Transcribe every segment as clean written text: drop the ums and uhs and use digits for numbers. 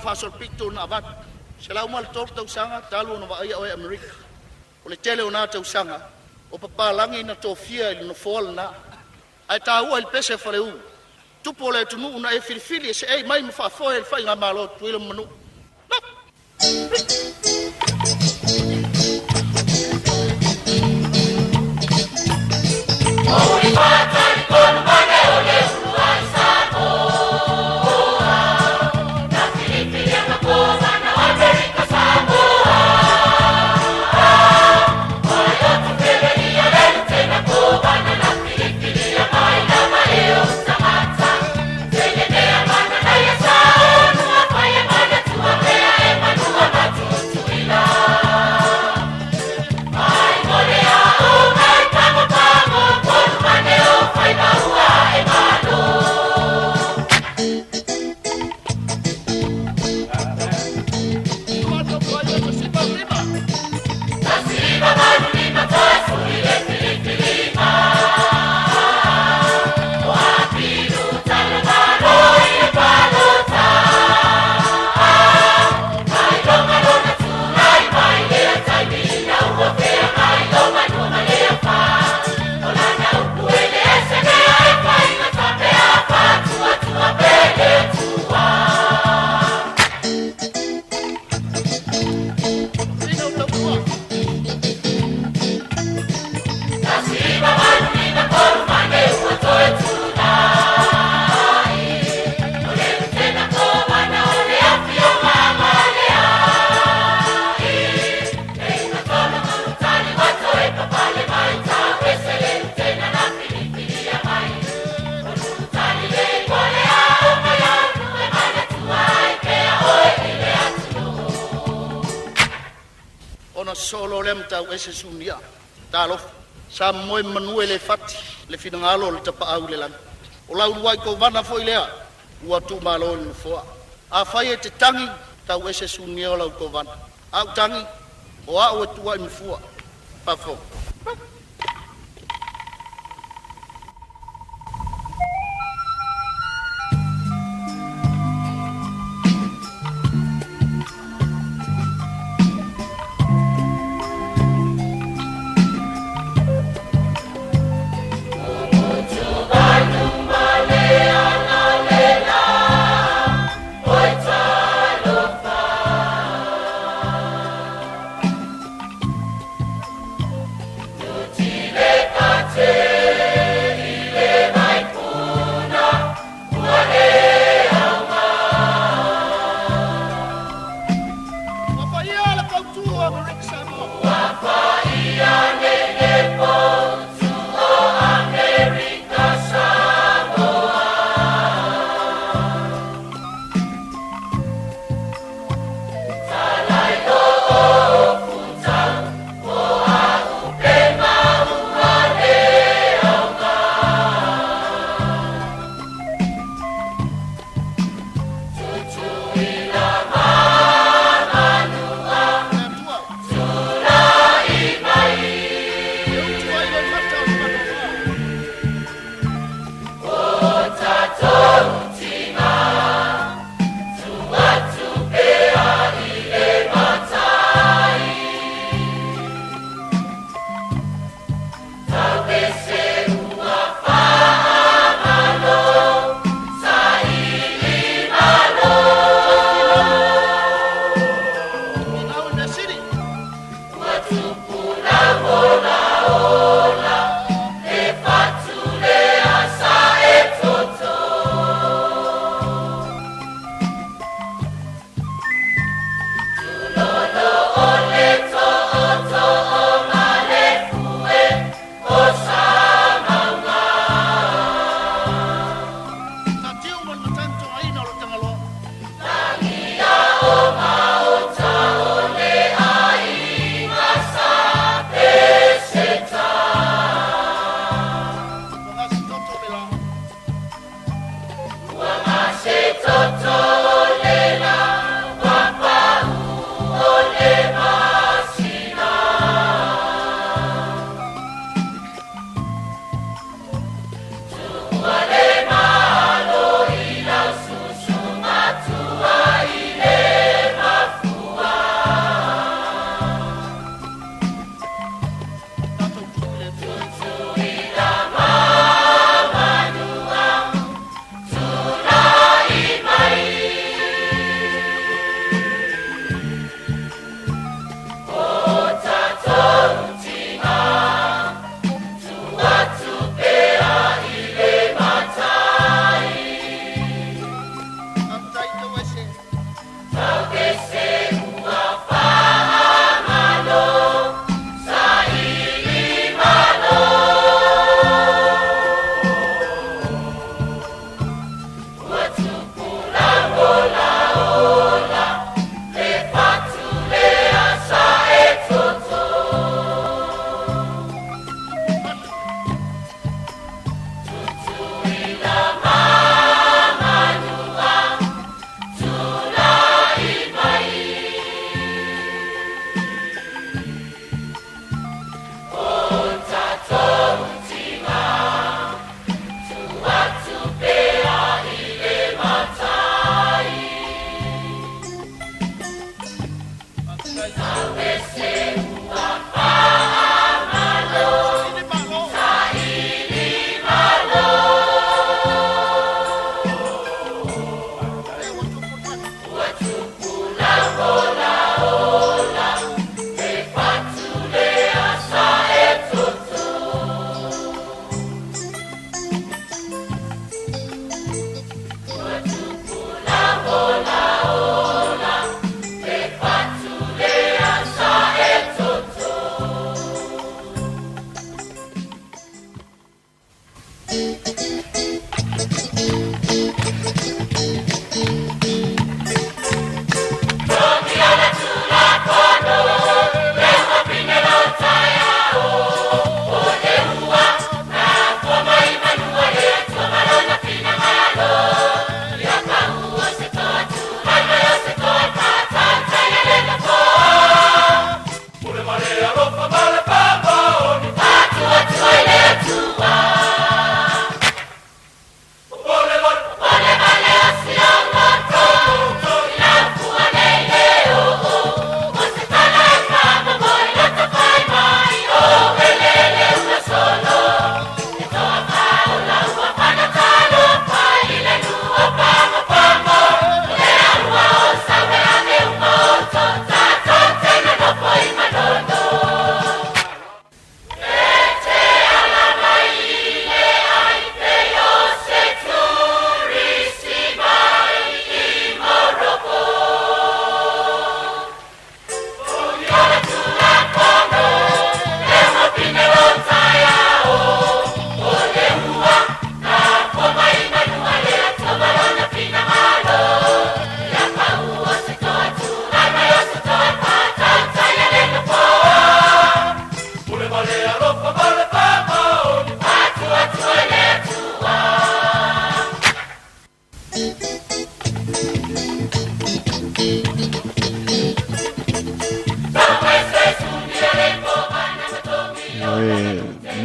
faasolopito na avatu. 103 tausaga talu ona vaaia oe e Amerika. O le tele o na tausaga o papalagi na tofia i le nofoa lena. Ae taua i le pese a Faleu, tupu o le atunuu na e filifili e seei mai ma faafoe le faigamalo a Tutuila ma Manua. Ona sosoo loa lea ma tauese Sunia. Talofa, sa momoe manu e le fati le finagalo o le Tapaau i le lagi. O lau uluai kovana foi lea ua tuumalo i le nofoa. Afai e te tagi, tauese Sunia o lau kovana. A ou tagi, o au e tuuai mafua. Faafofoga. Ua faia le fautu o Amerika Samoa. Le Atua. E utu ai le mata o le manuafa. Saili manu. Finau i le mea sili. Tatiu ma le matagitogaina o le Tagaloa. Ua gasetoto le la.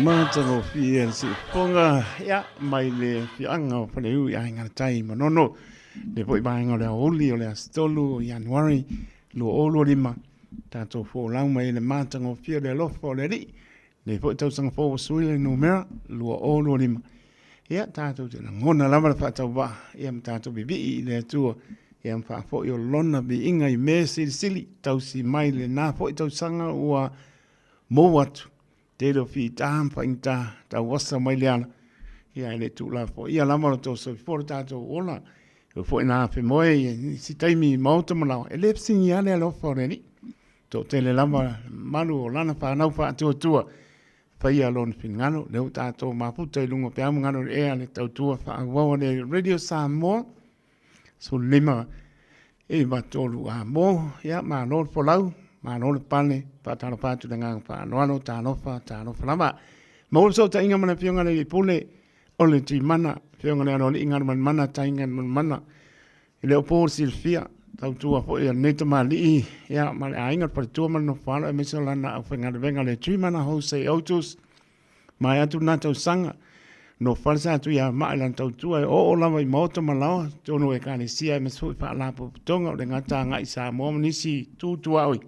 Matagofie le siufofoga ia mai le afioaga o Faleu i Aiga i le Tai Manono. Le foi vaega o le aoauli o le aso 3 o Ianuari 2025, tatou folau mai ai le matagofie o le alofa o le Alii. Lenei foi tausaga fou ua sui le numera 2025. Ia tatou te lagona lava le faatauvaa ia ma tatou vivii i le Atua ia ma faafoi o lona viiga i mea silisili tausi mai lena foi tausaga ua mou atu tele o fita ma faigata tauasa mai le ala ia e le tuulafoaia lava lo tou soifua lo tatou ola e foi na afe moe i si taimi i maota ma laoa e le fesiligia le alofa o le Alii. Toatele lava malu o lana fanau faatuatua faia lona finagalo, lea ua tatou mafuta i luga o peau ma galo i le ea le tautua faaauau a le Radio Samoa 15 9 3 a mo. Ia malo le folau, malo le pale, faatalofa atu i le agaga faaaloalo, talofa, talofa lava. Maua le fesootaiga ma le Afioga i le Alii Pule o le Tuimana, Afioga i le Aloalii Galumalemana Taiga Malemana, E le o po le silafia, tautua foi a lenei tamalii ia, ma le aiga, le faletua ma le nofoalo aemaise o lana aufaigaluega le Tuimana Jose Otus. Maea atu lena tausaga, nofo fale sa Tuiamaa i lana tautua e oo lava i maota ma laoa, totonu o ekalesia aemaise foi faalapotopotoga o le gata agai i Samoa ma nisi itu tuaoi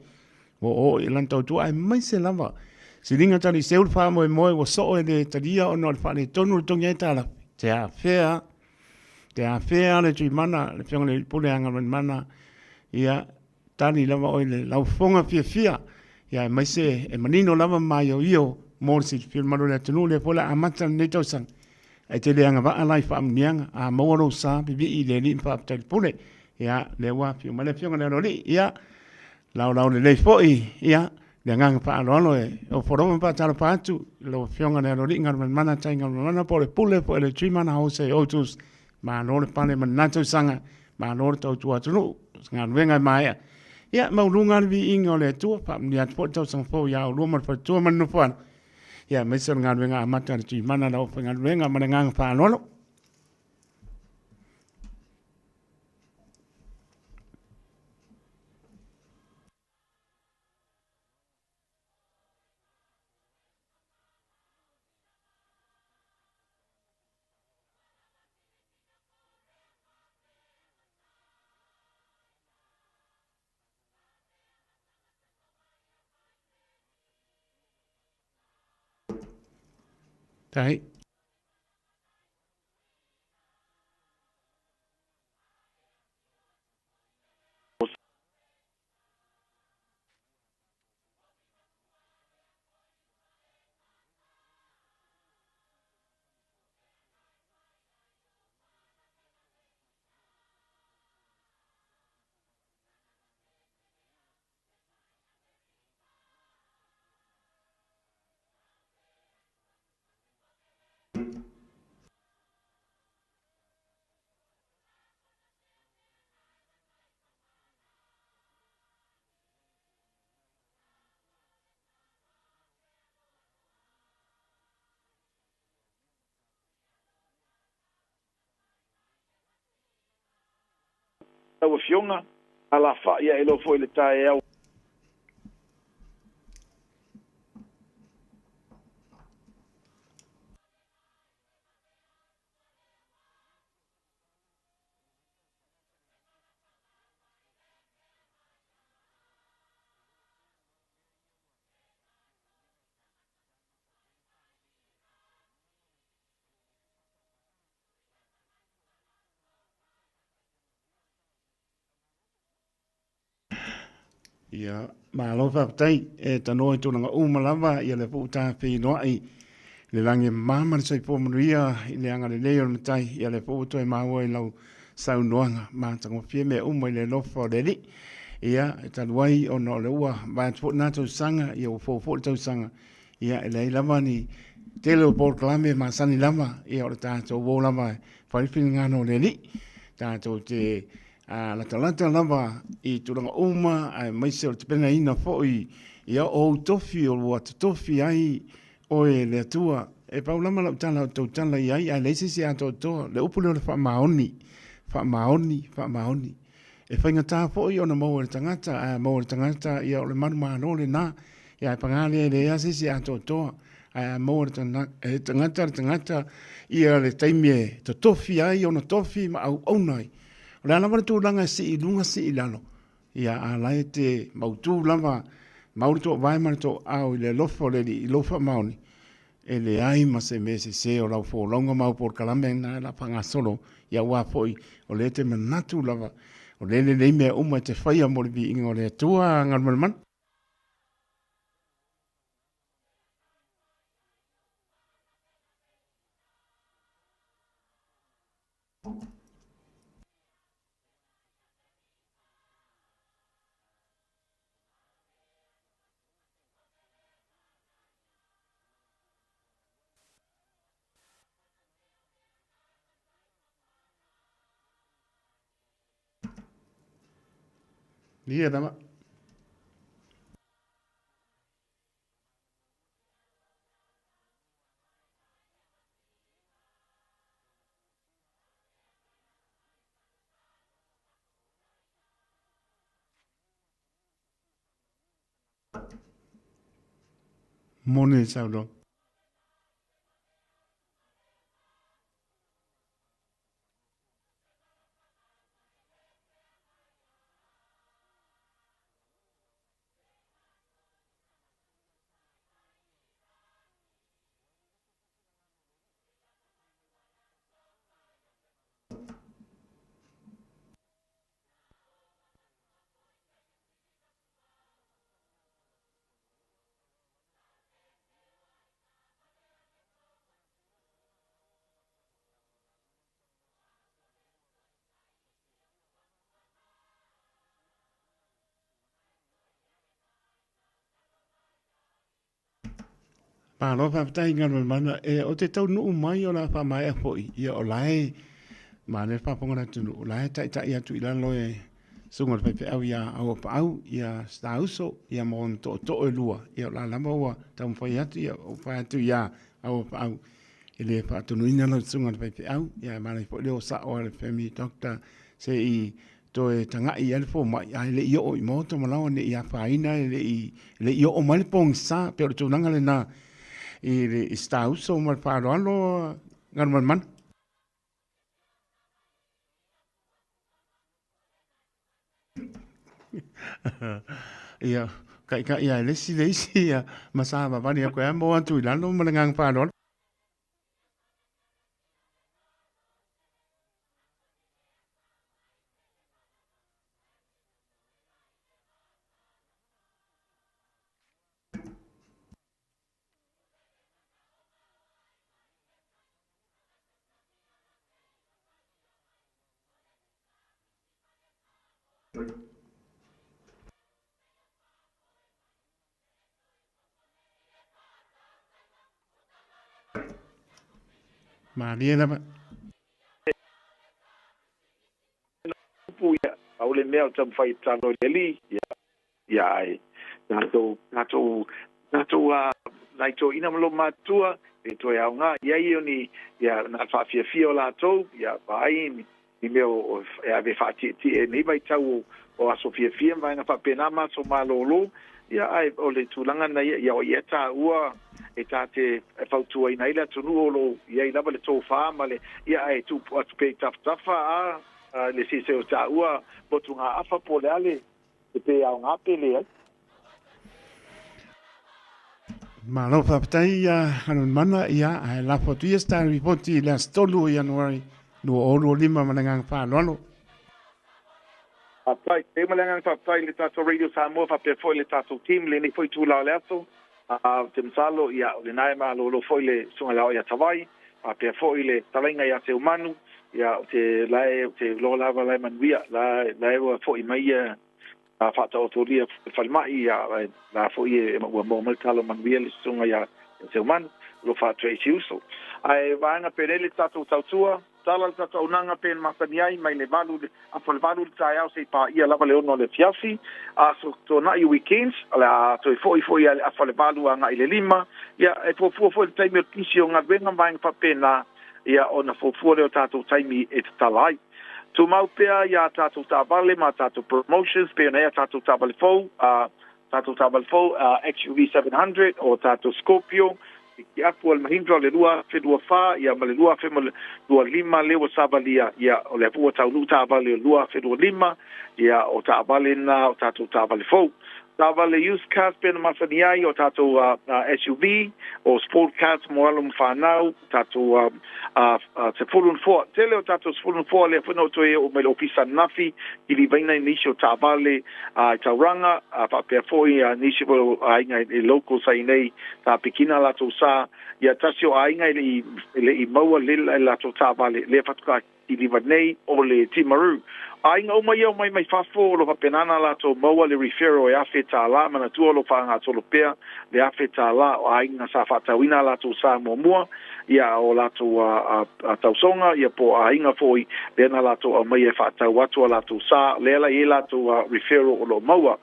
ua oo i lana tautua aemaise lava siliga taliseu le faamoemoe ua soo e le talia ona o le faaletonu o le togi ai tala te afea Te afea le Tuimana, le Afioga i le Pule Agamalemana, ia tali lava oe le laufofoga fiafia, ia aemaise e manino lava ma maioio mo le silafia o le malu o le atunuu, lea foi o le a amata lenei tausaga. Ae te le agavaa la i faamanuiaga, a maua lou sa, vivii i le Alii ma faafetai i le Pule. Ia, lea ua afio mai le Afioga i le Aloalii, ia, laolao lelei foi, ia, le agaga faaaloalo e ofo lava ma faatalofa atu i lau Afioga i le Aloalii Galumalemana Tai Galumalemana po o le Pule foi a le Tuimana Jose Otus. Malo le pale ma lena tausaga, malo le tautua atunuu, o se galuega e maea. Ia, maualuga le viiga o le Atua, faamanuia atu foi le tausaga fou ia oulua ma le faletua ma le nofoaga. Ia, aemaise o le galuega amata a le Tuimana lau aufaigaluega ma le agaga faaaloalo. Tai. lau Afioga, alafa'i ae loa fo'i le taeao. Ia, malo faafetai e tanoa i tulaga uma lava ia le puu tafeiloai le lagi e mama le soifua manuia i le agalelei o le Matai ia le puu toe maua i lau saunoaga matagofie mea uma i le alofa o le Alii. Ia, e talu ai ona o le ua vae atu foi lena tausaga, ia ua fou foi le tausaga, ia e leai lava ni tele o polokalame masani lava, ia o le tatou o lava e fai le finagalo o le Alii. Tatou te latalata lava i tulaga uma aemaise o le tapenaina foi ia o ou tofi o ua totofi ai oe e le Atua. E pau lava lau tala o tautala i ai, ae leai se isi atoatoa. Le upu lea o le faamaoni, faamaoni, faamaoni. E faigata foi ona maua e le tagata, ae a maua e le tagata, ia o le manumalo lena. Ia ae paga lea e leai lava se isi atoatoa. Ae a maua e le tagata le tagata ia le taimi e totofi ai ona tofi ma auauna ai. O le a lava le tulaga e sii i luga sii i lalo, ia a la e te mautu lava, mau le toovae ma le tooao i le alofa o le Alii i lou faamaoni, e leai ma se mea sese o lau folauga ma au polokalame na la faagasolo, ia aua foi o lea e te manatu lava, o lea e lelei mea uma e te faia mo le viiga o le Atua. Galumalemana. Ia lava. Moni le saunoaga. Malo faafetai Galumalemana. E, o te taunuu mai o le a faamaea foi, ia o la e manaia le faafofoga a le atunuu, o la e taitai atu i lalo e susuga i le faifeau ia Auapaau, ia Stauso, ia ma ona tootoo e lua, ia o la lava ua taumafai atu, ia ua fai atu ia Auapaau, e le faatonuina lau susuga i le faifeau, ia ae manaia foi le o sao a le family doctor se i toe tagai i ai le fomai, ae le i oo i maota ma laoa ne i afaina, e le i oo mai le pogisa, pei o le tulaga lena i le i Stauso ma le faaaloalo Galumalemana. Ia, kaikai a e le isi le isi, ia, ma savavali atu ai ma o atu i lalo ma le agaga faaaloalo. Malie lava. Upu ia, pau le mea o taumafai e tatalo i le Alii, ia, ia ae tatou, tatou, tatou a nai toeaiina ma lomatua, e toe aoga i ai o ni, ia, na faafiafia o latou, ia, vaai ni, i mea e ave faatietie i lenei vaitau o aso fiafia ma vaega faapena ma aso malolo. Ia, ae o le tulaga na ia, ia o ia taua e ta te fautuaina ai le atunuu o lo o i ai lava le tofa ma le, ia, ae tuu atu pea i tafatafa a le sese o taua motugaafa po o le a le pe aoga pe leai. Malo faafetai ia Hanumanana, ia ae lafo atu ia se tatou lipoti i le aso 3 o Ianuari 2025 ma le agaga faaaloalo. Faafetai. E ma le agaga faafetai i le tatou Radio Samoa faapea foi le tatou team i lenei foi itula o le aso. Ou te masalo ia o lena e malolo foi le Susuga ia Oia Tavai faapea foi le fetalaiga ia Seumanu, ia ou te la e ou te iloa lava la e manuia, la la e ua foi mai ia a faataotolia i le falemai, ia la foi e ua maua mai le tala manuia le Susuga ia Seumanu, o lo o faatu ai si uso. Ae vaega penei le tatou tautua. Tala le tatou auaunaga pe na masani ai mai le valu i le afa le valu i le taeao seia paia lava le ono o le afiafi. Aso tuanai weekends, o le a toe foi foi lava i le afa le valu agai i le lima. Ia, e fuafua foi le taimi o le pisi o galuega ma vaega faapena, ia ona fuafua lea o tatou taimi e tatala ai. Tumau pea i a tatou taavale ma a tatou promotions pei ona i ai a tatou taavale fou, a tatou taavale fou, a XUV 700 o tatou Scorpio, I te apu a le Mahindra o le 2024 ia ma le 2025 lea ua savalia ia o lea foi ua taunuu taavale o le 2025 ia o taavale na o tatou taavale fou. Taavale used cars pei ona masani ai o tatou SUV o sport cars mo alo ma fanau tatou sefulu nofoa. Tele o tatou sefulu nofoa lea foi na ou toe oo mai le ofisa ananafi kilivaina i nisi o taavale i Tauranga faapea foi nisi foi o aiga i locals ai nei sa pikina latou sa ia tasi o aiga e le i maua le latou taavale lea faatoa kiliva nei o le Timaru. Aiga uma ia omai mai fafo o lo faapena ona latou maua le referral e $1,000 manatua o lo faagasolo pea le $1,000 o aiga sa faatauina a latou sa muamua ia o latou tausoga ia po o aiga foi lea na latou aumaia e faatau atu a latou sa lea la i ai latou referral o lo o maua.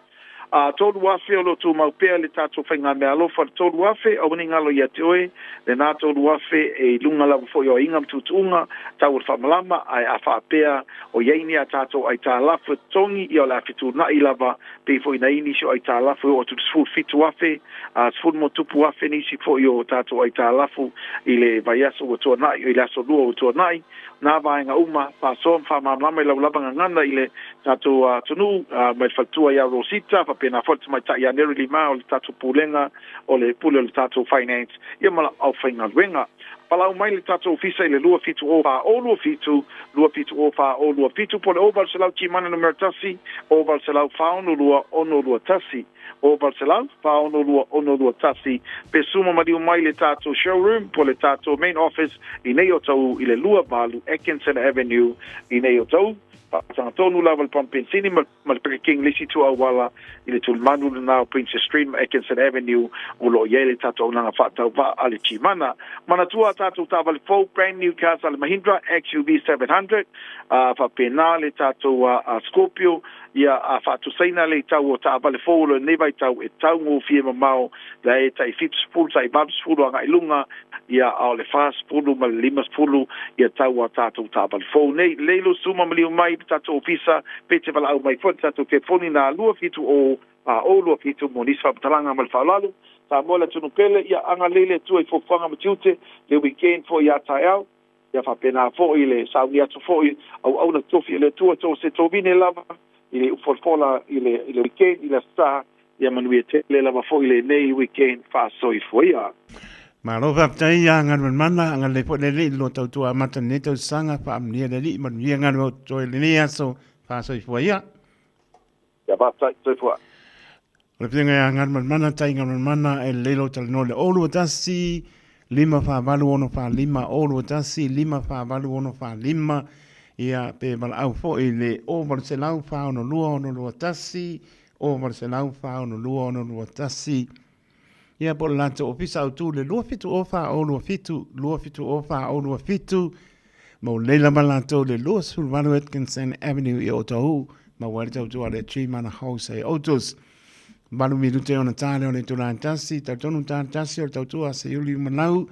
A 3,000 o lo o tumau pea le tatou faigameaalofa i le 3,000, aua ne i galo ia te oe lena 3,000 e i luga lava foi o aiga ma tuutuuga tau o le faamalama, ae a faapea o i ai ni a tatou aitalafu e totogi, ia o le a fetuunai lava pei foi na i ai nisi o aitalafu e oo atu i le 17,000, a sefulu ma tupu afe nisi foi o tatou aitalafu i le vaiaso ua tuanai, i le aso Lua ua tuanai. Nā vaega uma, faasoa ma faamalamalama i lau lava gagana i le tatou atunuu, mai le faletua ia Rosita, faapena foi le tamaitai ia Mary Lima o le tatou Pulega o le Pule o le tatou Finance, ia ma le aufaigaluega. Palau mai le tatou ofisa i le 270 40 27, 270 40 27, po o le 0800 Timana numera 1, 0800 462 621. 0800 462 621 pe suma maliu mai le tatou showroom po le tatou main office i nei o Tauu i le 28 Atkinson Avenue i nei o Tauu. Faataga tonu lava le pamu penisini ma le Burger King le isi itu auala i le tulimanu lena o Princess Street ma Atkinson Avenue o lo o i ai le tatou auaunaga faatauvaa a le Gmana. Manatua a tatou taavale fou brand new cars a le Mahindra XUV 700 faapena le tatou Scorpio Ia a faatusaina le tau o taavale fou o lenei vaitau e taugofie mamao la e tai 70 tai 80 agai luga, ia a o le 40 ma le 50 ia tau a tatou taavale fou nei. Lei lo suma maliu mai le tatou ofisa pe te valaau mai foi le tatou telefoni na 2 7 0 a 0 2 7 mo nisi faamatalaga ma le faaaloalo. Samoa le atunuu pele, ia agalelei le Atua i fuafuaga ma tiute le weekend foi ia taeao. Ia faapena foi le sauni atu foi auauna tofi e le Atua to se tovine lava i le ufolafola i le i le weekend i le Aso Sa ia manuia tele lava foi lenei weekend faasoifua ia. Malo faafetai ia Galumalemana, agalelei foi le Alii i lo tautua amata i lenei tausaga, faamanuia le Alii, manuia galuega o totoe i lenei aso, faasoifua ia. Ia faafetai, soifua. O le Afioga ia Galumalemana Tai Galumalemana e lelei lou talanoa i le 021 548 645 021 548 645 ia pe valaau foi i le 0800 462 621 0800 462 621 ia po o le latou ofisa autu le 270 4027 270 4027 ma ua lelei lava latou le 28 Atkinson Avenue i Otahuhu ma ua ai le tautua a le Gmana Wholesale Autos. Valu minute ona ta lea o le itula e tasi, talitonu ta tasi o le tautua a Seiuli Umalau.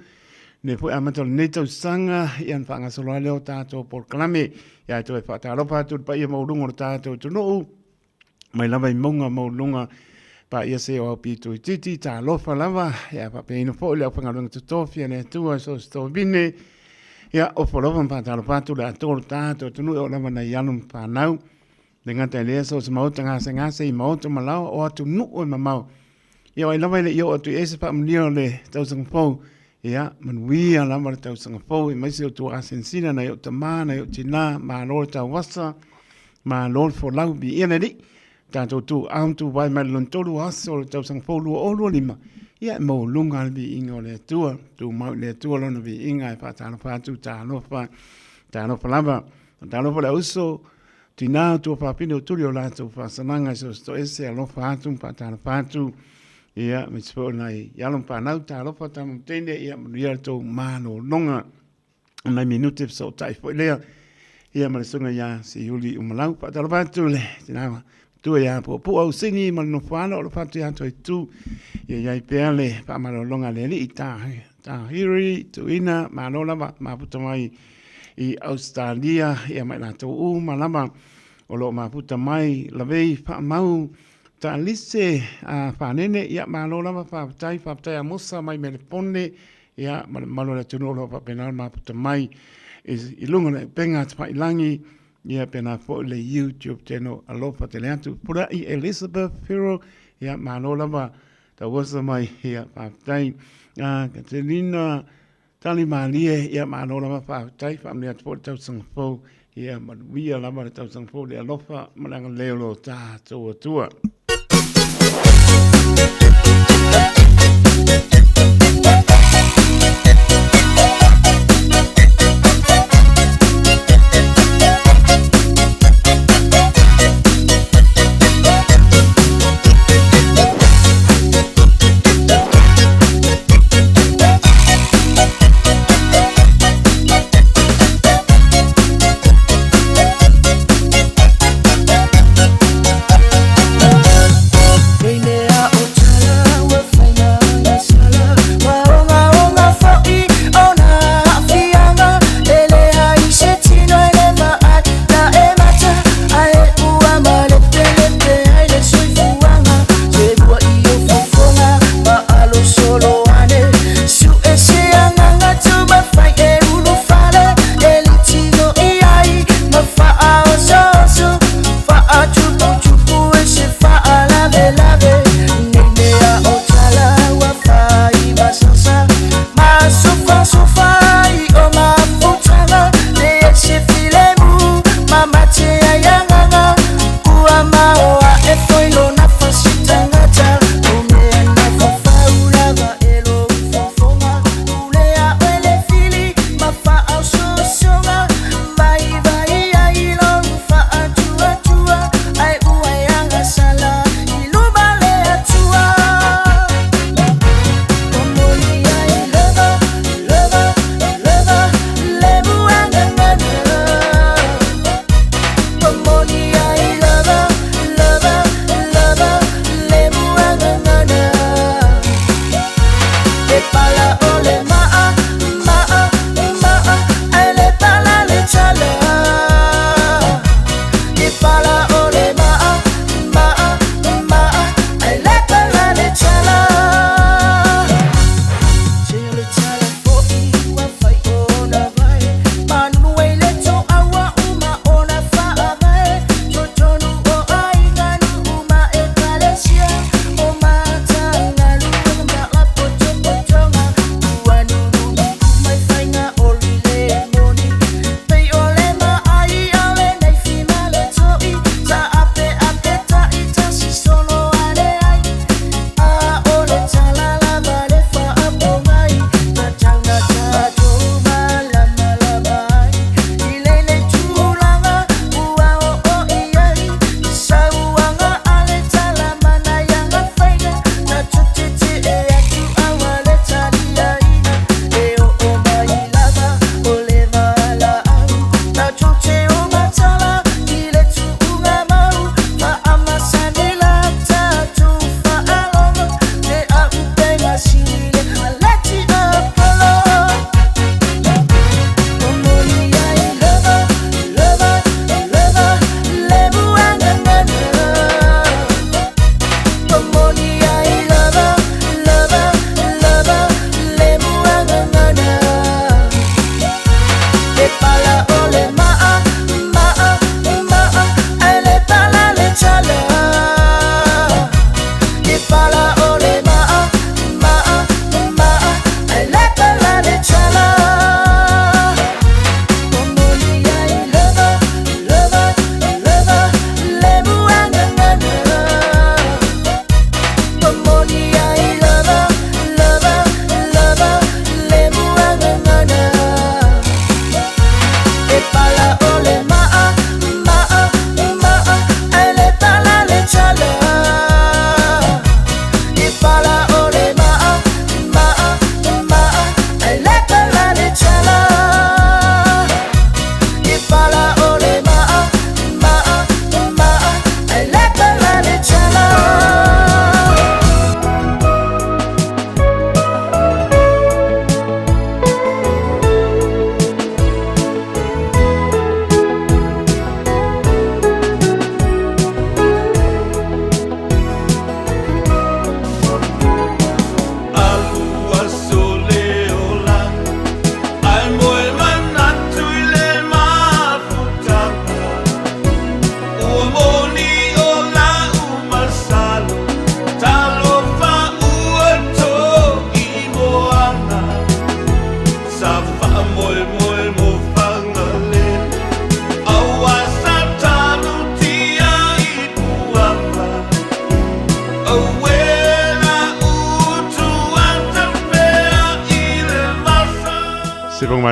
Lenei foi amata o lenei tausaga, ia ona faagasolo ai lea o tatou polokalame. Ia e toe faatalofa atu i le paia maualuga o le tatou atunuu, mai lava i mauga maualuluga paia se o au pito itiiti, talofa lava, ia faapeaina foi le aufaigaluega totofi a le Atua so o se tovine. Ia, ofo alofa ma faatalofa atu le atoa o le tatou atunuu e oo lava nai alo ma fanau. Le gata i lea, so o se maota gasegase i maota ma laoa o atunuu e mamao. Ia o ai lava e le i oo atu i ai se faamanuia o le tausaga fou, ia manuia lava le tausaga fou aemaise o tua asinsina nai ou tama, nai ou tina, malo le tauasa, malo le folau, viia le Alii. Tatou tu au tu vai mai le lona tolu aso o le tausaga fou 2025, ia e maualuga le viiga o le Atua, tumau i le Atua lona viiga e faatalofa atu, talofa, talofa lava. Talofa le auso, Tina o tuafafine o tuli o latou faasalaga i so o se toese, alofa atu ma faatalofa atu. Ia, aemaise foi o nai alo ma fanau, talofa tama ma teine, ia manuia le tou malologa. O nai minute fesootai foi lea. Ia ma le susuga ia Siuli Umalau. Faatalofa atu le tina matua ia Puapua Ausini ma le nofoalo, alofa atu ia Toitu. Ia i ai pea le faamalologa a le Alii, Tahiri, Tuina, malo lava, mafuta mai i Ausetalia ia ma i latou uma lava o lo o mafuta mai lavei faamau taalise a Fanene. Ia malo lava, faafetai, faafetai Amosa mai Melepone ia ma le mamalu o le atunuu o lo o faapena ona mafuta mai i luga o le upega tafailagi ia pena foi le YouTube channel. Alofa tele atu. Pulai Elizabeth Firo, ia malo lava tauosa mai, ia faafetai. Katerina Tali malie, ia malo lava faafetai, faamanuia atu foi le tausaga fou, ia manuia lava le tausaga fou, le alofa ma le agalelei o lo tatou Atua.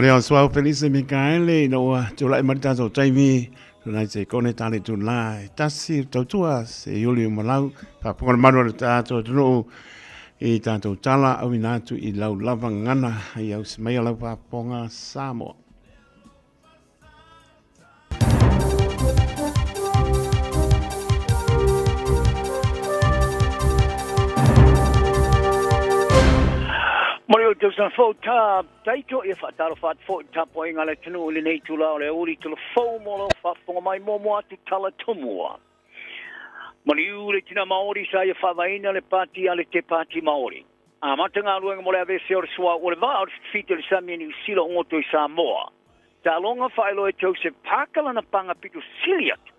lea o Suao Felise Mikaele ina ua tulai mai le tatou taimi tunai te kone tale tula e tasi tautua se iuli o malau faafofoga le malu o le tatou atunuu i tatou tala auina atu i lau lava gagana ai ausi mai lau faafofoga Samoa. Mo le tausaga fou tā taito ia faatalofa atu foi i le tapuaiga a le atunuu i lenei itula o le aoauli tala fou mo lau faafofoga mai muamua atu tala tomua. Maliu le tina Maori sa ia faavaeina le pati a le Te Pāti Maori. Amata galuega mo le aveesea o le suauu o le vaa o le fifita i le sami a Niu Sila o goto i Samoa. Taaloga faailoa e Joseph Parker lana paga pito sili atu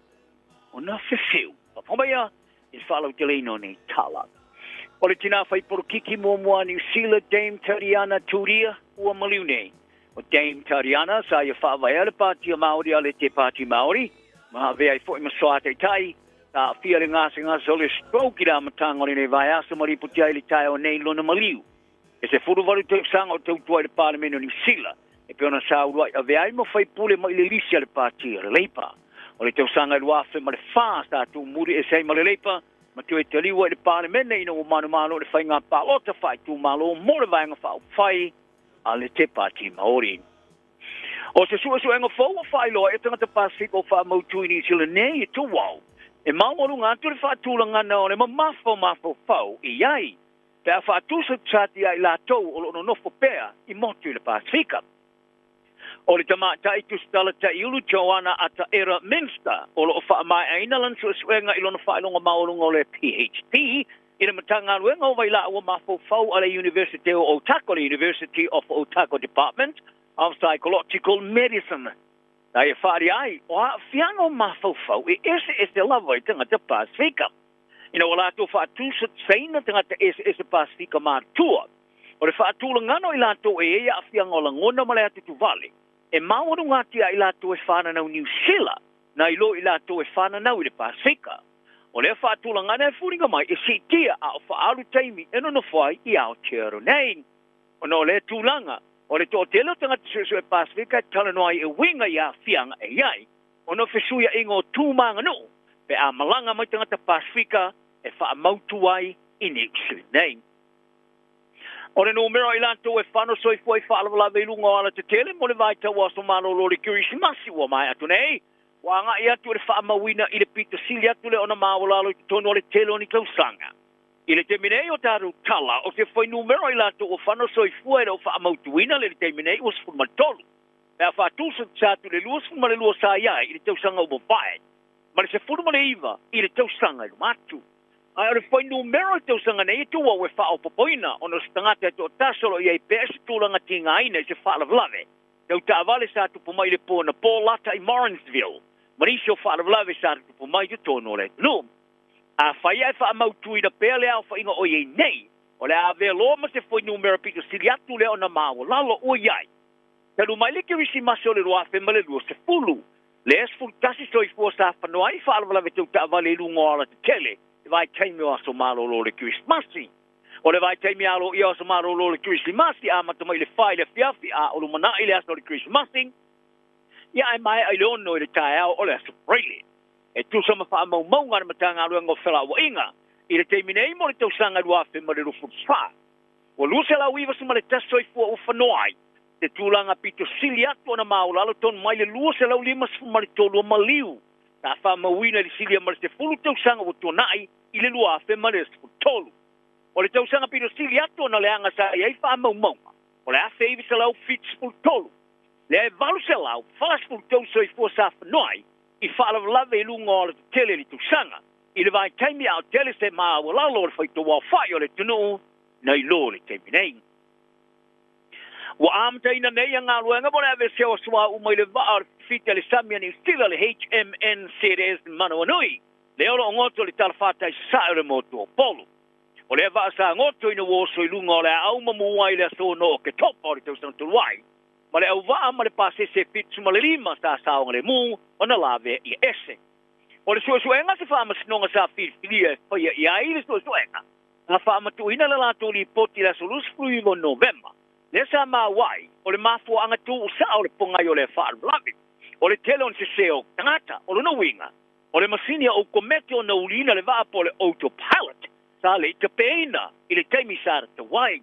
ona fefeu. Faafofoga maia i le faalauteleina o nei tala. O le tinā fai polokiki muamua a Niu Sila, Dame Tariana Turia, ua maliu nei. O Dame Tariana sa ia faavaea le Pātia Māori a le Te Pāti Māori, ma avea ai foi ma soa taitai, sa aafia le gasegase o le stroke i le amataga o lenei vaiaso ma lipoti ai i le taeao nei lona maliu. E 18 tausaga o tautua i le Palemene o Niu Sila, e pei ona sa uluai avea ai ma faipule mai le lisi a le Pati a le Leipa. O le tausaga e 2004 sa tuumuli ese ai ma le Leipa ma toe taliu ai i le Palemene ina ua manumalo i le faiga palota faaitumalo mo le Vaega Faaupufai a le Te Pati Maori. O se suesuega fou ua faailoa e tagata Pasefika o faamautu i Niu Sila nei e Tuau, e maualuga atu le faatulagana o le mamafa o mafaufau i ai pe a faatusatusa ia i latou o lo o nonofo pea i motu i le Pasefika. O le tamaitai tusitala taiulu Joanna Ataera Minster o lo o faamaeaina lana suesuega i lona faailoga maualuga o le PhD i le Matagaluega o Vailaau o Mafaufau a le Iunivesite o Otago, le University of Otago Department of Psychological Medicine. Na ia faalia ai o aafiaga o mafaufau e eseese lava i tagata Pasefika. Ina ua latou faatusatusaina tagata eseese Pasefika matutua, o le faatulagana o i latou e i ai aafiaga o lagona ma le atutuvale, e maualuga atu ia i latou e fananau Niu Sila nai lo i latou e fananau i le Pasefika. O lea faatulagana e fuliga mai e siitia a o faaalu taimi e nonofo ai i Aotearoa nei. Ona o lea tulaga, o le toatele o tagata suesue Pasefika e talanoa ai e uiga i aafiaga e i ai ona o fesuiaiga o tu ma aganuu pe a malaga mai tagata Pasefika e faamautu ai i Niu Sila nei. O le numera o i latou e fano soifua i faalavelave i luga o alatetele mo le vaitau o aso malolo o le Kerisimasi ua maea atu nei, ua agai atu i le faamauina i le pito sili atu lea ona maualalo i totonu o le tele o ni tausaga. I le taimi nei o tatou tala, o se fuainumera o i latou ua fano soifua e le o faamautuina le taimi nei ua 13. Pe a faatusatusa atu i le 22 sa i ai i le tausaga ua mavae, ma le 19 i le tausaga i luma atu. Ae o le fuainumera o le tausaga nei e tuuau e faaopoopoina ona o se tagata e toatasi o lo o i ai pea i se tulaga tigaina i se faalavelave tau taavale sa tupu mai i le po anapo lata i Morrinsville ma nisi o faalavelave sa tutupu mai i totonu o le atunuu. Afai ae faamautuina pea le aofaiga o i ai nei, o le a avea loa ma se fuainumera pito sili atu lea ona maualalo ua i ai. Talu mai le Kerisimasi o le 2020, le 11 soifua sa fanoa ai faalavelave tau taavale i luga o alatetele i vaitaimi o aso malolo o le Kerisimasi. O le vaitaimi aloaia o aso malolo o le Kerisimasi, amata mai i le 4 i le afiafi a o lumanai le aso o le Kerisimasi, ia ae maea i le 6 i le taeao o le aso Faraile. E tusa ma faamaumauga a le Matagaluega o Felauaiga i le taimi nei mo le tausaga 2024, ua 291 soifua ua fanoa ai se tulaga pito sili atu ona maualalo tonu mai le 253 o maliu sa faamauina i le silia ma le 10 tausaga ua tuanai i le 2013. O le tausaga pito sili atu ona leaga sa i ai faamaumauga o le 1973, lea e 843 soifua sa fanoa ai i faalavelave i luga o alatetele i le tausaga, i le vaitaimi a o tele se maualalo o le faitauaofai o le atunuu nai lo le taimi nei. Ua amataina nei a galuega mo le aveesea o suauu mai le vaa o le fifita i le sami a Niu Sila, le HMNZS Manawanui, lea o lo o goto i le talafatai sasae o le motu o Upolu. O lea vaa sa goto ina ua oso i luga o le aau ma mu ai i le aso 6 o Oketopa o le tausaga talu ai, ma le auvaa ma le pasese 75 sa saogalemu ona lavea ia ese. O le suesuega se faamasinoga sa filifilia e faia i ai le suesuega, na faamatuuina le latou lipoti i le aso 29 o Novema. Lea sa maua ai, o le mafuaaga tuusao o le pogai o lea faalavelave, o le tele o ni sesē o tagata. O lona uiga, o le masini a okometi ona uliina le vaa po o le autopilot sa le i tapeina i le taimi sa tatau ai.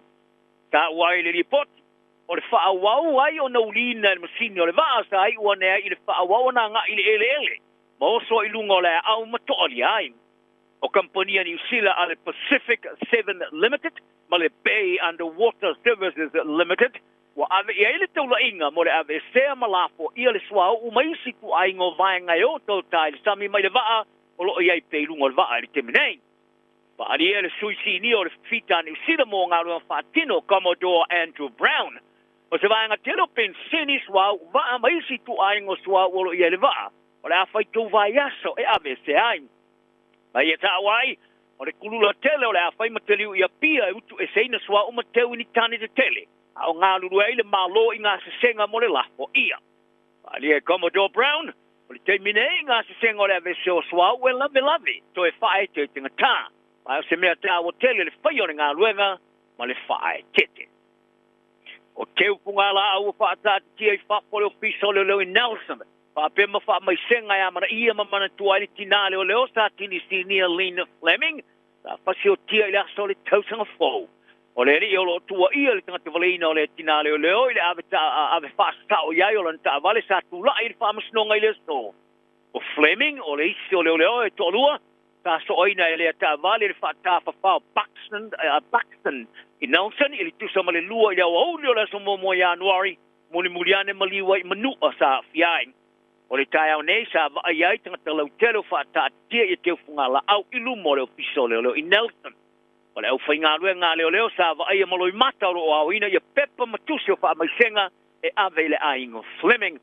Taua ai i le lipoti, o le faaauau ai ona uliina e le masini o le vaa sa iu ane ai i le faaauau ona agai i le eleele ma oso ai i luga o le aau ma toalia ai. O kamupani a Niu Sila a le Pacific Seven Limited ma le Bay Underwater Services Limited ua ave i ai le taulaiga mo le aveesea ma lafoaia le suauu ma isi ituaiga o vaega e otaota ai le sami mai le vaa o lo o i ai pea i luga o le vaa i le taimi nei. Faaalia e le sui sinia o le Fita a Niu Sila mo galuega faatino, Commodore Andrew Brown, o se vaega tele o penisini, suauu vaa ma isi ituaiga o suauu o lo o i ai le vaa, o le a faitau vaiaso e aveesea ai. Ma ia taua ai, o le kulula tele o le a fai ma taliu i Apia e utueseina suauu ma teu i ni tane tetele, a o galulue ai le Malo i gasesega mo le lafoaia. Faaalia e Commodore Brown, o le taimi nei, gasesega o le aveesea o suauu e lavelave toe faaeteetegatā, ma o se mea taua tele le faia o le galuega ma le faaeteete. O teu fugalaau ua faataatitia i fafo o le Ofisa o Leoleo i Nelson, faapea ma faamaisega e amanaia ma manatua ai le tinā leoleo sa tini sinia Lynn Fleming, sa fasiotia i le aso o le tausaga fou. O le alii o lo o tuuaia le tagata valeina o lea tinā leoleo i le ave ave faasasao i ai o lana taavale sa tulai i le faamasinoga i le aso. O Fleming o le isi o leoleo e toalua sa soaina e lea taavale i le faatafafao Buxton, Buxton i Nelson i le tusa ma le 2 i le aoauli o le aso 1 Ianuari, mulimuli ane maliu ai i Manua sa aafia ai. O le taeao nei sa vaai ai tagata lautele o faataatitia ia teu fugalaau i luma o le Ofisa o Leoleo i Nelson. O le aufaigaluega a leoleo sa vaaia ma loimata o lo o aoina ia pepa ma tusi o faamaisega e ave i le aiga o Fleming.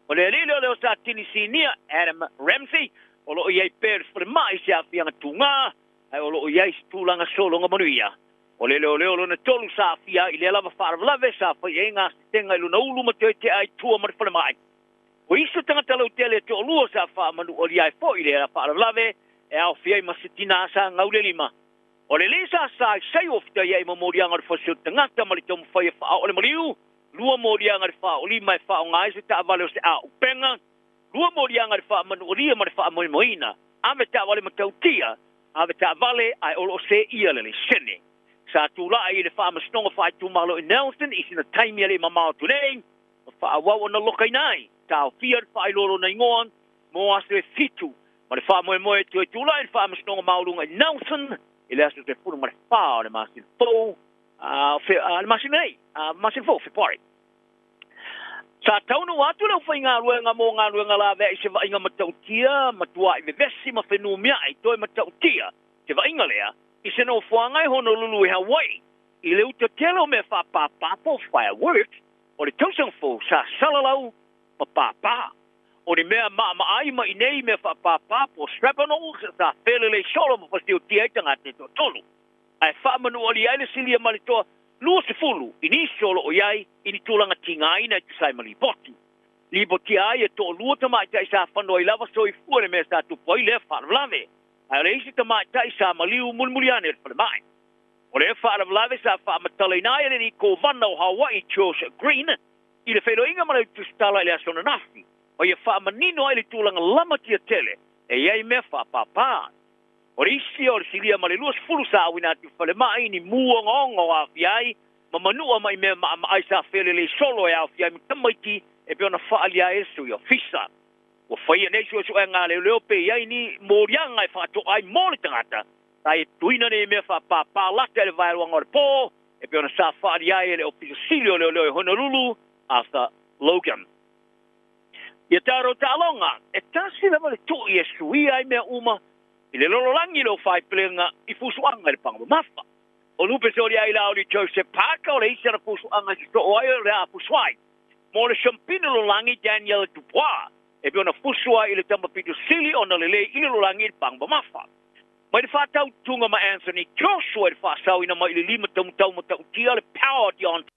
O le alii leoleo sa tini sinia, Adam Ramsey, o lo o i ai pea i le falemai i se aafiaga tugā, ae o lo o i ai se tulaga sologa manuia. O le leoleo lona tolu sa aafia ai i lea lava faalavelave sa fai ai gasesega i lona ulu ma toe tea ai i tua ma le falemai. O isi tagata lautele e toalua sa faamanualia ai foi i lea faalavelave e aofia ai ma se tinā sa gau le lima. O le lē sa sa i sai o fetaiai ma moliaga o le fasi o le tagata ma le taumafai e faaoo le maliu, 2 moliaga i le 45 e faaaoga ai se taavale o se auupega, 2 moliaga i le faamanualia ma le faamoemoeina, ave taavale matautia, ave taavale ae o lo o seia le laisene. Sa tulai i le faamasinoga faaitumalo i Nelson i sina taimi e le i mamao atu nei, ma faaauau ona lokaina ai, taofia le faailoa o lona igoa mo aso e 7, ma le faamoemoe e toe tulai i le faamasinoga maualuga i Nelson i le aso 14 o le masina fou, le masina nei, masina fou, February. Sa taunuu atu le aufaigaluega mo galuega laveai i se vaaiga matautia, matuai vevesi ma fenumiai toe matautia se vaaiga lea i se nofoaga e Honolulu i Hawaii i le uta tele o mea faapāpā po o fireworks o le tausaga fou sa salalau ma pāpā. O ni mea maamaai mai nei mea faapāpā po o shrapnels sa felelei solo ma fasiotia ai tagata e toatolu. Ae faamanualia ai le silia ma le toa 20 i nisi o lo o i ai i ni tulaga tigaina e tusa ai ma lipoti. Lipotia ai e toalua tamaitai sa fano ai lava soifua i le mea sa tupu ai lea faalavelave, ae o le isi tamaitai sa maliu mulimuli ane i le falemai. O lea faalavelave sa faamatalaina ai e le alii kovana o Hawaii Josh Green i le feiloaiga ma le tusitala i le aso ananafi, ma ia faamanino ai le tulaga lamatia tele e i ai mea faapāpā. O le isi o le silia ma le 20 sa auina atu i falemai ni mū ogaoga o aafia ai ma manua mai mea maamaai sa felelei solo e aofia ai ma tamaiti e pei ona faaalia ai e le sui ofisa. Ua faia nei suesuega a leoleo pe i ai ni moliaga e faatoa ai mo le tagata sa e tuuina nei mea faapāpā lata i le vaeluaga o le pō e pei ona sa faaalia ai e le Ofisa Sili o Leoleo i Honolulu, Arthur Logan. Ia tatou taaloga, e tasi lava le tui e suia ai mea uma i le lololangi leo faepelega i fusuaga i le paga mamafa. O lupe soli ai la o le Joseph Parker o le isi ana fusuaga i sosoo ai o le a fusu ai. Mo le siampina lololangi Daniel Dubois e pei ona fusu ai i le tama pito sili ona lelei i le lololangi i le paga mamafa. Mai le faatautuga ma Anthony Joshua i le faasaoina mai i le 5 taumatau matautia le Power Deontay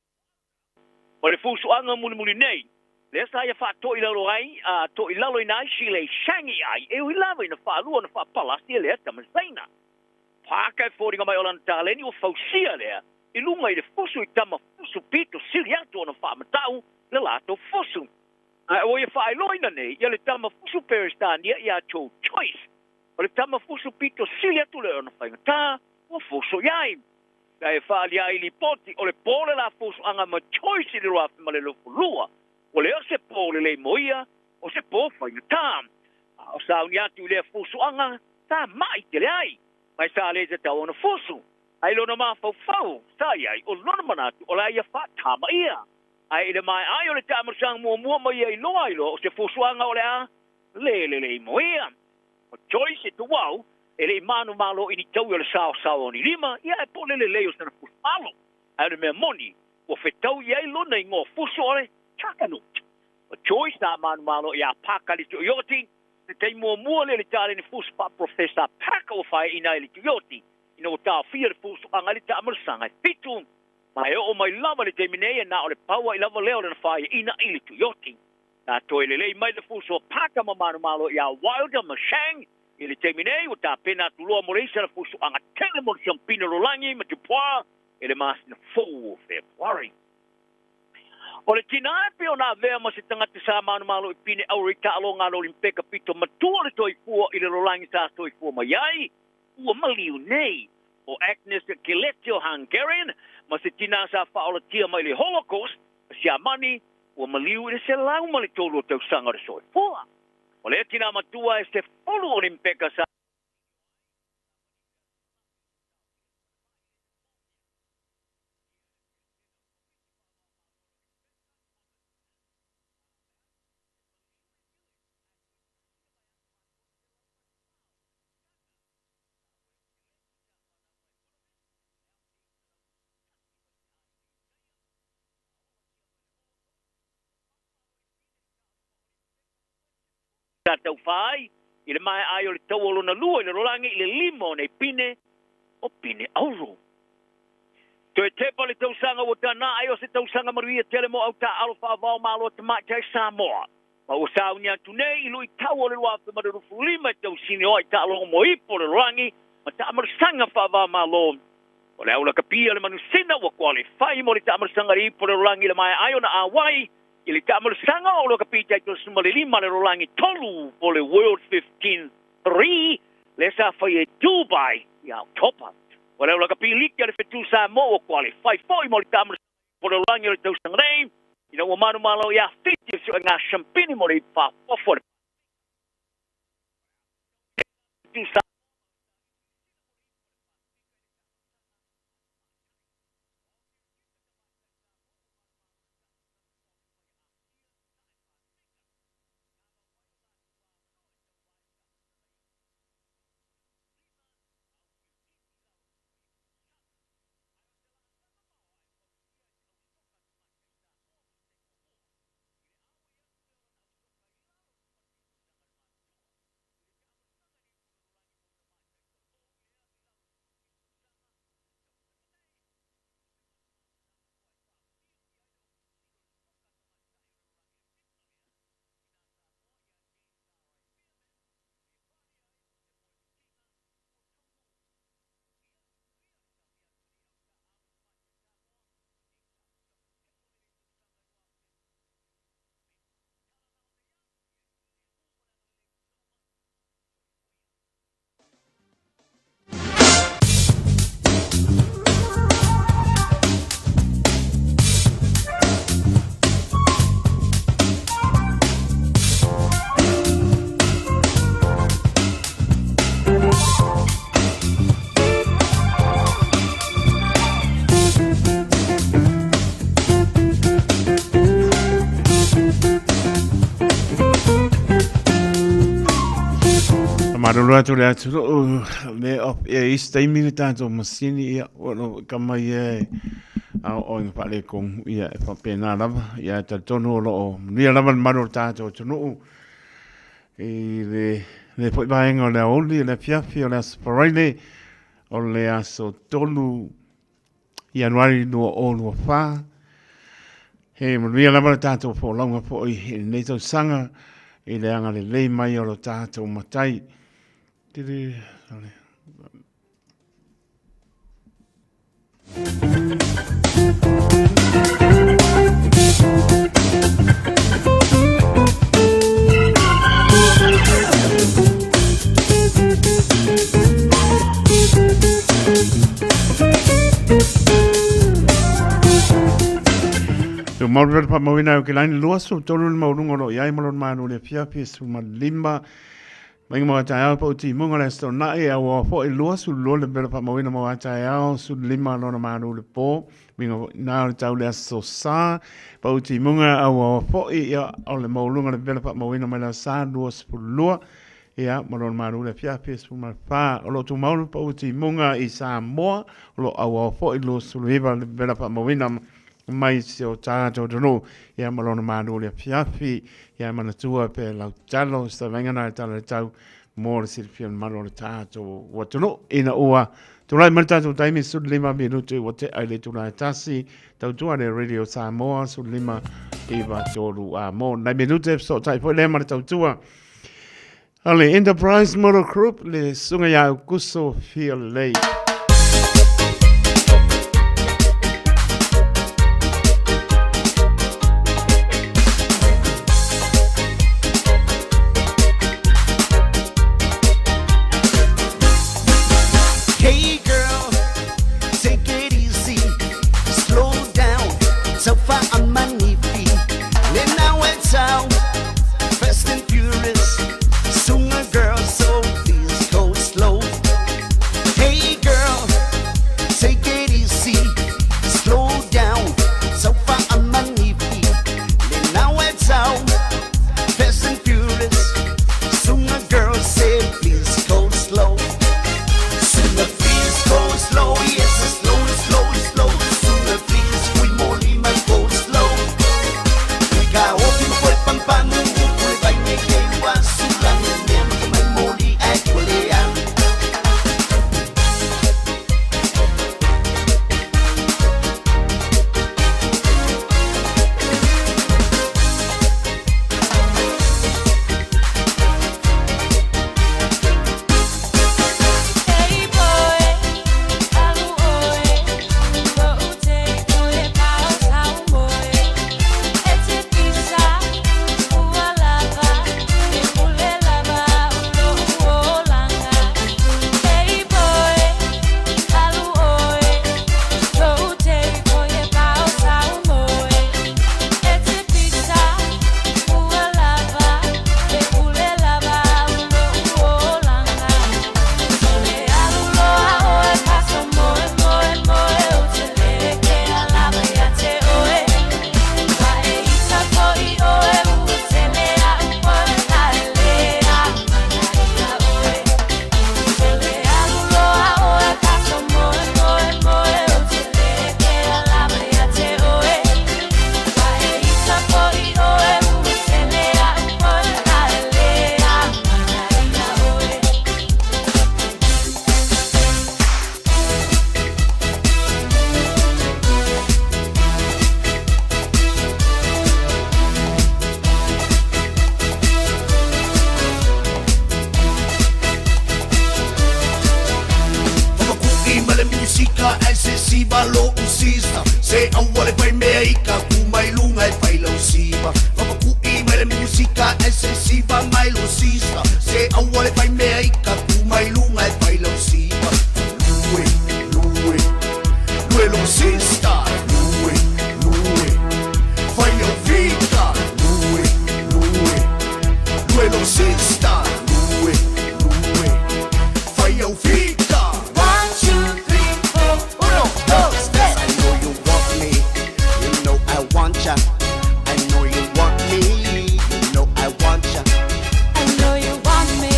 Ma le fusuaga mulimuli nei, lea sa ia faatoilalo ai, a toilaloina ai Shilei Shang i ai, e ui lava ina faalua ona faapalasi e lea tama Saina. Pāka e foliga mai o lana taleni ua fausia lea i luga i le fusu i tama fusu pito sili atu ona faamatau le latou fusu. Ae ua ia faailoaina nei ia le tama fusu Peretania ia Joe Choice. O le tama fusu pito sili atu lea ona faigata ua fusu i ai. Pe a e faaalia ai lipoti o le po le la fusuaga ma Choice i le 2022, ua le o se po lelei mo ia, o se po faigata. A o sauni atu i lea fusuaga, sa mai tele ai, ma e sa le tatau ona fusu. Ae i lona mafaufau, sa i ai o lona manatu o le a ia faatama ia. Ae i le maea ai o le taamalosaga muamua ma ia iloa ai loa o se fusuaga o le a le lelei mo ia. O Joyce e tuau, e le i manumalo i ni taui o le saosao o ni lima, ia ae po o le lelei o sana fusu alo. Ae o le mea moni, ua fetau i ai lona igoa fusu o le Juggernaut. O Joyce sa manumalo iā Parker le Tuioti, le taimi muamua lea i le taleni fusu faa-Professor Parker ua faeaina ai le Tuioti ina ua taofia le fusuaga i le taamalosaga e fitu. Ma e oo mai lava i le taimi nei e na o le pau ai lava lea o lana faeaina i le Tuioti. Sa toe lelei mai le fusu o Parker ma manumalo iā Wilder ma Shang i le taimi nei ua tapena atu loa mo le isa le fusuaga tele mo le siampina lolagi ma Dubois i le masina fou o Fepuari. O le tina e pei ona avea ma se tagata sa manumalo i pine auro i taaloga a le Olimpeka pito matua o le toifua i le lolagi sa soifua mai ai, ua maliu nei. O Agnes Keleti o Hungarian ma se tina sa faaolatia mai le Holocaust a Siamani, ua maliu i le 103 o tausaga o le soifua. O lea tina matua e 10 Olimpeka sa Sa taufa ai i le maea ai o le taua lona lua i le lalolagi i le lima o nei pine o pine auro. Toe tepa le tausaga ua tana ai o se tausaga manuia tele mo au taaalo faavao Malo Tamaitai Samoa. Ma ua sauni atu nei i luitau o le 2025 e tausini o ai taaloga mo ipo o le lalolagi ma taamalosaga faavao Malo. O le aulakapia le manusina ua qualify mo le taamalosaga i ipo o le lalolagi i le maea ai ona auai i le taamalosaga o lakapi taitolu 15 le lalolagi tolu po le World 15-3 lea sa faia i Dubai ia Oketopa. O le aulakapi liki a le Fetu Samoa ua qualify foi mo le taamalosaga o le lalolagi o le tausaga nei ina ua manumalo iā Fiti o le suega siampini mo le ipu faafoafo a le Fetu Samoa. Malolo atu le atunuu le off air i isi taimi le tatou masini ia ua no ka mai e a o ina faaletonu ia e faapena lava ia e talitonu o lo o manuia lava le mamalu o le tatou atunuu i le le foi vaega o le aoauli o le afiafi o le aso Faraile o le aso 3 Ianuari 2024. He manuia lava le tatou folauga foi i lenei tausaga i le agalelei mai o lo tatou Matai. Tele, sorry. Tu mauri pere whamauina au ke laini 23 le maulunga o lo iai ma lona manu le afiafi e 15. Mainga mo taeao pa uti munga le aso na'i au a fo'i 22 le pere whamauina mo taeao 15 lona manu le po. Minga nā o le tau le aso sa pa uti munga au a fo'i ia o le maulunga le pere whamauina mai le sa 22 ia ma lona manu le afiafi e 14. O lo tu maulu pa uti munga i Samoa o lo au a fo'i 29 le pere whamauina mai se o tātou tonu ia ma lona manu le afiafi ia manatua pe lau talo sa venga nā tala le tau mō le silafia le malo o le tātou atunuu ina ua tulai mai le tātou taimi 15 minutu ua tea i le itula e tasi tautua le Radio Samoa 15 9 3 a mō nai minute e fesootai foi lea ma le tautua a le Enterprise Motor Group le susuga ia Aukuso Fialelei. Hey girl, take it easy, slow down, so far I'm manifi. Then I went out, fast and furious, sooner girl, so please go slow. Hey girl, take it easy, slow down, so far I'm manifi. Then I went out, fast and furious, sooner girl, say please go slow. Sooner please go slow, yes, slow, slow, slow. Sooner please, we moli ma go slow. We ka open for pang panu, we vai me ke wa sula me me ma mai moli e kule am. Hey boy, alu oe, ko ute koe pao tau moe. E te pisa, ua lava, e pule lava ulo uolanga. Hey boy, alu oe, ko ute koe pao tau moe. E te pisa, ua lava, e pule lava ulo uolanga. Le aluloa oe paso moe moe moe o te leke alava ia te oe. Wa e ita koi oe ua tele a upoe la e lea mana ia oe. Le aluloa oe paso moe moe moe o te leke alava ia te oe. Wa e ita koi oe ua tele a upoe la e lea mana ia oe. Whakakuki ma le musika e se siva lo usista Se aua le pai mea i ka kumai lunga e pai lau siva. Whakakuki ma le musika e se siva mai lo sista Se aua le pai mea i ka kumai lunga e pai lau siva. Lue, lue, lue lo sista. Lue, lue, fai au vita. Lue, lue, lue lo sista. Lue, lue, fai au vita. 1, 2, 3, 4, 1, 2, 3. I know you want me, you know I want ya. I know you want me, you know I want ya. I know you want me,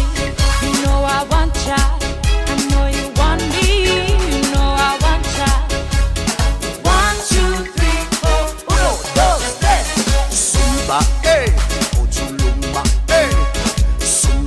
you know I want ya. I know you want me, you know I want ya. 1, 2, 3, 4, 1, 2, 3. Zumba, eh, Otulumba, eh. Zumba.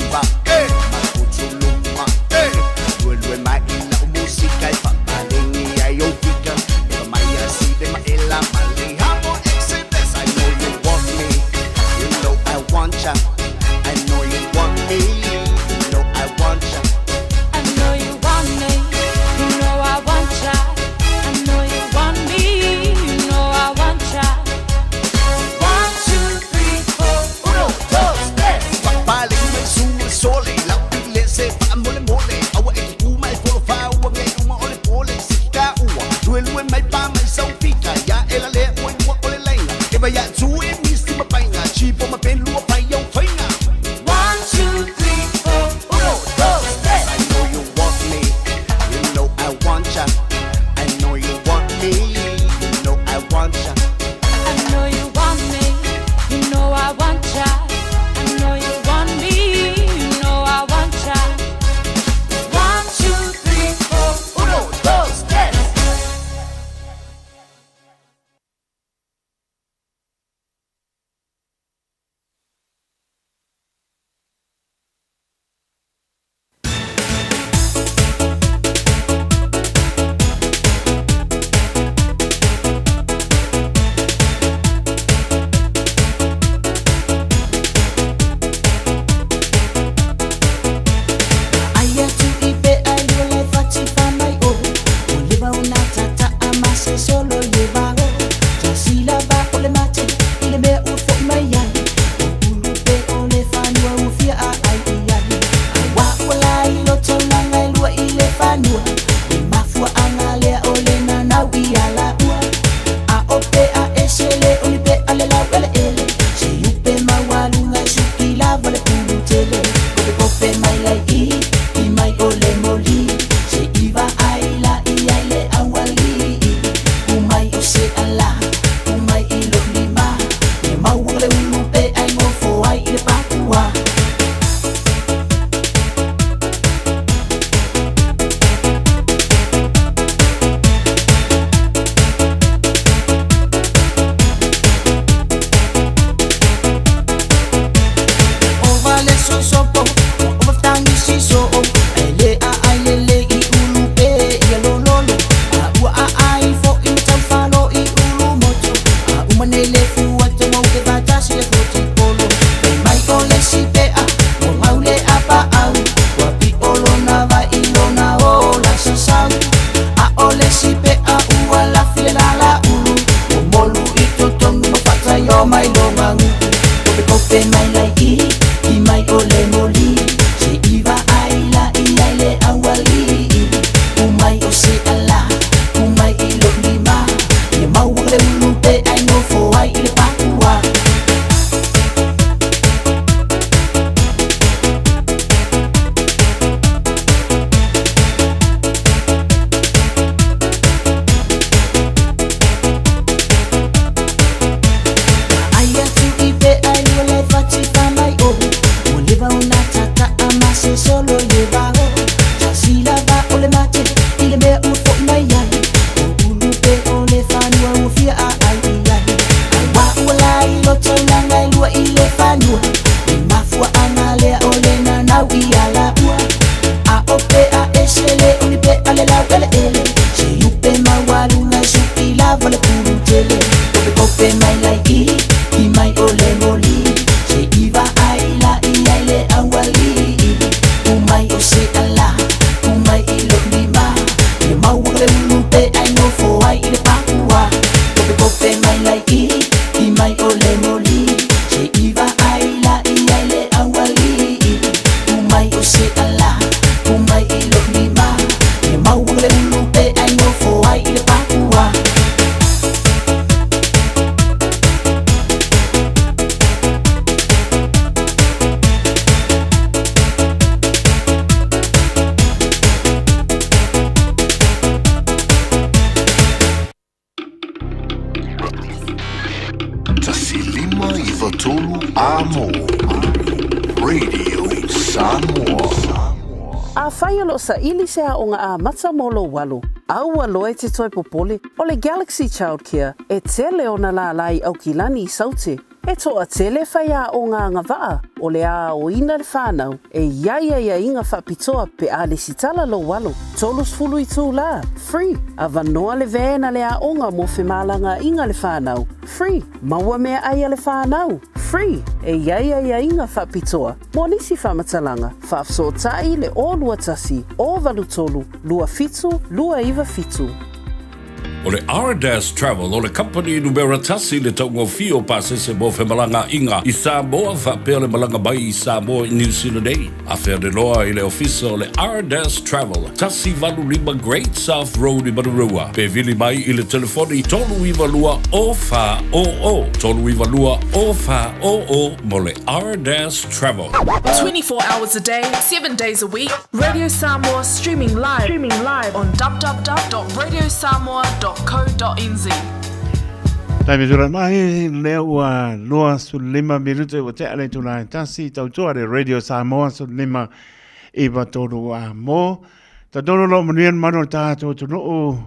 105 Amo Radio Samoa. Afai o lo o saili se aoga amata mo lou alo, aua loa e te toe popole, o le Galaxy Childcare e tele ona lālā i Aukilani i Saute. E toatele faiaoga agavaa o le a aoina le fanau e i ai aiaiga faapitoa pe a lesitala lou alo. 30 itulā, free, avanoa le van a le aoga mo femalagaaiga le fanau, free, maua meaai a le fanau, free, e i ai aiaiga faapitoa mo nisi faamatalaga, faafesootai le 021 083 27 297. O le Ardas Travel o le kamupani numera tasi i le taugofie o pasese mo femalagaaiga i Samoa faapea le malaga mai i Samoa i New Zealand nei. Afea le loa i le ofisa o le Ardas Travel, 185 Great South Road i Manurewa, pe vili mai i le telefoni 392 0400, 392 0400 mo le Ardas Travel. 24 hours a day, 7 days a week, Radio Samoa streaming live, streaming live on www.radiosamoa.co.nz. Taimi tulai mai, lea ua 25 minute ua tea le itula e tasi, tautua le Radio Samoa 15 iva tolu a mo. Tatolo lo manuia le manu o le tātou atunuu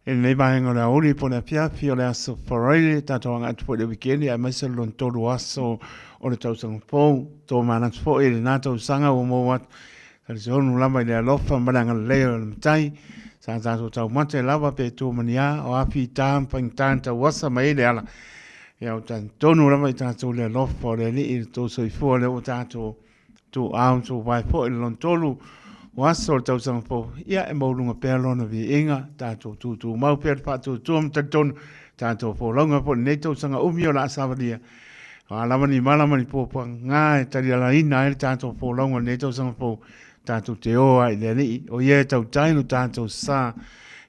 i lenei vaega o le aoauli po o le afiafi o le aso Faraile, tatou agai atu foi i le wikendi aemaise le lona tolu aso o le tausaga fou. Tō manatu foi i lena tausaga ua maua atu talitonu lava i le alofa ma le agalelei o le Matai. Sa tatou taumate lava pe tua maniā o afi i tā ma faigata na tauasa mai ai le ala. Ia o talitonu lava i tatou le alofa o le Alii i le tou soifua lea ua tatou Tuuau tuuvae foi le lona tolu o aso o le tausaga fou, ia e maualuga pea lona viiga, tatou tutumau pea le faatuatua ma talitonu, tatou folauga foi lenei tausaga umi o le a savalia. O a lava ni mala ma ni puapuaga e talialaina ai le tatou folauga lenei tausaga fou, tatou te o ai i le Alii, o ia e tautai lo tatou sa,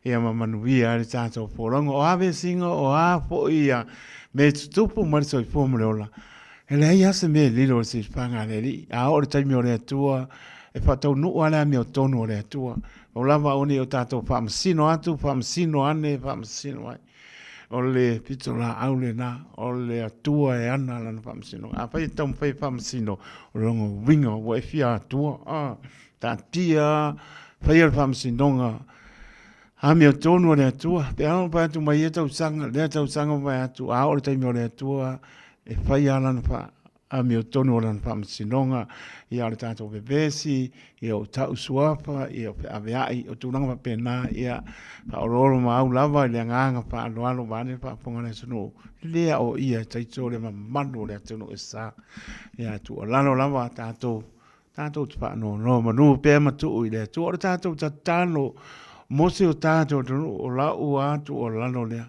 ia ma manuia ai le tatou folauga. O a vesiga, o a foi ia mea e tutupu mai le soifua ma le ola, E leai lava se mea e lilo i le silafaga a le Alii, a oo i le taimi o le Atua, e faataunuu lava le amiotonu o le Atua. Pau lava aua ne i o tatou faamasino atu, faamasino ane, faamasino ai. O le pitolaau lena, o le Atua e ana lana faamasinoga. Afai e taumafai e faamasino, o lona uiga ua e fia Atua, a, taatia, faia le faamasinoga, amiotonu a le Atua. Pe a ono fai atu mai ia tausaga, lea tausaga ma fai atu, a oo i le taimi o le Atua, e fai lava lana amiotonu o lana faamasinoga, ia o le tatou vevesi, ia o tau suafa, ia o feaveai, o tulaga faapena, ia faaoloolo maau lava i le agaga faaaloalo vaeane le faafofoga a le atunuu, e le aoaia e taito le mamalu o le atunuu e sa. Ia ae tuualalo lava tatou, tatou te faanonomanu pea ma tuu i le Atua. O le tatou tatalo mo si o tatou atunuu, o lau lava tuualalo lea.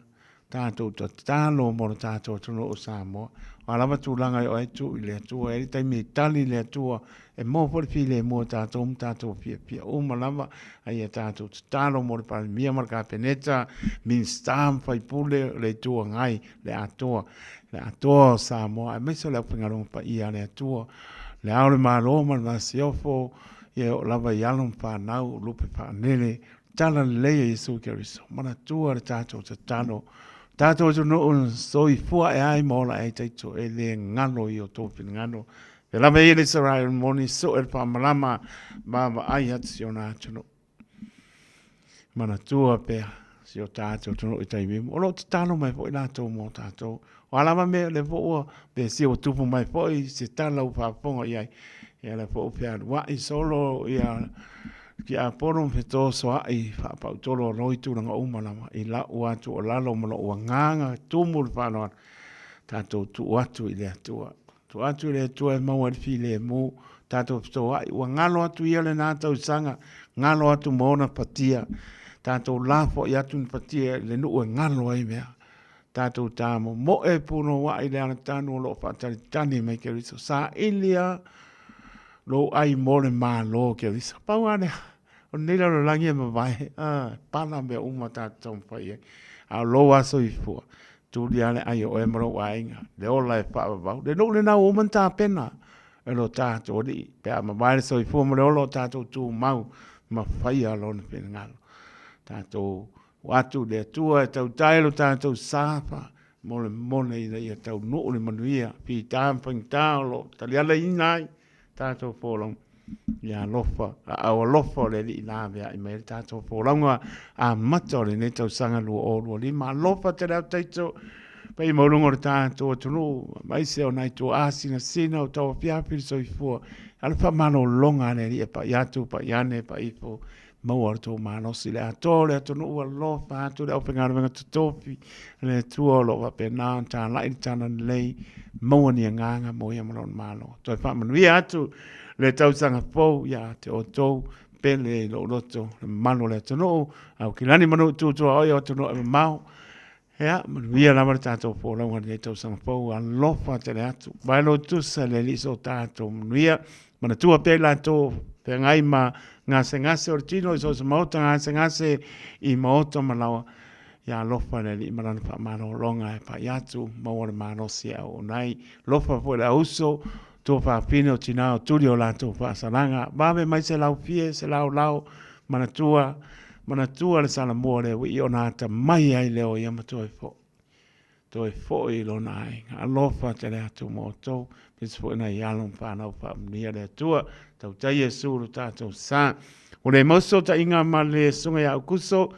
Tatou tatalo mo le tatou atunuu o Samoa. O a lava tulaga e oo ai, tuu i le Atua. E i ai le taimi e tali le Atua, e maua foi le filemu a tatou ma tatou fiafia uma lava. A ia tatou tatalo mo le Palemia ma le Kapeneta, Minisita ma Faipule o le Itu Agai, le atoa, le atoa o Samoa, aemaise o le aufaigaluega paia a le Atua, Le Ao o le Malo ma le Masiofo, ia e oo lava i alo ma fanau, lupe faanele, Talalelei a Iesu Keriso, manatua le tatou tatalo, tatou atunuu na soifua ae ai ma ola ae ai taito e le galo i o outou finagalo. Pea lava ia le Israel moni soe le faamalama ma vaai atu si ona atunuu. Manatua pea si o tatou atunuu i taimi uma. O lo o tatalo mai foi latou mo tatou. O a lava mea, o lea foi ua pesia ua tupu mai foi se tala ua faafofoga i ai. Ia lea foi ua fealuai solo ia tiapono ma fetosoa'i faapautolo alo i tulaga uma lava i la'u lava tuualalo ma lo'u agaga tumu i le faaaloalo, tatou tuu atu i le Atua. Tuu atu i le Atua e maua ai le filemu, tatou fetoa'i, ua galo atu ia lena tausaga, galo atu ma ona fatia, tatou lafoai atu ni fatia i le nuu e galo ai mea. Tatou tamomoe punouai i le alatanu o lo o faatalitali mai Keriso. Saili lava lou ai mo le Malo o Keriso. Pau lava lea, o lenei lalolagi e mavae, a, pala mea uma tatou taumafai i ai. A o lou lava soifua, tuli lava le ai o oe ma lou aiga, le ola e faavavau. Le nuu lena ua uma ona tapena e lo tatou Alii, pe a mavae le soifua ma le ola o tatou tumau ma faia Lona finagalo. Tatou Ua atu le Atua e tautai lo tatou sa faamolemole ina ia taunuu le manuia fita ma faigata o lo o talialaina ai tatou folauga. Ia alofa, aao alofa o le Alii laveai mai ai le tatou folauga amata o lenei tausaga 2025. Alofa tele atu taito paia maualuga o le tatou atunuu, aemaise o nai tuaa sinasina o tauafiafi le soifua. A o le faamalologa a le Alii e pai atu, pai ane, pai ifo, Maua lo outou malosi le atoa o le atunuu alofa atu le aufaigaluega totofi a le Atua o lo o faapena ona talai le tala lelei maua ni agaga mo ia ma lona Malo. Toe faamanuia atu le tausaga fou ia te outou pele i lou loto le mamalu o le atunuu Aukilani ma nuu tu tuaoi o atunuu e mamao. Ia, manuia lava le tatou folauga i lenei tausaga fou. Alofa tele atu. Vae lo tusa le Alii so tatou manuia. Manatua pea i latou o feagai ma gasegase o le tino i so o se maota, gasegase i maota ma laoa. Ia alofa le Alii ma Lana faamalologa e pai atu, maua le malosi e auauna ai. Alofa foi le auso, tuafafine o tina o tuli o latou faasalaga. Vave mai se laufie, se laolao, Manatua, manatua le Salamua lea ua i ona atamai ai lea o ia ma toe foi, toe foi i lona aiga. Alofa tele atu ma outou, aemaise foi nai alo ma fanau faamanuia le Atua. Tautai Iesu lo tatou sa. Ua le mau fesootaiga ma le Susuga ia Aukuso,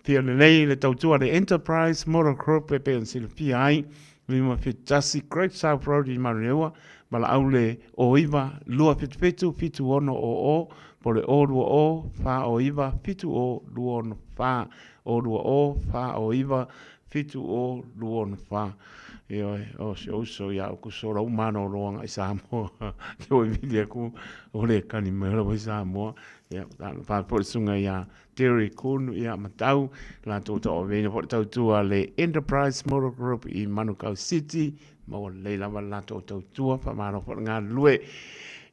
fia lelei le tautua a le Enterprise Motor Group e pei ona silafia ai, 571 Great South Road i Manurewa, valaau le 09 277 7600 po o le 020 409 7024, 020 409 7024. Ioe, o si ou uso ia Aukuso lau malolo agai Samoa. Ke oi vili aku o le kani mai o lau i Samoa. Ia, talofa foi le susuga ia Terry Kuhn, ia Matau, latou tauaveina foi le tautua a le Enterprise Motor Group i Manukau City, maua lelei lava le latou tautua, faamalo foi le galulue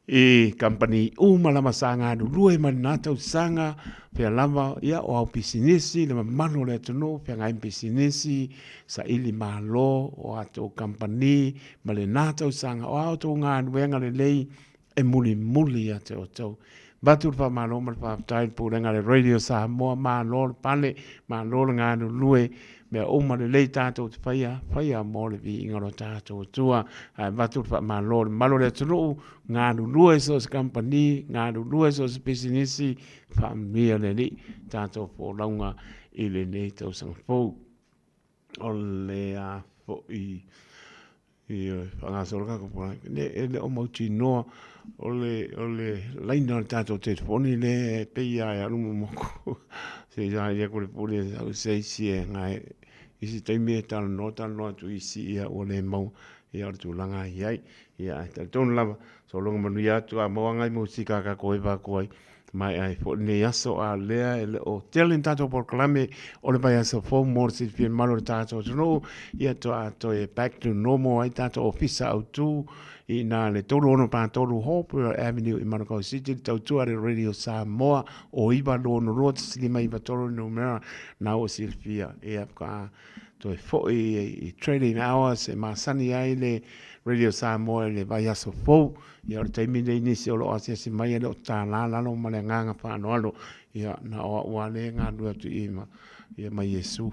i kamupani uma lava sa galulue mai lena tausaga, pea lava, ia, o au pisinisi, le mamalu o le atunuu, feagai ma pisinisi, saili malo o atou kamupani ma lena tausaga, o a outou galuega lelei e mulimuli ia te outou. Avatu le faamalo ma le faafetai i le Pulega a le Radio Samoa, malo le pale, malo le galulue, mea uma lelei tatou te faia, faia mo le viiga o lo tatou Atua. Ae avatu le faamalo i le mamalu o le atunuu, galulue so o se kamupani, galulue so o se pisinisi, faamanuia le Alii tatou folauga i lenei tausaga fou. O le a foi. Ioe, faagasolo tatou polokalame. Le, e le o mautinoa o le, o le laina o le tatou telefoni lea e pei lava e alu momoku. Se i saili atu le pule sau se isi e gae, isi taimi e talanoa talanoa atu i isi ia ua le maua ia o le tulaga e i ai. Ia ae talitonu lava, sologa manuia atu a maua nai musika a tatou e eva atu ai maea ai foi lenei aso, a o lea e le o tele ni tatou polokalame o le vaiaso fou mo le silafia mamalu o le tatou atunuu, ia toa toe back to normal ai tatou ofisa autu i ina le 3643 Hopewell Avenue i Manukau City, le tautua a le Radio Samoa o 922 159 numera na ua silafia, ia faatoa toe foi i trading hours e masani ai le Radio Samoa i le vaiaso fou. Ia o le taimi lenei nisi o lo o asiasi mai e le o tālā lalo ma le agaga faaaloalo, ia na o au lava lea e galulue atu i i ma, ia ma Iesu.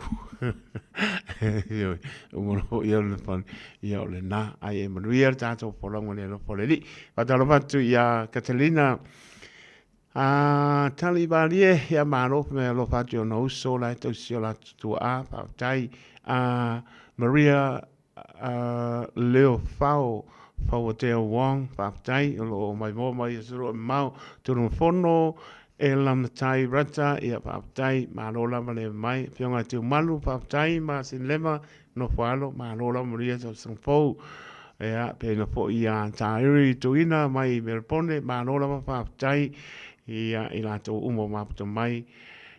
Ioe, uma loa ia o le fale, ia o lena, ai e manuia le tatou folauga i le alofa o le Alii. Faatalofa atu ia Catalina a Tali Valie, ia malo me alofa atu i ona uso la e tausi o latou tuaa, faafetai. A Maria Leo Fao, Fauatea Wong, faafetai o lo o maimoa mai i Asoalua Mamao, Tulafono Ela Matai Rata, ia faafetai, malo lava le mai. Afioga ia Tiumalu, faafetai ma Sinileva, nofo alo, malo lava manuia tausaga fou. Ia, pena foi ia Tairi Tuina mai Melbourne, malo lava faafetai ia i latou uma o maputa mai.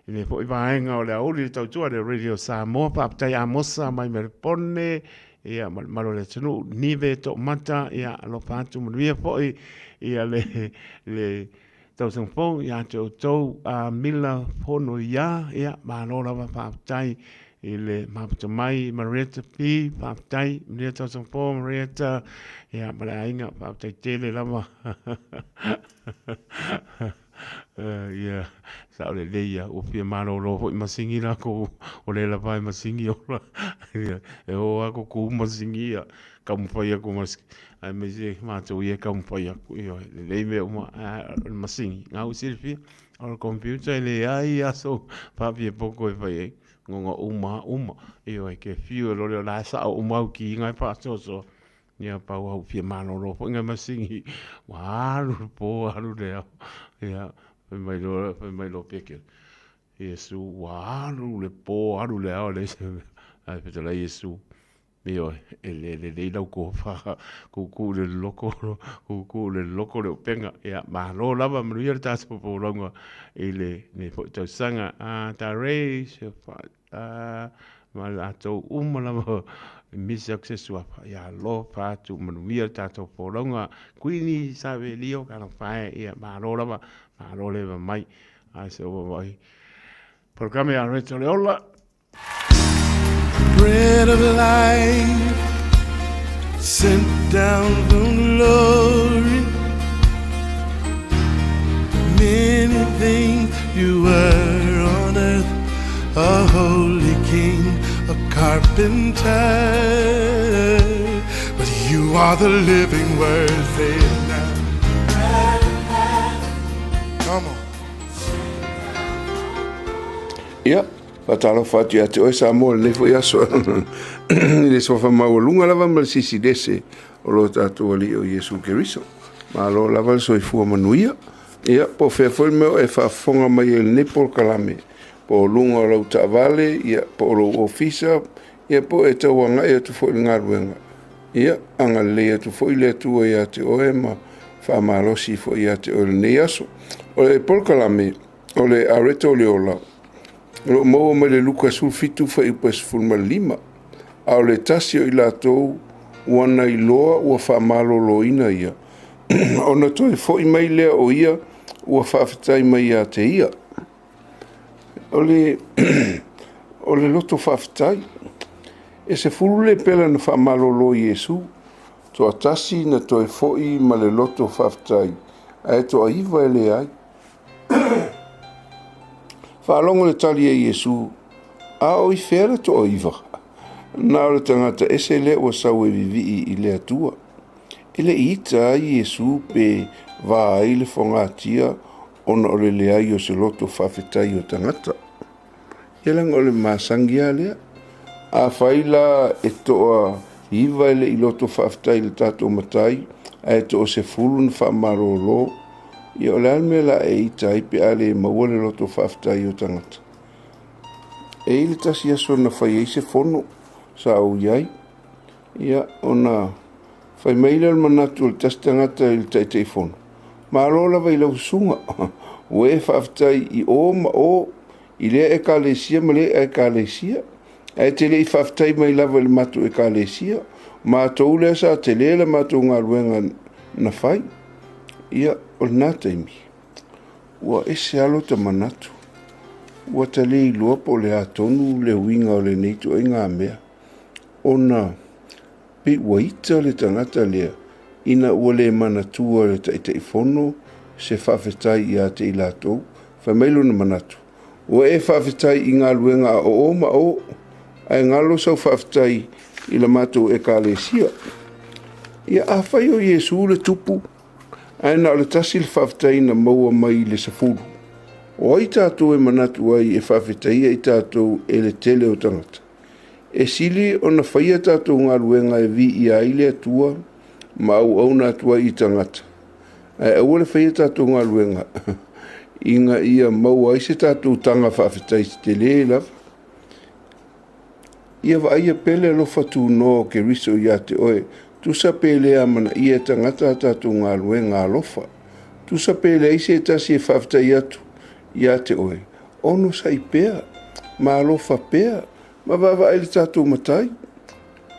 I lenei foi vaega o le aoauli i le tautua a le Radio Samoa. Faafetai Amosa mai Melepone, ia ma le mamalu o le atunuu, Nive Toomata, ia alofa atu manuia foi ia le, le tausaga fou ia te outou a Mila Fono ia, ia malo lava faafetai i le mafuta mai Marietta P, faafetai, manuia tausaga fou Marietta, ia ma le aiga, faafetai tele lava. Ia, sao lelei ia, ua fia malolo foi masigi lakou, o le lava e masigi ola. Ia, e o lava kuku masigi ia, taumafai atu ma aemaise matou ia e taumafai atu, ioe, lelei mea uma, ae o le masigi, na ua silafia, o le computer e leai lava sou faafiapoto e fai ai, goga uma lava uma, ioe, e te fiu e lole o la e sao uma au ki na e faasoasoa. Ia pau au fia malolo foi ngai masini ua alu le po alu le ao. Ia fai mai loa fai mai loa Peke, Iesu ua alu le po alu le ao leai se mea. Ae fetalai Iesu, ioe, e le lelei lau tofa, kuukuu i le loko, kuukuu i le loko le upega. Ia malo lava manuia le tatou folauga i lenei foi tausaga. A ta Ray, ma latou uma lava e misi atu se suafa, ia alofa atu manuia le tatou folauga. Kuini Savelio talofa e, ia malo lava, malo le eva mai. Ae se ua vai. Polokalame a Rachel le ola. Bread of life sent down from glory. Many things you were on earth, a holy king, a carpenter. But you are the living word, say it now. Come on. Ia, faatalofa atu ia te oe Samoa i lenei foi aso i le suafa maualuga lava ma le sisilese o lo tatou Alii o Iesu Keriso. Malo lava le soifua manuia. Ia, po o fea foi le mea o e faafofoga mai ai i lenei polokalame, po o luga o lau taavale, ia, po o lou ofisa, ia, po o e tau agai atu foi i le galuega. Ia, agalelei atu foi le Atua ia te oe ma faamalosi foi ia te oe i lenei aso. O le polokalame, o le Areto o le Ola, o lo o maua mai le Luka 17 fuaiupu e 15, a o le tasi o i latou ua na iloa ua faamaloloina ia, ona toe foi mai lea o ia ua faafetai mai ia te ia. O le, o le loto faafetai. E 10 lepela na faamalolo i Iesu, toatasi na toe foi ma le loto faafetai, ae toaiva e leai. Faalogo le tali a Iesu, A o i fea le toaiva? Na o le tagata ese lea ua sau e vivii i le Atua. E le i ita ai Iesu pe va ai le fogatia ona o le leai o se loto faafetai o tagata. Ia leaga o le masani lava lea. Afai la e toa Iva e le i loto faafetai i le tatou Matai, ae toasefulu na faamalolo. Ia o le a le mea o le a e ita ai pe a le maua le loto faafetai o tagata? E i ai le tasi aso na fai ai se fono sa ou i ai, ia ona fai mai lea o le manatu o le tasi tagata i le Taitaifono, Malo lava i lau susuga, ua e faafetai i o ma o, i lea Ekalesia ma lea Ekalesia, ae te le i faafetai mai lava i le matou Ekalesia, o matou lea sa tele le matou galuega na fai. Ia, o lena taimi, ua ese lava lota manatu, ua ta le iloa po o le a tonu le uiga o lenei ituaiga mea, ona pei ua ita le tagata lea ina ua le manatua e le Taitaifono se faafetai ia te i latou. Fai mai lona manatu, Ua e faafetai i galuega a o ma o, ae galo sau faafetai i la matou Ekalesia. Ia, afai o Iesu le tupu, ae na o le tasi le faafetai na maua mai i le 10, o ai tatou e manatu ai e faafetaia i tatou e le tele o tagata? E sili ona faia tatou galuega e viia ai le Atua ma auauna atu ai i tagata, ae aua le faia tatou galuega ina ia maua ai se tatou taga faafetai tele lava. Ia vaaia pea le alofa tunoa o Keriso ia te oe, tusa pe le amanaia e tagata a tatou galuega alofa. Tusa pe leai se tasi e faafetai atu ia te oe, onosai pea, ma alofa pea, ma vaavaai i le tatou Matai.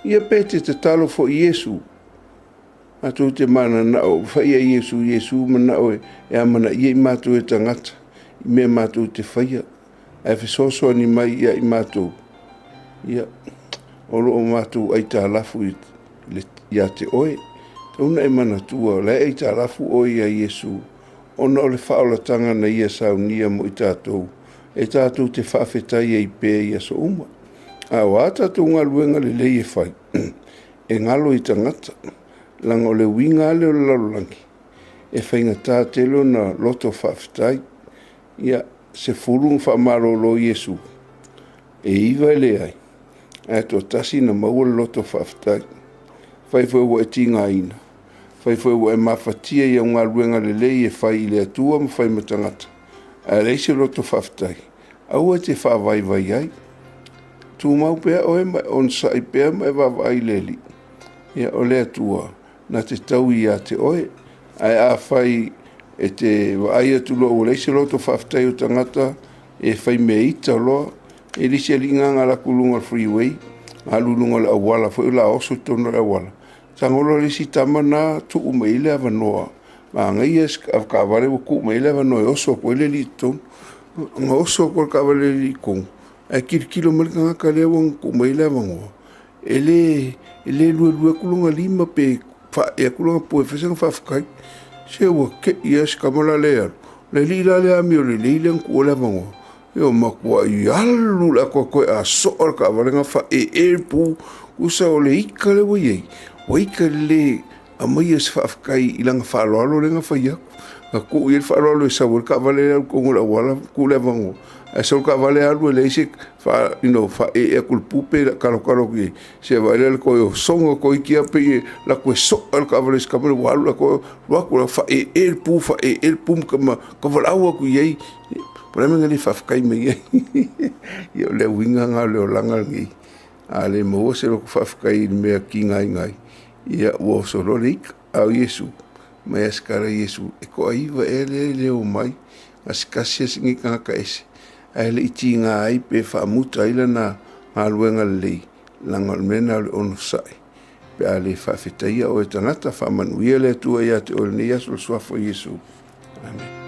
Ia pe te tatalo foi Iesu, matou te mananao, faia Iesu, Iesu manao e amanaia i matou e tagata, i mea matou te faia, ae fesoasoani mai ia i matou, ia, o lo o matou aitalafu ia te oe. Tatau ona e manatua, o la e aitalafu oe ia Iesu, ona o le faaolataga na ia saunia mo i tatou, e tatou te faafetai ai pea i aso uma. A o a tatou galuega lelei e fai, e galo i tagata, leaga o le uiga lava lea o le lalolagi, e faigata tele ona loto faafetai. Ia, 10 na faamalolo Iesu, e 9 e leai, ae toatasi na maua le loto faafetai. Fai foi ua e tigaina, fai foi ua e mafatia i au galuega lelei e fai i le Atua ma fai ma tagata, ae leai se loto faafetai, aua e te faavaivai ai. Tumau pea oe ma e onosai pea ma e vaavaai i le Alii. Ia, o le Atua, na te taui ia te oe. Ae afai e te vaai atu loa ua leai se loto faafetai o tagata, e fai mea ita loa, e le isi alii na alu atu i luga o le freeway, alu i luga o le auala foi o le a oso i totonu o le auala, tago loa le isi tama na tuu mai ai le avanoa, manaia si avetaavale ua tuu mai ai le avanoa e oso atu ai le alii i totonu. Na oso atu le taavale a le alii i totonu, ae tilotilo mai le tagata lea ua na tuu mai ai le avanoa, e le luelue atu lona lima pe faaee atu lona pua e fai sana faafetai. Se ua te i lava si tama la lea e alu, le alii la lea amio lelei lea na tuua le avanoa, ua matuai alu le atoatoa e asoa le taavale na faaee le pu, tusa o le ita lea ua i ai, ua ita i le le aumaia se faafetai i lana faaaloalo lea na fai atu. Na tuu i ai le faaaloalo e sau ai le taavale e alu i totonu o le auala tuu le avanoa, ae sau le taavale alu e leai se faaee atu i le pu pe talotalo atu i ai, se i vaai la i le toe osoga toeitiiti lava pei e alu atu e soa le taavale a si tama lea ua alu le atoa, alu atu la faaee le pu, faaee le pu ma tauvalaau atu i ai. Po o le a le mea na le faafetai mai ai. Ia o le uiga lena o le olaga lenei. A le maua se loto faafetai i le mea tigaina ai, ia ua oso loa le ita. A o Iesu, mai lava se tala Iesu, e toaiva ea lea e le omai, gasegase lava sina tagata ese, ae le i tiga ai pe faamuta ai lana galuega lelei, leaga o le mea lena o le onosai pe a le faafetaia oe e tagata. Faamanuia le Atua ia te oe i lenei aso i le suafa o Iesu. Amene.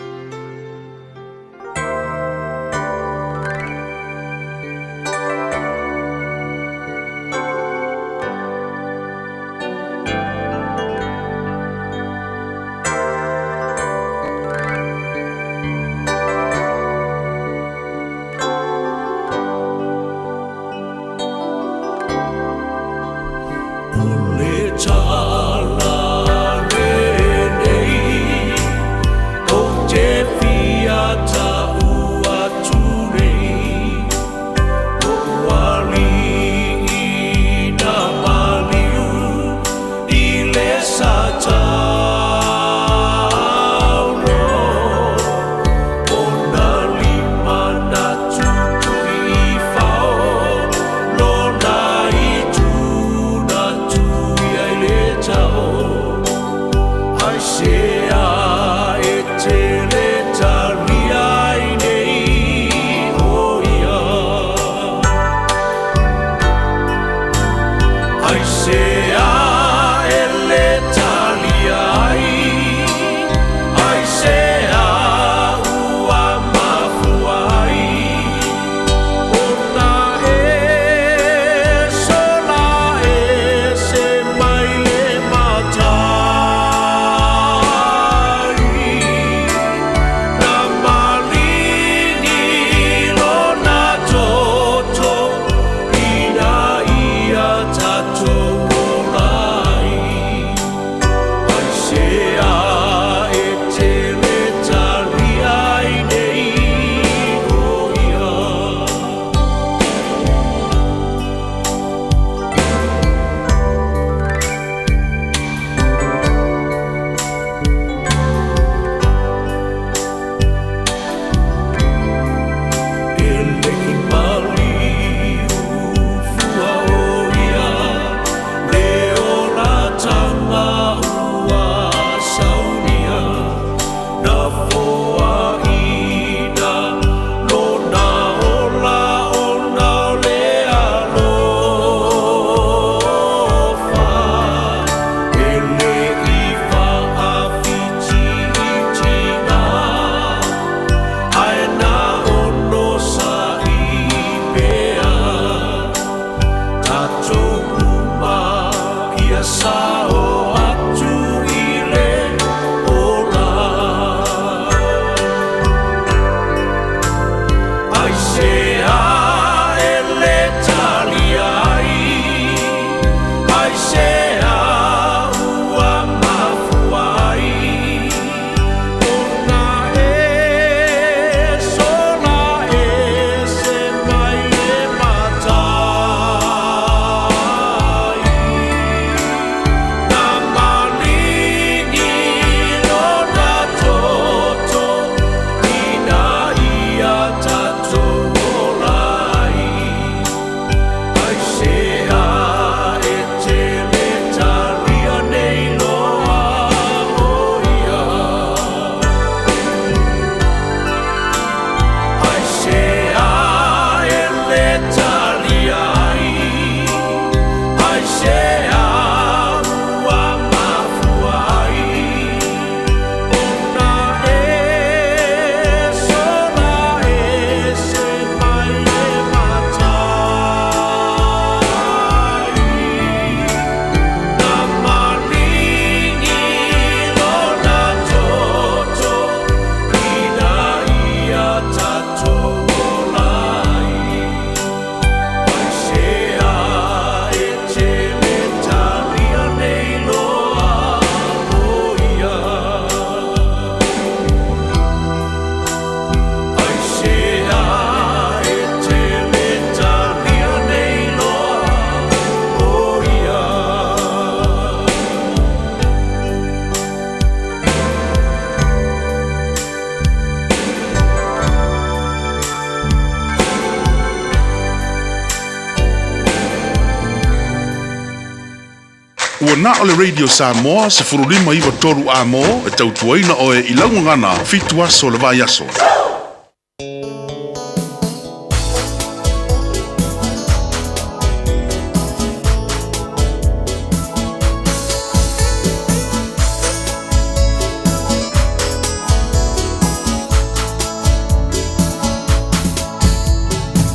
Ua na o le Radio Samoa 1593 Amo e tautuaina oe i lau gagana 7 aso o le vaiaso.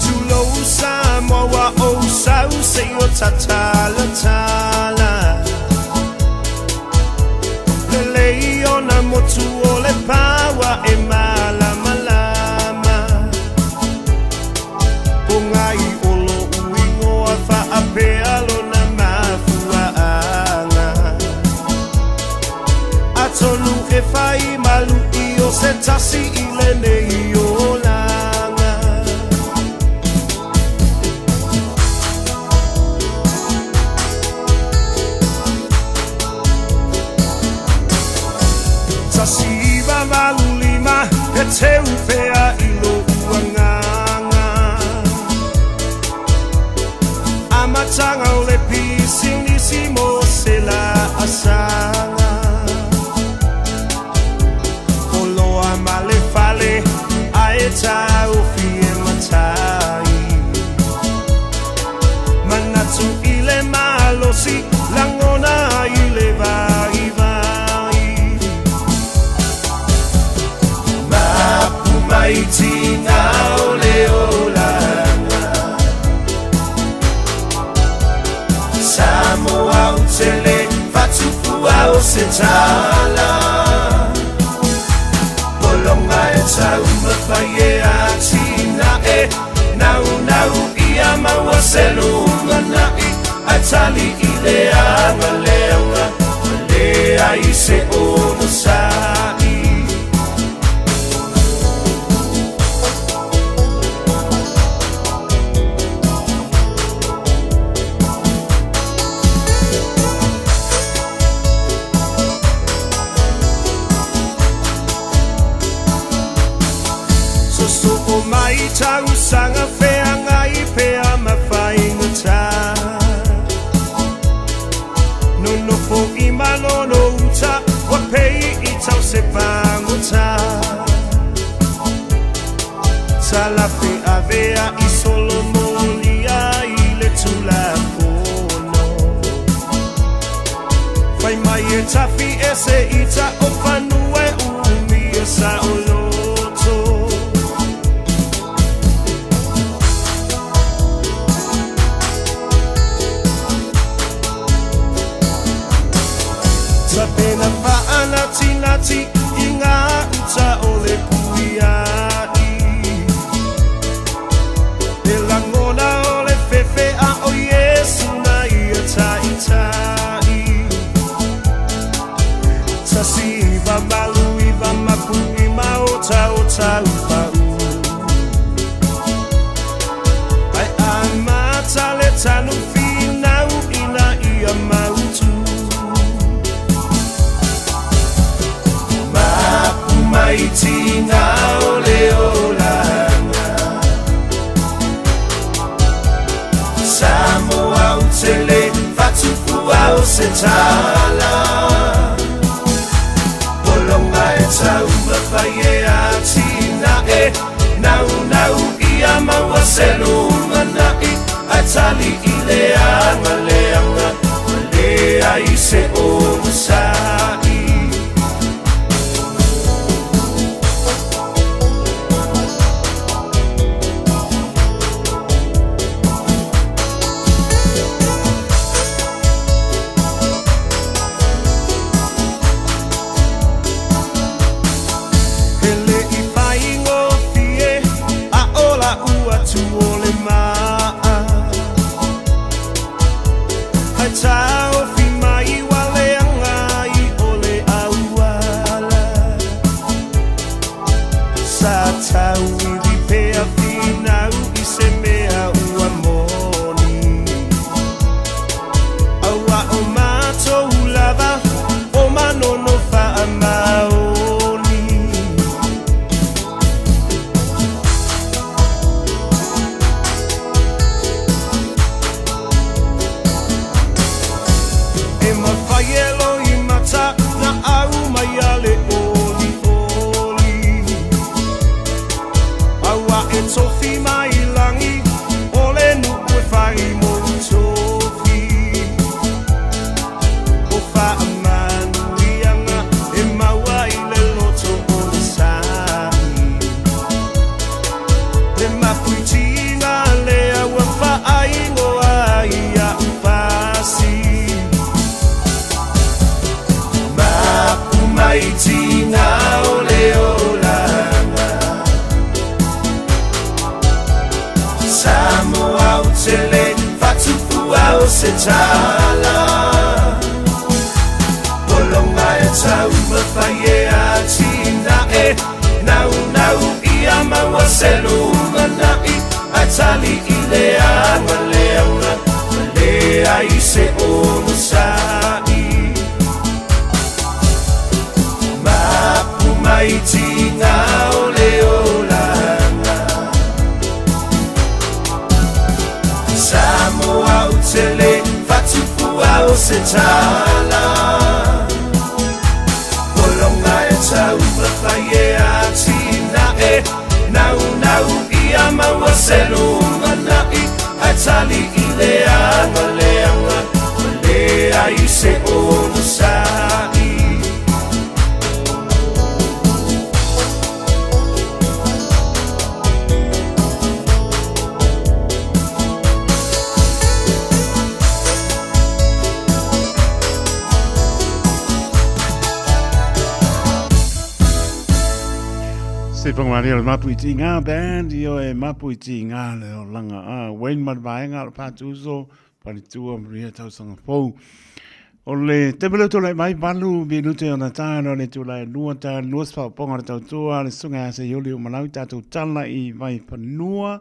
Tulou Samoa ua ou sau seia tatalatala. Lelei ona motu o le paua e malamalama. Pogai o lo'u igoa faapea lona mafuaaga. Atonu e fai malu'i o se tasi i lenei olaga. 1985 e teu pea i lo'u agaga. Amataga o le pisinisi mo se laasaga. Oloa ma le fale ae taofi e matai. Manatu i le malosi lagona ai le vaivai. Mapu mai tiga o le olaga. Samoa ou te le fatufua o se tala. Pologa e taumafai e atinae. Naunau ia maua se lumanai. Ae tali i le agaleaga ma leai se onosai. Sosoo mai tausaga feagai pea ma faigata. Nonofo i Manono uta ua pei i tau se pagota. Talafe avea i solomolia i le Tulafono. Fai mai e tafi ese ita o fanua e umia saoloto. Tapena faanatinati i ngā uta o le puia'i. E lagona o le fefe a o Iesu na ia ta'ita'i. 1989 mapu'i ma otaota upa'u. Ae amata le tanu finau ina ia mautu. Mapu mai tiga o le olaga. Samoa ou te le fatufua o se tala. Pologa e taumafai e atinae. Naunau ia maua se lumanai. Ae tali i le agaleaga ma leai se onosai. E le i faigofie a o la'u atu o le ma'a. Ae taofi mai ua leaga ai o le auala. Sa tauivi pea finau i se mea ua moni. Aua o matou lava o Manono faamaoni. E tala. Polonga e taumafai e atinae, Naunau ia maua se lumanai, Ae tali i le aga leaga, Ua leai se onosai. Mapu mai tiga o le olaga. Samoa ou te le fatufua o se tala. Polonga e taumafai e atinae, Naunau ia maua se lumanai, Ae tali i le aga leaga, Ua leai se onosai. Se whangaria le mapu i ngā band i oe mapu i ngā le o langa a Wayne Marvaenga o Pātūso Paletua Maria Tausaga Fou. O le te mele tō mai valu minute o na tāna o le tūlai lua tā lua spa ponga le tautua le sunga a se ioli o malau tātou tala i vai whanua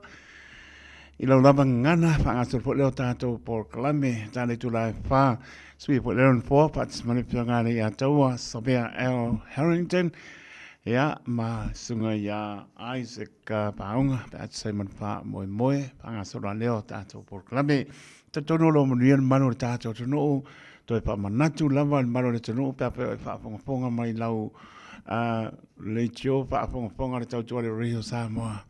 i lau lava ngana whangasoro po leo tātou porokalame tā le tūlai whā sui po leo nfoa pātis manu pia ngā le ia taua Sabea L. Harrington ia ma sunga ia Isaac Ka pāunga, pe atu sai manu whā moe moe, whangasoro a leo tātou porokalame. Totonu o lo manuia le manu o le tātou atunuu, toe whaamanatu lava le manu o le atunuu, pea pea e whaafongafonga mai lau leitio, whaafongafonga le tautua le Radio Samoa.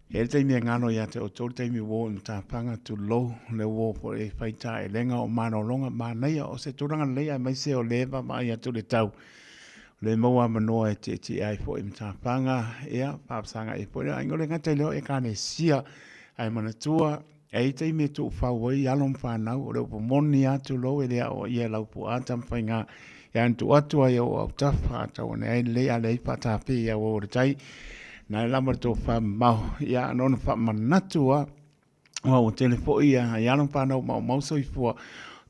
He le taimi e ngano ia te o tō le taimi wō i matāpanga tu lou le wō po e whaitā e lenga o mānolonga, mānaia o se tūranga lei ai mai se o leva ma ai atu le tau. Le maua manoa e tietie ai foʻi matafāga, ia, faavasaga ea foʻi lea. Ai le gata i lea o Ekalesia, ae manatua, e i ai taimi e tuufau ai alo ma fanau, o le upu moni lava tulou e le aoaia e lau puaa Tamafaiga, e ana tuu atu ai e oo autafa, a tau ane ai lelei a leai faatafē i auau o le tai, na e lava le tofa mamao, ia, na ona faamanatu lava, Aua ua tele foi ia i alo ma whanau maumau soifua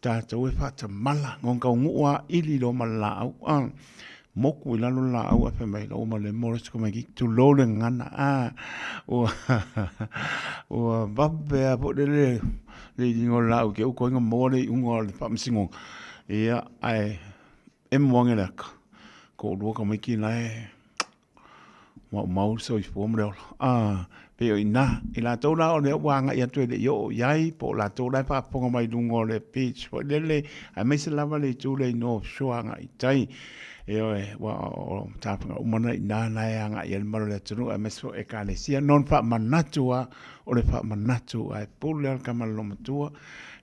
tātou e whaatamala ngong kau nguu a ili lo ma le laau a moku i lalo le laau a whai mai lo ma le mora tuku mai ki tulou le ngana a ua ua vape a po le le le ilinga o le laau ke uko inga moa le iunga o le whaamasingonga ia ae e moange le aka ko ulua ka mai ki lae Maumau le soifua ma le ola. A, pei o i inā, i latou la o lea ua agai atu e le i oo i ai, po o latou la e faafofoga mai i luga o le beach foi lele, aemaise lava le itu lea i North Shore agai i tai. Ioe, ua o matafaiga uma na i inā la e agai ai le mamalu o le atunuu aemaise foi Ekalesia. Nona faamanatu lava, o le faamanatu ae pule lava le tama a le loomatua,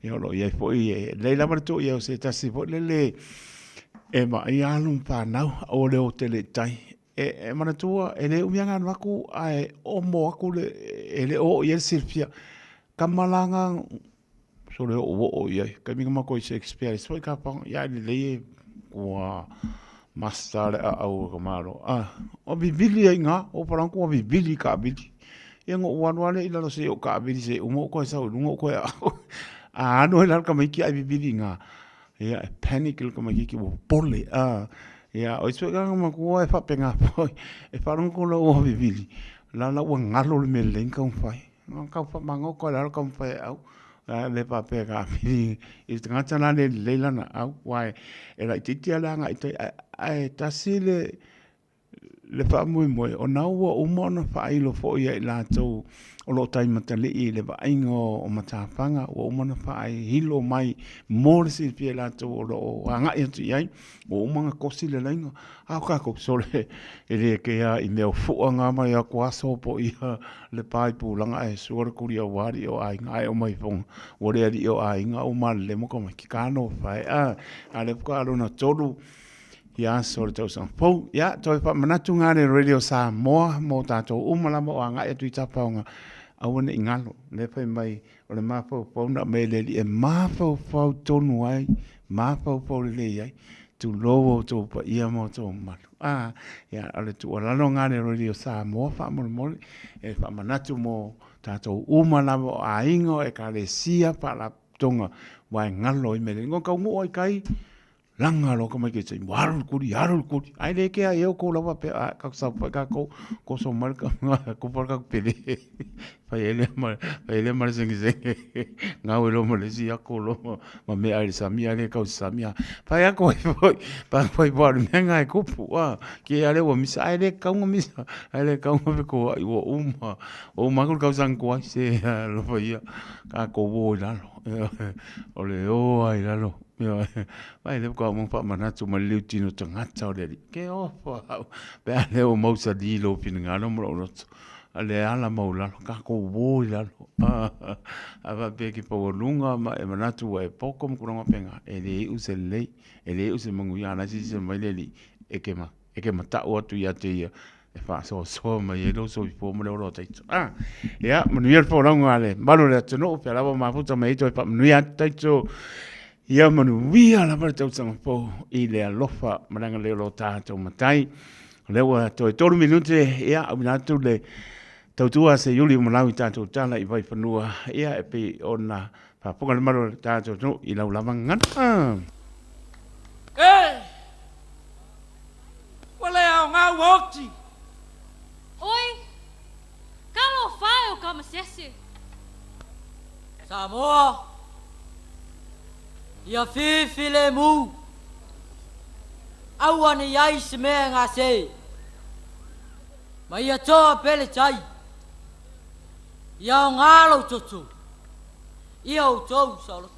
ia o lo o i ai foi, e lelei lava le tuu i ai o se tasi foi lele e vaaia alo ma fanau, aua le o tele i tai. E, e manatua, e le umi aga aku, ae omo aku le, e le oo i ai le silafia. Kama la nga, so le oo oo i ai. Taimi ka makou i Shakespeare, isi foi ka panga, ia e lelei e ua master le aau o ka malo. Ah, o vivili ai nga, o palanku ua vivili i kaavili. Ia ngo ua alu ale i lalo se o kaavili se uma o koe sau i lunga o koe au. A alu ai la le tamaiti ae vivili i nga. Ia, e panic le tamaitiiti ua popole, a, ia, o isi foi tagata matua e faapena foi, e faalogo atu loa ua vivili, la la ua galo le mea lelei na taumafai. Na tau faamagota i lalo taumafai e au, a le faapea e taamili i le tagata la le lelei lana au, aua e laitiiti lava le agai i tai, ae tasi le, le faamoemoe, ona ua uma ona faailo foi ia i latou o lo o taimatalii i le vaaiga o matafaga, ua uma ona faailo mai mo le silafia e latou o lo o agai atu i ai, ua uma ona kosi le laina. A o tatou, sole, e le kea i mea o fua ngā mai aku aso po ia le pa i pulaga ae sua le kuli aua alii o aiga ae o mai fonga, ua le alii o aiga ua malelemo tamaiti, ka nofa e, a, a lea faatoa lona tolu, Ia aso o le tausaga fou. Ia, toe faamanatu ngā le Radio Samoa mō tātou uma lava o agai atu i tapaonga, aua ne i ngalo. Le whai mai o le mafaufau na me le li e mafaufau tonu ai, mafaufau lelei ai, tulou o outou paia ma outou mamalu. Ah, ia, o le tuualalo ngā le Radio Samoa faamolemole, e faamanatu mō tātou uma lava o aiga o Ekalesia, Faalapotopotoga. Ua e galo ai mea lelei. Ngo taunuu ai kai, laga loa ka mai ke tai, ua alu le kuli, alu le kuli. Ai le kea e o kou lava pe a ka sau pa ka kou, ko so mai ka ko pa ka pele. Fai ele ma, fai ele ma le senge senge. Ngau e lo ma le si ako lo ma me ai le sami ai le kau sami a. Fai ako ai foi, pa foi pa le mea ngai kupu a. Ke ale ua misa ai le kaunga misa, ai le kaunga pe ko ai ua uma. O uma ko kau sang ko ai se lo fa ia ka ko wo i lalo. O le o ai lalo. Vai le ko mo fa manatu ma le tino tangata o le ali. Ke ofa au. Pe a le o mau sa di lo finangalo mo lo loto. A le ala mau lalo ka ko wo i lalo. A va pe ki pa lunga ma e manatu wa e poko mo kuranga penga. E le u se lei. E le u se mangu ia na si se mai le li. E ke ma e ke matau atu ia te ia. E faasoasoa mai ai lou soifua ma le ola o taito. Ah, ia, manuia le folauga a le malu o le atunuu, pea lava mafuta mai ai toe faamanuia atu taito. Ia manuia lava le tausaga fou i le alofa ma le agalelei o lo tatou Matai. O lea ua toe 3 minute, ia, auina atu le tautua a Seiuli o Malau i tatou tala i Vaifanua, ia, e pei ona faafofoga le malu o le tatou atunuu i lau lava gagana. E! Ua le aoga ua oti. Oi, talofa e o Kamasese. Samoa, ia fifilemu, aua ne i ai se mea e gase, ma ia toa pea le tai, ia aoga lou toto, ia outou saoloto.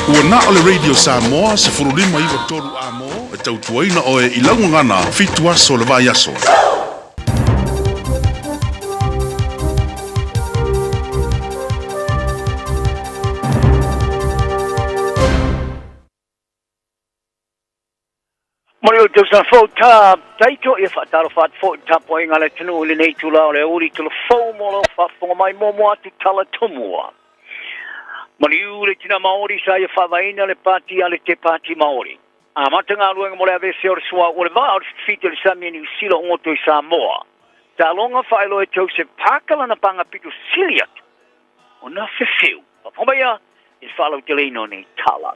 Ua na o le Radio Samoa 1593 amo e tautuaina oe i lau gagana 7 aso o le vaiaso. Moni o le tausaga fou ta taito ia faatalofa atu foi i le tapuaiga a le atunuu i lenei itula o le aoauli tala fou mo lau faafofoga mai muamua atu tala tomua. Maliu le tina Maori sa ia faavaeina le pati a le Te Pāti Maori. Amata galuega mo le aveesea o le suauu o le vaa o le Fiti o le Sami a Niu Sila o goto i Samoa. Taaloga faailoa e Joseph Parker lana paga pito sili atu ona fefeu. Faafofoga maia i le faalauteleina o nei tala.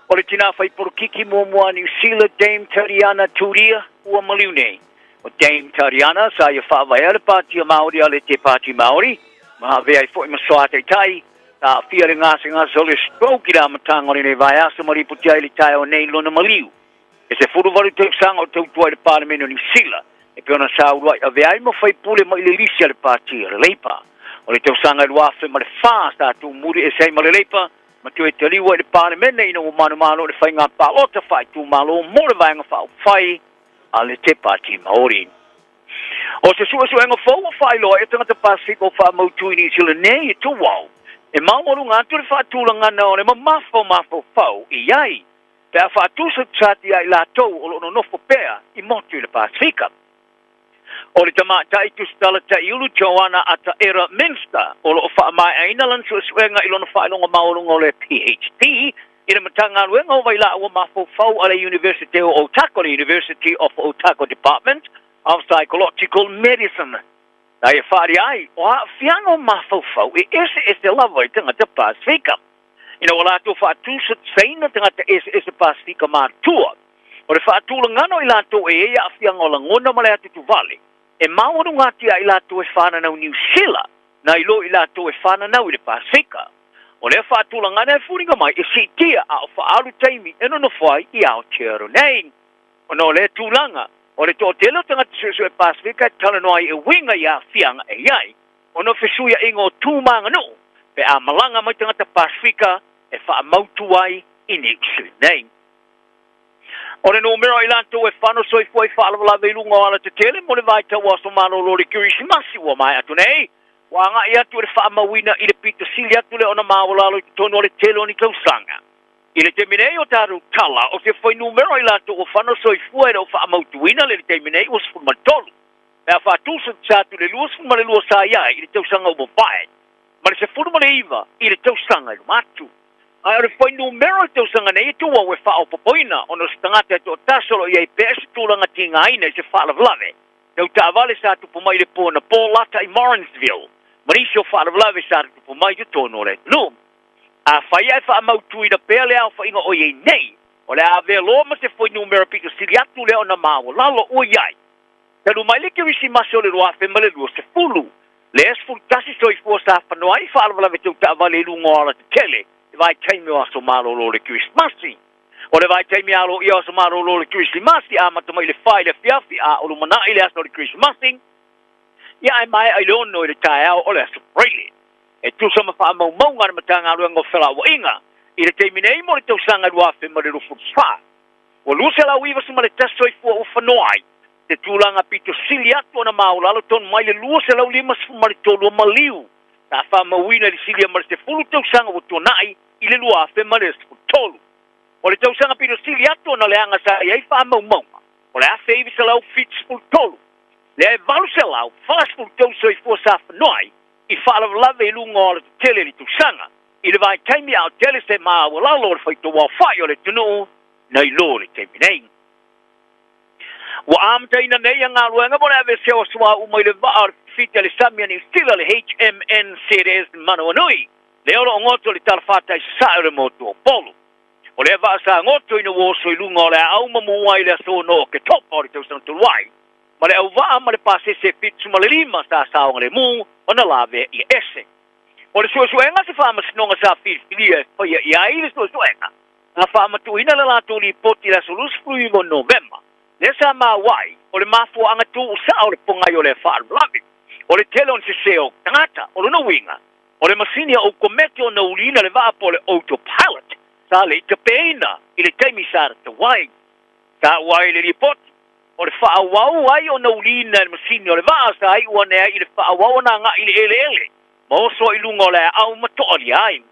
O le tinā fai polokiki muamua a Niu Sila, Dame Tariana Turia, ua maliu nei. O Dame Tariana sa ia faavaea le Pātia Māori a le Te Pāti Māori, ma avea ai foi ma soa taitai, sa aafia le gasegase o le stroke i le amataga o lenei vaiaso ma lipoti ai i le taeao nei lona maliu. E 18 tausaga o tautua i le Palemene o Niu Sila, e pei ona sa uluai avea ai ma faipule mai le lisi a le Pati a le Leipa. O le tausaga e 2004 sa tuumuli ese ai ma le Leipa ma toe taliua i le Palemene ina ua manumalo i le faiga palota faaitumalo mo le Vaega Faaupufai a le Te Pati Maori. O se suesuega fou ua faailoa e tagata Pasefika o faamautu i Niu Sila nei e tuau e maualuga atu le faatulagana o le mamafa o mafaufau i ai pe a faatusatusa ia i latou o lo o nonofo pea i motu i le Pasefika. O le tamaitai tusitala taiulu Joanna Ataera Minster o lo o faamaeaina lana suesuega i lona faailoga maualuga o le PhD i le Matagaluega o Vailaau o Mafaufau a le Iunivesite o Otago, le University of Otago Department of Psychological Medicine. Na ia faaalia ai, o aafiaga o mafaufau e eseese lava i tagata Pasefika. Ina ua latou faatusatusaina tagata eseese Pasefika matutua, o le faatulagana o i latou e i ai aafiaga o lagona ma le atutuvale, e maualuga atu ia i latou e fananau Niu Sila nai lo i latou e fananau i le Pasefika. O lea faatulagana e fuliga mai e siitia a o faaalu taimi e nonofo ai i Aotearoa nei. Ona o lea tulaga, o le toatele o tagata suesue Pasefika e talanoa ai e uiga i aafiaga e i ai ona o fesuiaiga o tu ma aganuu pe a malaga mai tagata Pasefika e faamautu ai i Niu Sila nei. O le numera o i latou e fano soifua i faalavelave i luga o alatetele mo le vaitau o aso malolo o le Kerisimasi ua maea atu nei, ua agai atu i le faamauina i le pito sili atu lea ona maualalo i totonu o le tele o ni tausaga. I le taimi nei o tatou tala, o se fuainumera o i latou ua fano soifua e le o faamautuina le i le taimi nei ua 13. Pe a faatusatusa atu i le 22 sa i ai i le tausaga ua mavae, ma le 19 i le tausaga i luma atu. Ae o le fuainumera o le tausaga nei e tuuau e faaopoopoina ona o se tagata e toatasi o lo o i ai pea se tulaga tigaina i se faalavelave tau taavale sa tupu mai i le po anapo lata i Morrinsville ma nisi o faalavelave sa tutupu mai i totonu o le atunuu. Afai ae faamautuina pea le aofaiga o i ai nei, o le a avea loa ma se fuainumera pito sili atu lea ona maualalo ua i ai. Talu mai le Kerisimasi o le 2020, le 11 soifua sa fanoa ai i faalavelave tau taavale i luga o alatetele i vaitaimi o aso malolo o le Kerisimasi. O le vaitaimi aloaia o aso malolo o le Kerisimasi, amata mai i le 4 i le afiafi a o lumanai le aso o le Kerisimasi, ia ae maea i le 6 i le taeao o le aso Faraile. E tusa ma faamaumauga a le Matagaluega o Felauaiga i le taimi nei mo le tausaga 2024, ua 291 soifua ua fanoa ai se tulaga pito sili atu ona maualalo tonu mai le 253 o maliu sa faamauina i le silia ma le 10 tausaga ua tuanai i le 2013. O le tausaga pito sili atu ona leaga sa i ai faamaumauga o le 1973, lea e 843 soifua sa fanoa ai i faalavelave i luga o alatetele i le tausaga, i le vaitaimi a o tele se maualalo o le faitauaofai o le atunuu nai lo le taimi nei. Ua amataina nei a galuega mo le aveesea o suauu mai le vaa o le Fiti a le Sami a Niu Sila, le HMNZS Manawanui, lea o lo o goto i le talafatai sasae o le motu o Upolu. O lea vaa sa goto ina ua oso i luga o le aau ma mu ai i le aso 6 o Oketopa o le tausaga talu ai, ma le auvaa ma le pasese 75 sa saogalemu ona lavea ia ese. O le suesuega se faamasinoga sa filifilia e faia i ai le suesuega, na faamatuuina le latou lipoti i le aso 29 o Novema, lea sa maua ai o le mafuaaga tuusao o le pogai o lea faalavelave, o le tele o ni sese o tagata. O lona uiga, o le masini a oukometi ona uliina le vaa po o le autopilot sa le i tapeina i le taimi sa tatau ai. Taua ai i le lipoti, o le faaauau ai ona uliina e le masini o le vaa sa iu ane ai i le faaauau ona agai i le eleele ma oso i luga o le aau ma toalia ai.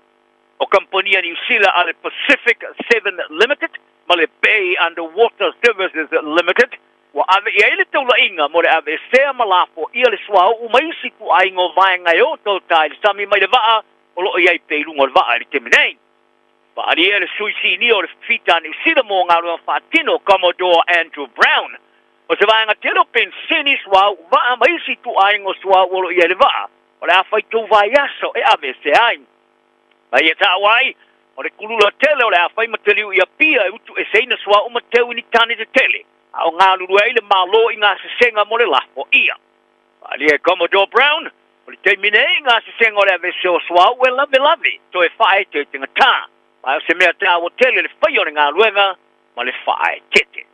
O kamupani a Niu Sila a le Pacific Seven Limited ma le Bay Underwater Services Limited ua ave i ai le taulaiga mo le aveesea ma lafoaia le suauu ma isi ituaiga o vaega e otaota ai le sami mai le vaa o lo o i ai pea i luga o le vaa i le taimi nei. Faaalia e le Sui Sinia o le Fita a Niu Sila mo galuega faatino, Commodore Andrew Brown, o se vaega tele o penisini, suauu vaa ma isi ituaiga o suauu o lo o i ai le vaa, o le a faitau vaiaso e aveese ai. Ma ia taua ai, o le kulula tele o le a fai ma taliu i Apia e utueseina suauu ma teu i ni tane tetele, a o galulue ai le Malo i gasesega mo le lafoia. Faaalia e Commodore Brown, o le taimi nei i gasesega o le aveese o suauu e lavelave toe faaeteetegatā, ma o se mea taua tele le faia o le galuega ma le faaeteete.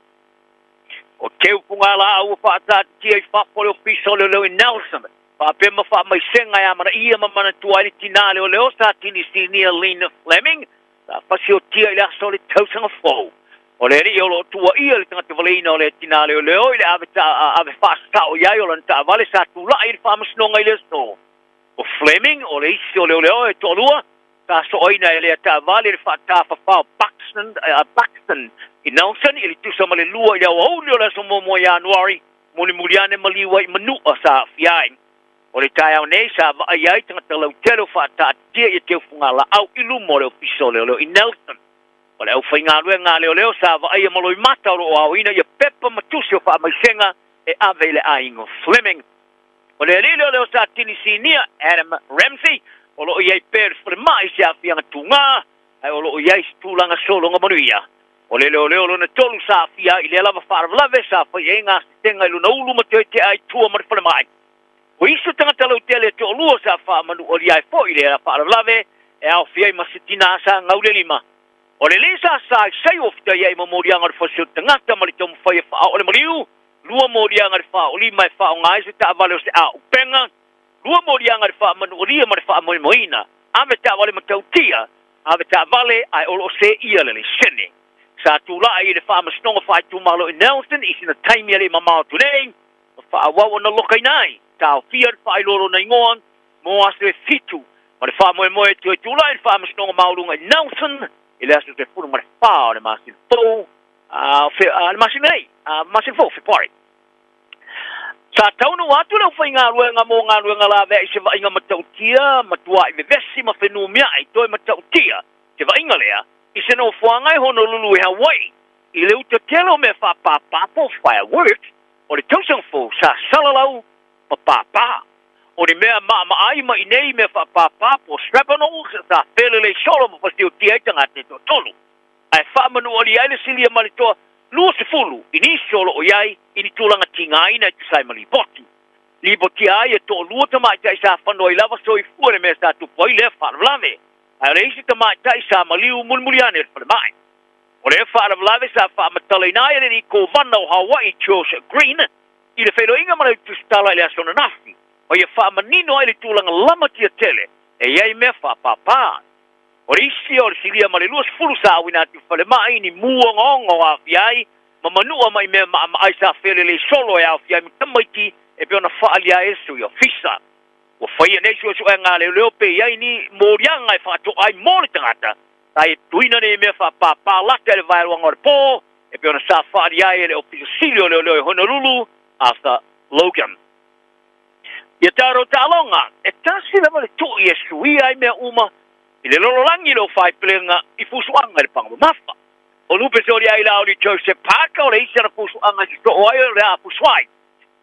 O teu fugalaau ua faataatitia i fafo o le Ofisa o Leoleo i Nelson, faapea ma faamaisega e amanaia ma manatua ai le tinā leoleo sa tini sinia Lynn Fleming, sa fasiotia i le aso o le tausaga fou. O le alii o lo o tuuaia le tagata valeina o le tinā leoleo i le ave, ave faasasao i ai o lana taavale sa tulai i le faamasinoga i le aso. O Fleming, o le isi o leoleo e toalua, sa soaina e lea taavale le faatafafao Buxton, Buxton i Nelson i le tusa ma le 2 i le aoauli o le aso 1 Ianuari, mulimuli ane maliu ai i Manua sa aafia ai. O le taeao nei sa vaai ai tagata lautele o faataatitia ia teu fugalaau i luma o le Ofisa o Leoleo i Nelson. O le aufaigaluega a leoleo sa vaaia ma loimata o lo o aoina ia pepa ma tusi o faamaisega e ave i le aiga o Fleming. O le alii leoleo sa tini sinia, Adam Ramsey, o lo o i ai pea i le falemai i se aafiaga tugā, ae o lo o i ai se tulaga sologa manuia. O le leoleo lona tolu sa aafia ai i lea lava faalavelave sa fai ai gasesega i lona ulu ma toe tea ai i tua ma le falemai. O isi o tagata lautele e toalua sa faamanualia ai foi i lea faalavelave e aofia ai ma se tinā sa gau le lima. O le lē sa sa i sai o fetaiai ma moliaga o le fasi o le tagata ma le taumafai e faaoo le maliu, 2 moliaga i le faaolima e faaaoga ai se taavale o se auupega, 2 moliaga i le faamanualia ma le faamoemoeina, ave taavale matautia, ave taavale ae o lo o seia le laisene. Sa tulai i le Faamasinoga Faaitumalo i Nelson i sina taimi e le i mamao atu nei, ma faaauau ona lokaina ai, taofia le faailoa lona igoa mo aso e 7, ma le faamoemoe e toe tulai i le Faamasinoga Maualuga i Nelson i le aso 14 o le masina fou, le masina nei, masina fou, Fepuari. Sa taunuu atu le aufaigaluega mo galuega laveai i se vaaiga matautia, matuai vevesi ma fenumiai toe matautia se vaaiga lea i se nofoaga e Honolulu i Hawaii i le uta tele o mea faapāpā po o fireworks o le tausaga fou sa salalau ma pāpā. O ni mea maamaai mai nei mea faapāpā po o shrapnels sa felelei solo ma fasiotia ai tagata e toatolu. Ae faamanualia ai le silia ma le toa 20 i nisi o lo o i ai i ni tulaga tigaina e tusa ai ma lipoti. Lipotia ai e toalua tamaitai sa fano ai lava soifua i le mea sa tupu ai lea faalavelave. Ae o le isi tamaitai sa maliu mulimuli ane i le falemai. O lea faalavelave sa faamatalaina ai e le alii kovana o Hawaii Josh Green i le feiloaiga ma le tusitala i le aso ananafi, ma ia faamanino ai le tulaga lamatia tele e i ai mea faapāpā. O le isi o le silia ma le 20 sa auina atu i falemai ni mu ogaoga o aafia ai ma manua mai mea maamaai sa felelei solo e aofia ai ma tamaiti e pei ona faaalia ai e le sui ofisa. Ua faia nei suesuega a leoleo pe i ai ni moliaga e faatoa ai mo le tagata sa e tuuina nei mea faapāpā lata i le vaeluaga o le pō e pei ona sa faaalia ai e le Ofisa Sili o Leoleo i Honolulu, Arthur Logan. Ia tatou taaloga, e tasi lava le tui e suia ai mea uma i le lololangi lou faaipelega i fusuaga i le paga mamafa. O lupe soli ai la o li Joseph Parker o le isi ana fusuaga i sosoo ai o le a fusu ai.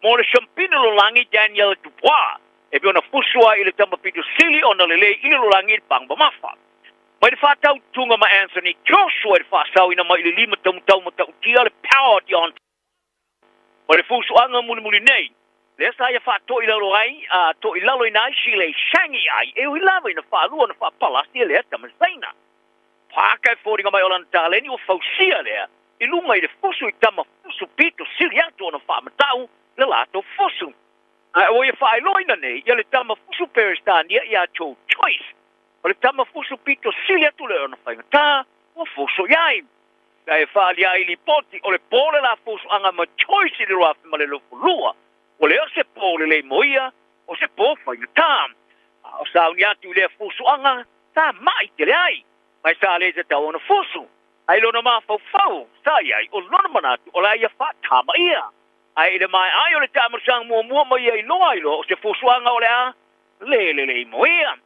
Mo le shampina lololangi Daniel Dubois e pei ona fusu ai i le tama pito sili ona lelei i le lololangi i le paga mamafa. Mai le faatautuga ma Anthony Joshua i le faasaoina mai i le lima taumutau matautia le Power Deontay O le fusuaga mulimuli nei, lea sa ia faatoilalo ai, a toilaloina ai Shilei Shang i ai, e ui lava ina faalua ona faapalasi e lea tama Saina. Paka e foliga mai o lana taleni ua fausia lea i luga i le fusu i tama fusu pito sili atu ona faamatau le latou fusu. Ae ua ia faailoaina nei ia le tama fusu Peresitania ia Joe Choice. O le tama fusu pito sili atu lea ona faigata ua fusu i ai. Sa e faaalia ai lipoti o le po le la fusuaga ma Choice i le 2022. Ua le o se po lelei mo ia, o se po faigata. A o sauni atu i lea fusuaga, sa mai tele ai. Mai sa le tatau ona fusu. Ai lona mafaufau, sa i ai o lona manatu o la ia faatama ia. Ae i le maea ai o le taamalosaga muamua ma ia iloa ai loa o se fusuaga o le a le lelei mo ia.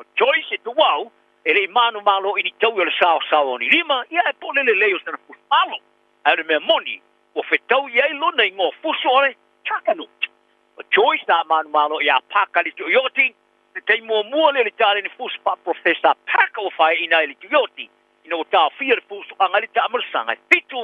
O Choice e tuau, E le i manumalo i ni taui o le saosaoa o ni lima, ia ae po o le lelei o sana fusu alo. Ae o le mea moni, ua fetau i ai lona igoa fusu o le Juggernaut. O Joyce sa manumalo iā Parker i le Tuioti, se taimi muamua lea i le taleni fusu faa-Professor Parker ua faeaina ai i le Tuioti ina ua taofia le fusuaga i le taamalosaga e fitu.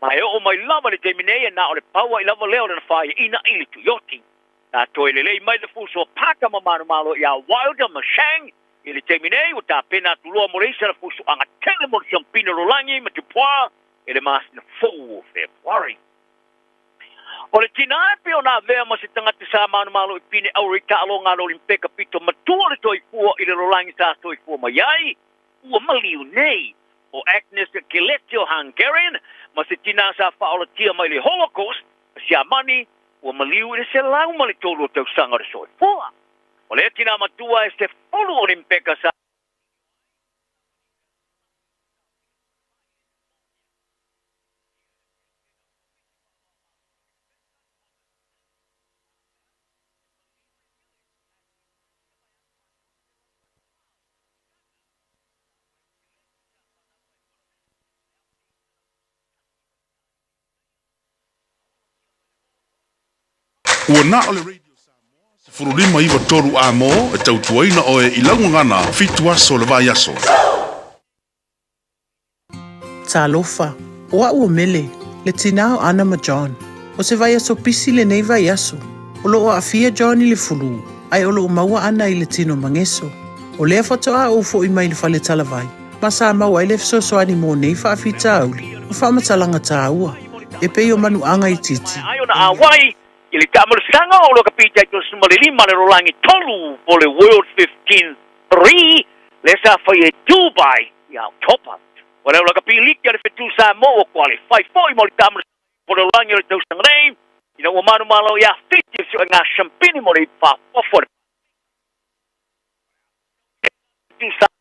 Ma e oo mai lava i le taimi nei e na o le pau ai lava lea o lana faeaina i le Tuioti. Sa toe lelei mai le fusu o Parker ma manumalo iā Wilder ma Shang I le taimi nei, ua tapena atu loa mo le isa le fusuaga tele mo le Siampina Lolagi ma Dubois i le masina fou o Fepuari. O le tina e pei ona avea ma se tagata sa manumalo i Pine Aura i taaloga a le Olimpeka pito matua o le toifua i le lolagi sa soifua mai ai, ua maliu nei. ʻO Agnes Keleti o Hungarian ma se tina sa faaolatia mai le Holocaust a Siamani, ua maliu i le 103 o tausaga o le soifua. O lea tina matua e 10 Olimpeka sa. Ua na o le Radio Samoa 1593 A mo e tautuaina oe i lau gagana fitu aso o le vaiaso. Talofa, o a'u o Mele, le tinā o Ana ma John. O se vaiaso pisi lenei vaiaso. O lo'o aafia John i le fulū, ae o lo'o maua ana i le tino mageso. O lea faatoa ou fo'i mai le fale talavai, ma sa maua ai le fesoasoani mo nei faafitauli ma faamatalaga tāua, e pei o manuaga itiiti. Ai ona ʻauai i le taamalosaga o lo ka pita i 15 le rolagi tolu po le World 15 Three lea sa fai e Dubai ia October. O le lakapi liki a le Fetu Samoa ua qualify foi mo le taamalosaga po le rolagi o le tausaga nei ina ua manumalo ia Fiti le suega shampini mo le ipu faafoafo a le Fetu Samoa.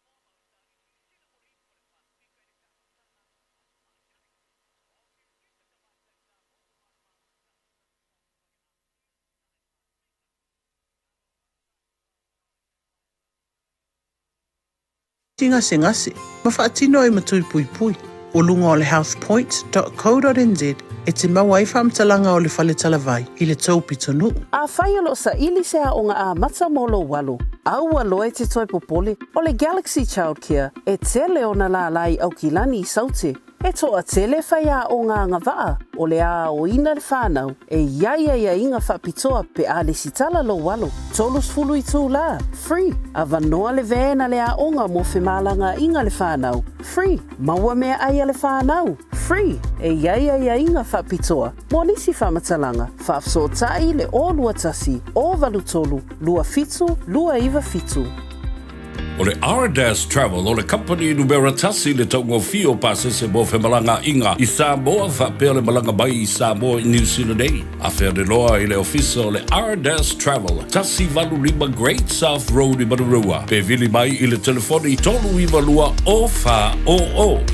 Gasegase, ma faatino ai ma tui puipui. O luga o le healthpoint dot co dot nz e te maua ai faamatalaga o le fale talavai i le tou pitonuu. Afai o lo o saili se aoga amata mo lou alo, a ua loa e te toe popole, o le Galaxy Childcare e tele ona lālā i Aukilani i Saute. E toatele faiaoga agavaa o le aoina le whanau e i ai aiaiga faapitoa pe a lesitala lou alo, 30 itulā, free, avanoa le van a le aoga mo femalagaaiga le whanau, free, maua meaai a le whanau, free, e i ai aiaiga faapitoa mo nisi faamatalaga, faafesootai le 021 083 27 297. O le Ardas Travel o le kamupani numera tasi i le taugofie o pasese mo femalagaaiga i Samoa faapea le malaga mai i Samoa i Niu Sila nei. Afe ane loa i le ofisa o le Ardas Travel, 185 Great South Road i Manurewa, pe vili mai i le telefoni 392 0400,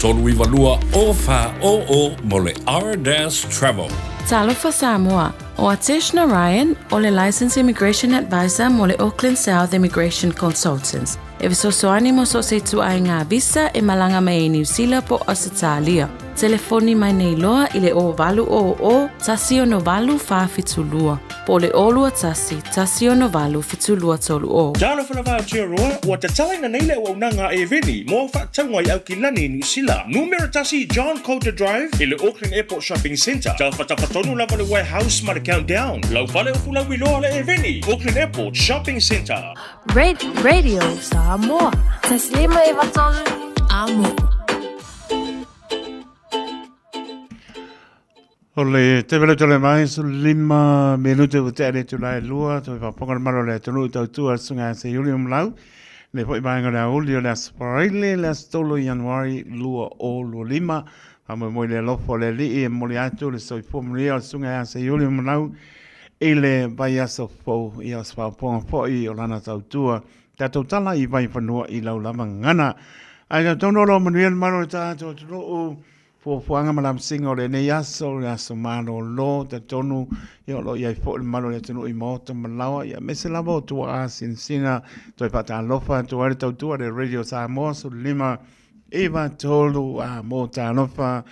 392 0400 mo le Ardas Travel. Talofa Samoa, ʻO Atesh Narayan, ʻo le Licensed Immigration Advisor mo le Auckland South Immigration Consultants, e fesoasoani mo so o se ituaiga visa e malaga mai ai Niu Sila po o Ausetalia. Telefoni mai nei loa i le 0800 168 472 po o le 021 168 7230. Talofa lava Aotearoa, ua tatalaina nei le auaunaga a Eveni mo au faatauga i Aukilani i Niu Sila. Numera tasi John Coulter Drive i le Auckland Airport Shopping Centre. Tafatafa tonu lava le Warehouse ma le Countdown. Lau fale o Fulauiloa le Eveni, Auckland Airport Shopping Centre. Radio Samoa. Taslima e vatolu amo. O le tevele tole mai su lima minute ua tea le itula e lua, toe faafofoga le malo o le atunuu i tautua a le Susuga ia Seiuli Umalau, le foi vaega o le aoauli o le Aso Faraile, le aso 3 o Ianuari 2025. Faamoemoe i le alofa o le Alii e momoli atu le soifua manuia o le Susuga ia Seiuli Umalau i le vaiaso fou, ia o se faaopoopoga foi o lana tautua. Tatou tala i Vaifanua i lau lava gagana. Ae tautono o lo o manuia le malo o le tatou atunuu. fuafuaga ma lamasiga o lenei aso, o le aso malolo, talitonu ia o lo o i ai foi le mamalu o le atunuu i maota ma laoa, ia aemaise lava o tuaa sinasina toe faatalofa atu ai le tautua a le Radio Samoa 15 9 3 a mo talofa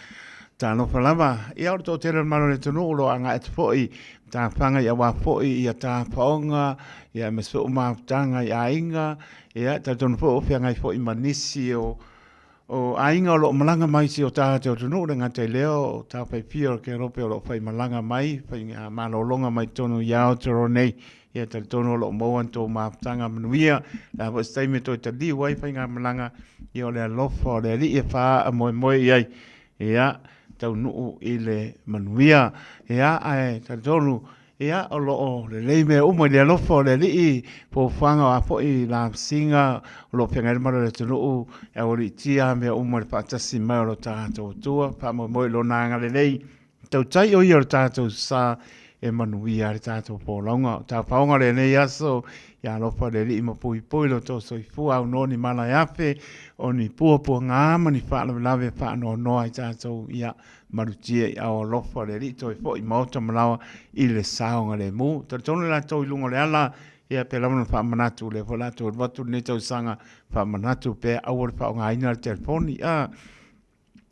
talofa lava. Ia o le toatele o le mamalu o le atunuu o lo o agai atu foi tafaga i aua foi ia tafaoga ia aemaise foi o mafutaga i aiga, ia talitonu foi o feagai foi ma nisi o O aiga o lo o malaga mai si o tatou atunuu, le gata i lea o tafaifia o le Kerope o lo o faimalaga mai, faimalologa mai totonu i Aotearoa nei. Ia talitonu o lo o maua ni tou mafutaga manuia. Le a foi se taimi e toe taliu ai faigamalaga, ia o le alofa o le Alii e faamoemoe i ai. Ia, taunuu i le manuia. Ia, ae talitonu Ia, o lo o lelei mea uma i le alofa o le Alii, fuafuaga o a foi lavasiga o lo o feagai ai le mamalu o le atunuu, e aualiitia mea uma i le faatasi mai o lo tatou Atua, faamoemoe i Lona agalelei, tautai o Ia o le tatou sa e manuia ai le tatou folauga. O tafaoga o lenei aso, ia alofa le Alii ma puipui lo outou soifua, aunoa ni mala e afe, o ni puapuaga ma ni faalavelave faanoanoa i tatou, ia Malutia i ao alofa o le Alii toe foi maota ma laoa i le saogalemu. Talitonu i latou i luga o le ala, ia pe lava na faamanatu, lea foi latou alu atu lenei tausaga, faamanatu pea aua le faaaogaina le telefoni. A,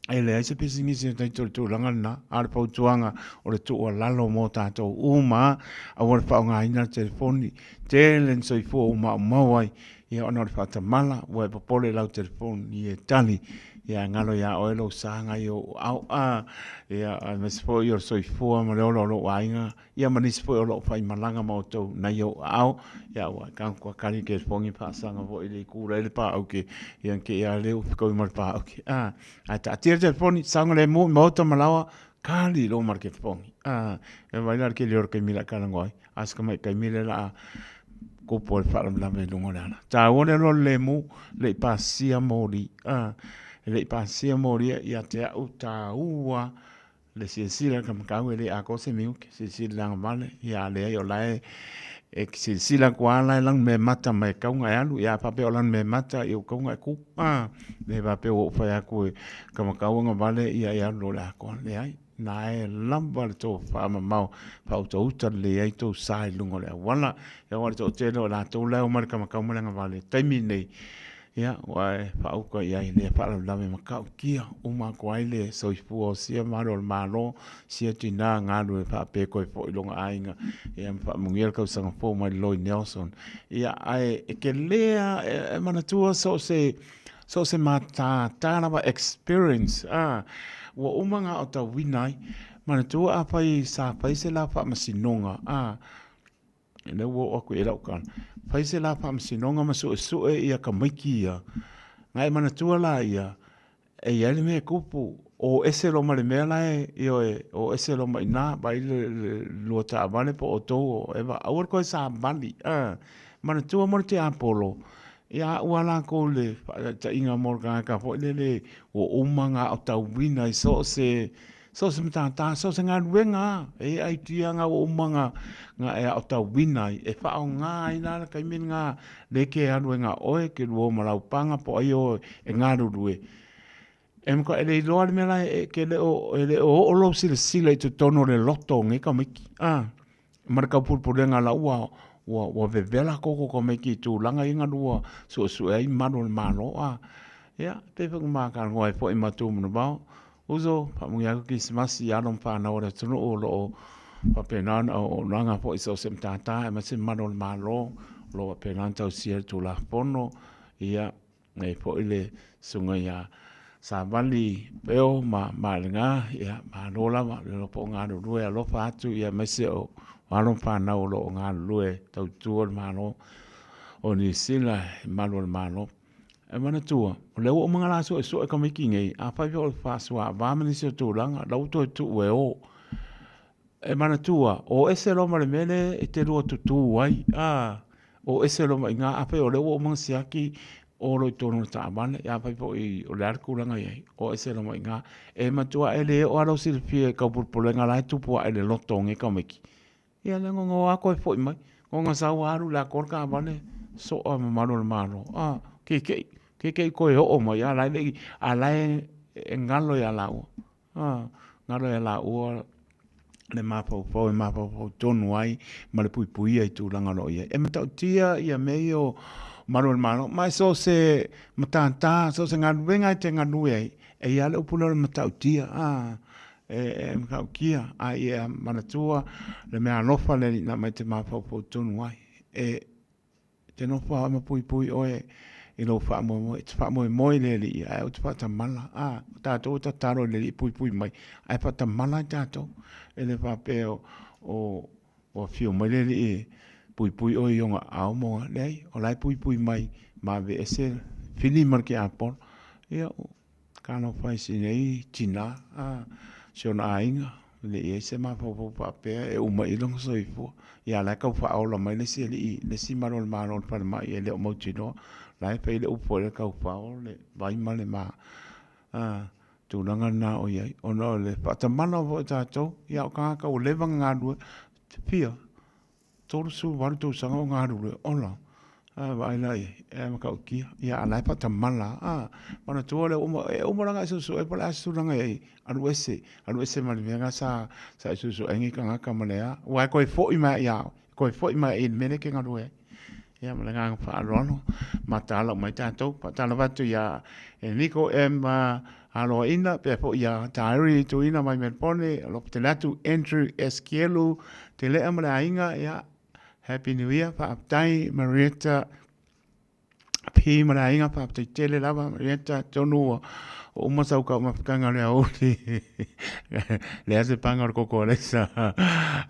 e leai se pisinisi e taito i le tulaga lena, a o le fautuaga o le tuualalo mo tatou uma, aua le faaaogaina le telefoni, tele ni soifua ua maumau ai, ia ona o le faatamala, ua e popole i lau telefoni e tali, ia ae galo ia oe lou sa nai ou aoa, ia aemaise foi o le soifua ma le ola o lou aiga, ia ma nisi foi o lo o faimalaga ma outou nai ou aao, ia ua e kau kua kali telefoni faasaga foi i le itu la i le paauke, ia ke ia le u fikaui ma le paauke, a, ae taatia le telefoni, saogalemu i maota ma laoa, kali loa ma le telefoni, a, e vaai la le keli o le taimi la e talanoa ai. A se tamai taimi lea la a kupu ai le faalavelave i luga o le ala. Taua le alu o le lemu, le i pasia moli. A, e le i pasia moli ia te au taua le silasila i le kamakau e le i atoa se minute, silasila i le agavale, ia a leai o la e e silasila atu lava la e lanumeamata mai e tatau ona e alu, ia a faapea o lanumeamata ia ua tatau ona e tu. A, le faapea ua ou fai atu e kamakau agavale ia e alu loa i le atoa. Leai. Na e lava le tofa mamao faautauta lelei ai tou sa i luga o le auala. Ia aua o le toatele o latou la e omai i le kamakau ma le agavale i le taimi lenei, ia ua e faauka i ai lea faalavelave matautia uma atu ai le soifua o sia malu o le Malo, sia tina galue faapeko ai foi i lona aiga, ia ma faamanuia le tausaga fou mai le Loi Nelson. Ia ae e tele lava, e manatua so o se So o se matata lava experience a ua uma ona aotauina ai. Manatua afai sa fai se la faamasinoga a lea ua oo atu i ai lau tala, fai se la faamasinoga ma suesue ia tamaiti ia, na e manatua laia e i ai le mea e tupu, o ese loa ma le mea la e, ioe, o ese loa ma i ina, vaai le lua taavale po o outou o eva, aua le toe savali a. Manatua mo le tiapolo, Ia aʻu a lakou le faataitaiga mo le tagata foi lele ua uma ona aotauina i so o se so o se matata, so o se galuega lava e i ai tiaga ua uma ona e aotauina ai, e faaaoga ai la le taimi lena lea e te alu ai na o oe, e te lua o ma lau paga po o ai o e galulue. E matua e le iloa le mea la e te le o e le o oo lou silasila i totonu o le loto o nei tamaiti, a. ma le taupulepulega la ua ua ua vevela koko tamaiti i tulaga ia na lua suesue ai malu o le Malo a. Ia, pei foi ona ma talanoa ai foi ma Tumanuvao, uso, faamanuia atu Kerisimasi i alo ma fanau a le atunuu o lo o faapena ona auaunaga foi i so o se matata aemaise malu o le Malo o lo o faapena ona tausia le Tulafono, ia, Nei foi le susuga ia Savali Peo ma Malega, ia malo lava le lopo o galulue alofa atu ia aemaise o alo ma fanau o lo o galulue tautua le Malo o Niu Sila i malu o le Malo. E manatua, o lea ua uma ona la suesue tamaiti nei, afai foi o le faasuaava ma nisi o tulaga, la ua toe tuu e o. E manatua, o ese loa ma le mea lea e te lua tutū ai, a, o ese loa ma i ina, afai o lea ua uma ona siaki o loa i totonu o le taavale, afai foi o le a le tulaga e i ai, o ese loa ma i ina. E matua e le oo lava lou silafia i taupulepulega la e tupu ae i le loto o nei tamaiti, ia lea na ona o lava toe foi mai, na ona sau lava alu i le atoa le taavale, soa mamalu o le Malo, a, keke'i, keke'i toe oo mai, a o la e le i, a o la e e galo iā lāua. A, galo iā lāua le mafaufau e mafaufau tonu ai ma le puipuia i tulaga o lo o i ai. E matautia ia mea ia o malu o le Malo, ma e so o se matata, so o se galuega e te galue ai, e i ai lava le upu lea o le matautia, a, e matautia, a ia manatua le mea alofa le Alii na aumai e te mafaufau tonu ai. E te nofo lava ma puipui oe i lou faamoemoe, e te faamoemoe i le Alii ae aua te faatamala. A, o tatou e tatalo i le Alii e puipui mai, ae faatamala ai tatou. E le faapea o, o, o afio mai le Alii e puipui oe i ona aao ma ona, leai, o la e puipui mai ma aveese le fili ma le tiapolo. Ia, Talofa i si nei tina, a, si ona aiga, e le i ai se mafaufau faapea e uma i lona soifua. Ia la e tau faaola mai le isi alii, le isi malu o le Malo o le falemai e le o mautinoa. La e fai le upu foi lea tau fao le vai ma le ma, a, tulaga lena o i ai. Ona o le faatamala foi o tatou, ia o tagata ua leva ona galulue, fia, 38 tausaga o galulue, ola, a vaai la i ai, e matautia, ia a la e faatamala lava. A, manatua lea ua uma, e uma la ona e suesue po o le a se tulaga e i ai, alu ese, alu ese ma le mea lena sa e suesue ai nei tagata ma le a, aua e toe foi mai lava ia oe, e toe foi mai lava i le mea lea e te galue ai. Ia ma le agaga faaaloalo, mataala uma ai tatou. Faatalofa atu ia Eniko M. Aloaina, pea foi ia Tairi Tuina mai Melbourne, alofa tele atu Andrew S. Kielu, Telea ma le aiga, ia, Happy New Year, faafetai Marietta P ma le aiga, faafetai tele lava Marietta, atonu ua uma sau taumafataga o le aoauli, leai se paga o le koko alaisa.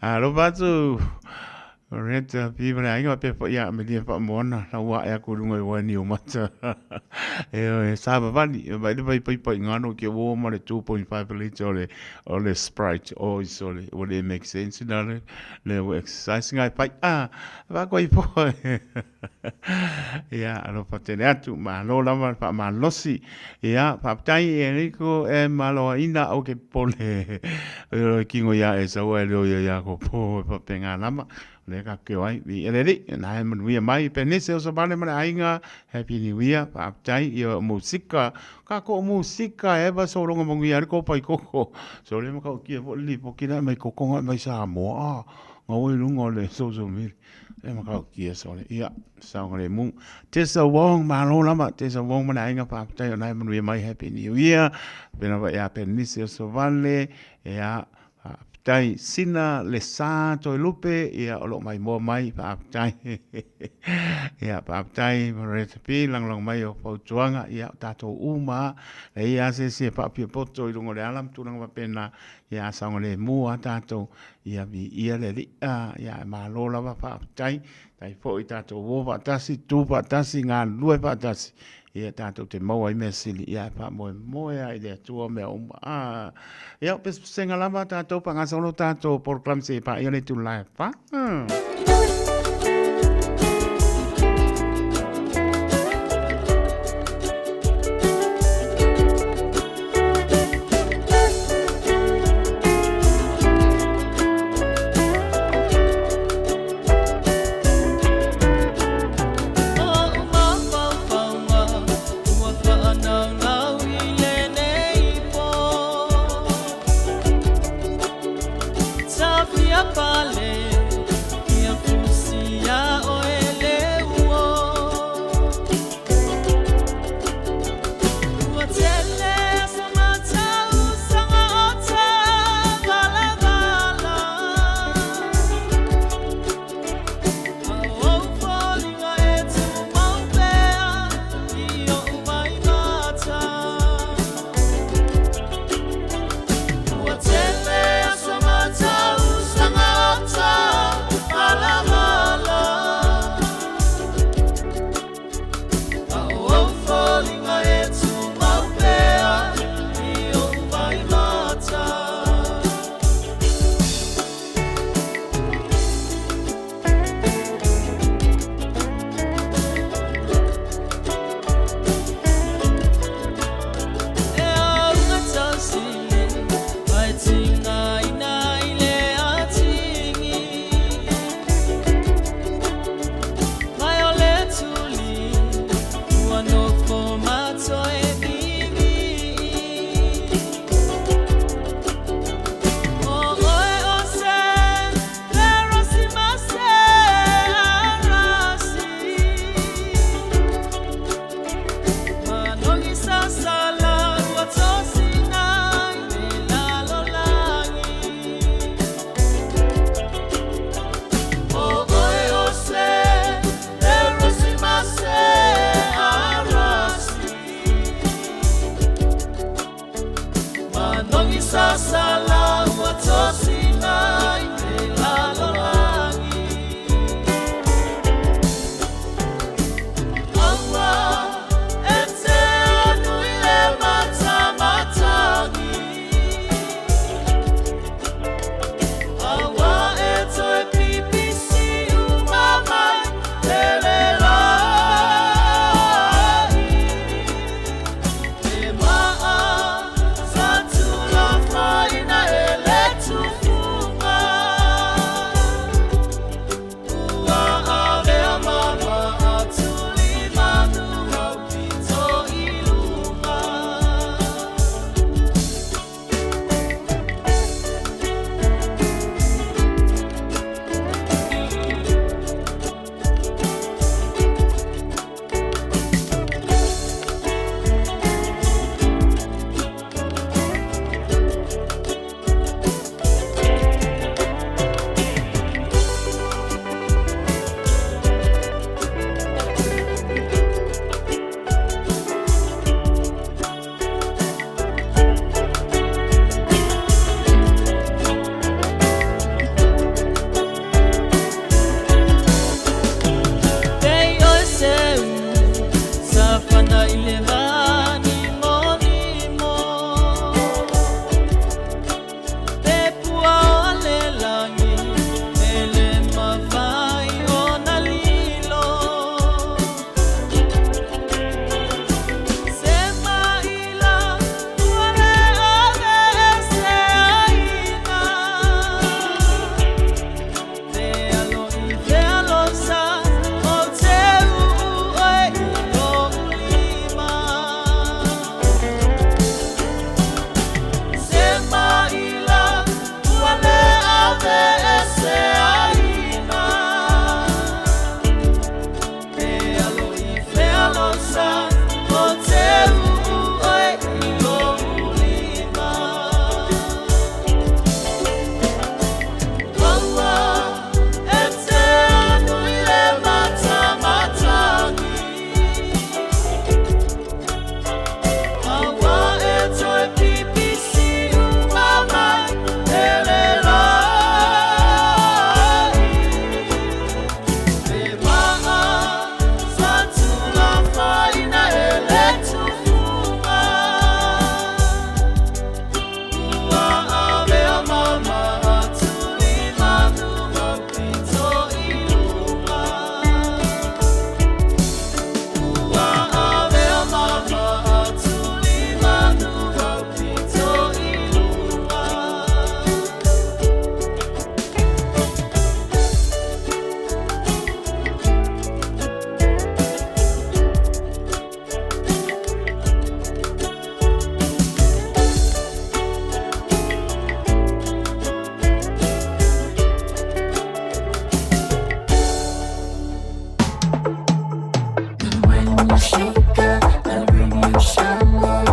Alofa atu Marietta P ma le aiga, faapea foi ia Amelia Faamoana, la ua ae atu i luga i uae Niumata. Ioe, savavali, vaai le vai paipa i galo ke ua ma le 2.5 litre o le, o le Sprite. Oi sole, ua le make sense na le, le ua exercise ngai fai. Ah, va koe po. Ia, alofa tele atu, malo lava le faamalosi. Ia, faafetai Enrico e maloaina au ke pole. Oi kingo ia e saua e leo ia Iakopo e faapena lava. O lea tatou te o ai, viia le Alii, na e manuia mai Penise o Savale ma le aiga, Happy New Year, faafetai, ia o musika, tatou musika e eva sologa manuia ai le kopa i koko. So lea matautia foi le lipoti lea aumai koko na aumai Samoa, ah, gaua i luga o le social media. E matautia sole, ia, saogalemu. Tessa Wong, malo lava, Tessa Wong ma le aiga, faafetai o na e manuia mai, Happy New Year. Pena foi ia Penise o Savale, ia, Faafetai Sina le sa Toelupe ia o lo o maimoa mai faafetai ia faafetai Marietta P lagolago mai o fautuaga ia o tatou uma a leai a se isi e faapia poto i luga o le ala ma tulaga faapena ia a saogalemu a tatou ia viia le Alii a ia e malo lava faafetai tai foi tatou o faatasi tu faatasi galulue faatasi Ia tatou te maua ai mea sili, ia e faamoemoe lava i le Atua mea uma. Ah, ia o pesepesega lava tatou faagasolo tatou polokalame se i paia le itula e fa. Radio Samoa.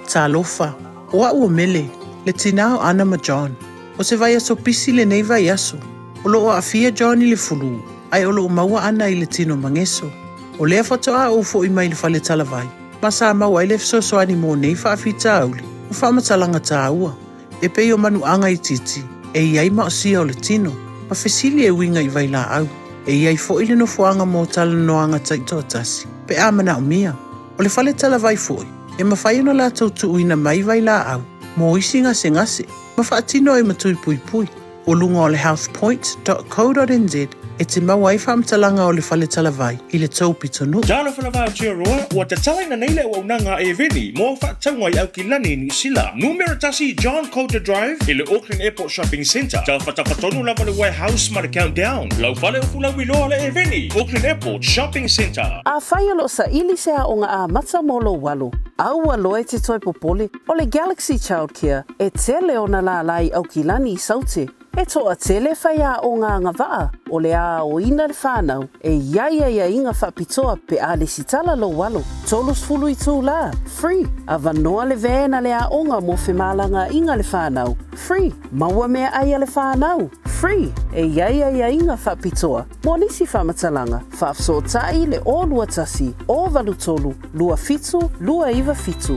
Talofa, o a'u o Mele, le tinā o Ana ma John. O se vaiaso pisi lenei vaiaso. O loo aafia John i le fulū, ae o loo maua Ana i le tino mageso. O lea faatoa ou fo'i mai le fale talavai, ma sa maua ai le fesoasoani mo nei faafitauli ma faamatalaga tāua, e pei o manuaga itiiti e i ai maosia o le tino, ma fesili e uiga i vailaau. E i ai fo'i le nofoaga mo talanoaga taitoatasi, pe a manaomia. O le fale talavai fo'i, e mafai ona latou tuuina mai vailaau mo isi gasegase ma faatino ai ma tui puipui. O luga o le healthpoint.co.nz e te maua ai faamatalaga o le fale talavai i le tou pitonuu. Talofa lava Aotearoa, ua tatalaina nei le auaunaga a Eveni mo au faatauga i Aukilani i Niu Sila. Numera tasi John Coulter Drive i le Auckland Airport Shopping Centre. Tafatafa tonu lava le Warehouse ma le Countdown. Lau fale o Fulauiloa le Eveni, Auckland Airport Shopping Centre. Afai o loo saili se aoga amata mo lou alo, aua loa e te toe popole, o le Galaxy Childcare e tele ona lālā i Aukilani i Saute. E toatele faiaoga agavaa o le aoina le whanau e i ai aiaiga faapitoa pe a lesitala lou alo. 30 itulā, free, avanoa le van a le aoga mo femalagaaiga le whanau, free, maua meaai a le whanau, free, e i ai aiaiga faapitoa mo nisi faamatalaga, faafesootai le 021 083 27 297.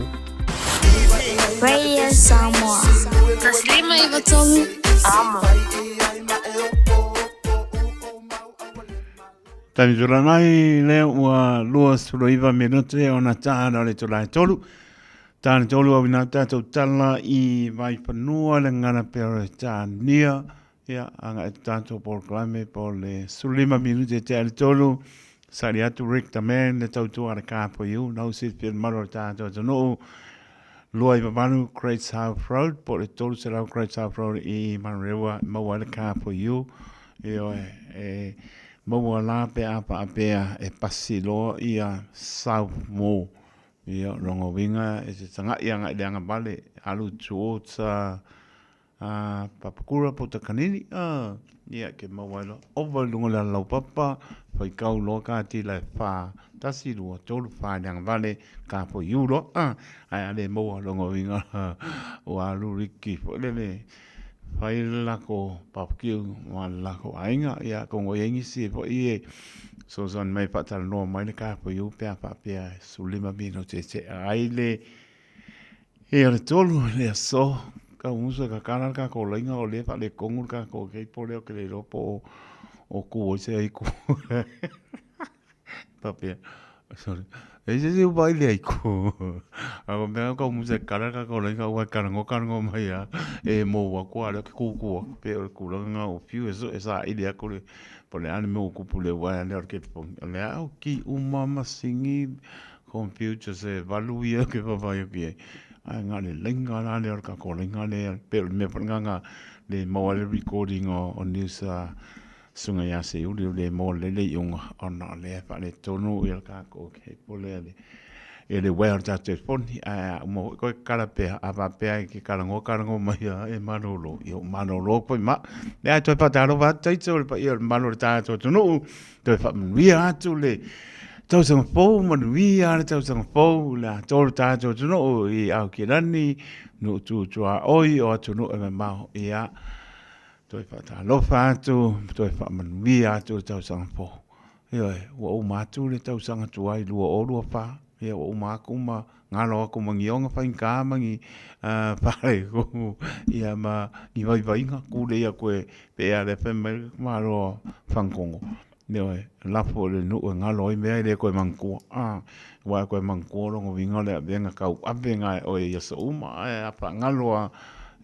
Radio Samoa. 153 Amo. Taimi tula mai lea ua 29 minute ona tāna o le tula e tolu. Tāna tolu au inā tātou tala i Vaifanua le ngana pea o le tānia. Ia, anga e tātou polokalame po le 15 minute te ale tolu. Sali atu Rick the man le tautua le kāpo i u. Nau sit pia maro le tātou atunuu. Lua i Vavanu Great South Road po le 300 Great South Road i Manurewa maua le kāpo i u. Ioe, e maua la pe a paapea e pasi loa ia South Mall. Ia, rongo winga e te tangai anga i le anga vale, alu towards A Papakura po Takanini, a, ia, ke maua ai loa. Ova i luga o le alalaupapa, faikau loa ka tila e wha, tasi, lua, tolu, wha i le agavale, ka po i u loa, a, ae a le maua longa uiga, ua alu Ricky foi lele, fai le lako barbecue ma le lako aiga, ia, kongo i ai nisi e foi e fesoasoani mai e faatalanoa mai le ka po i u pe a faapea e 15 minute e tea ai le E o le tolu le aso, ka musa ka kala le kākou laina o lea faaletonu le kākou cable lea ou te le iloa po o o kū ai se aiku. Faapea, sorry. E se se upa i le aiku. A ko mea ka musa e kala le kākou laina ua e kalango kalango mai a e mou aku a lea ke kūkū aku pe o le kulaga nga o fiu e so e saili aku le po le a le mea ua kupu le uaea lea o le keleponi. O le a o ki uma masini Computer se valu ia ke whawhai aku i ai. Ai ngā le lainga rā lea o le kako lainga lea, pe o le mea whananga ngā le maua le recording o, o news a sunga ia se uri o le maua le le iunga ona o lea wha le tonu i le kako ke po lea le e le wea o le tātou foni ai a uma hoi koe kara pea a wha pea ke karango karango mai a e manolo i o manolo koe ma le ai toi pataro wha taito le pa ia o le malo le tātou tunuu Toe faamanuia atu le tausaga fou, manuia le tausaga fou, le atoa o le tātou atunuu i Aokirangi, nuu tutuaoi o atunuu e mamao ia. Toe faatalofa atu, toe faamanuia atu le tausaga fou. Ioe, ua uma atu le tausaga tuai 2024, ia ua uma aku ma galo aku ma ni oga faigata ma ni faaleku ia ma ni vaivaiga kūlei aku e pe a lea fai mai le Malo o Fagakogo, ioe, lafo i le nuu e galo ai mea e le toe manatua, aua e toe manatua lona uiga o le avega tauave na e oe i aso uma, ae a faagalo lava,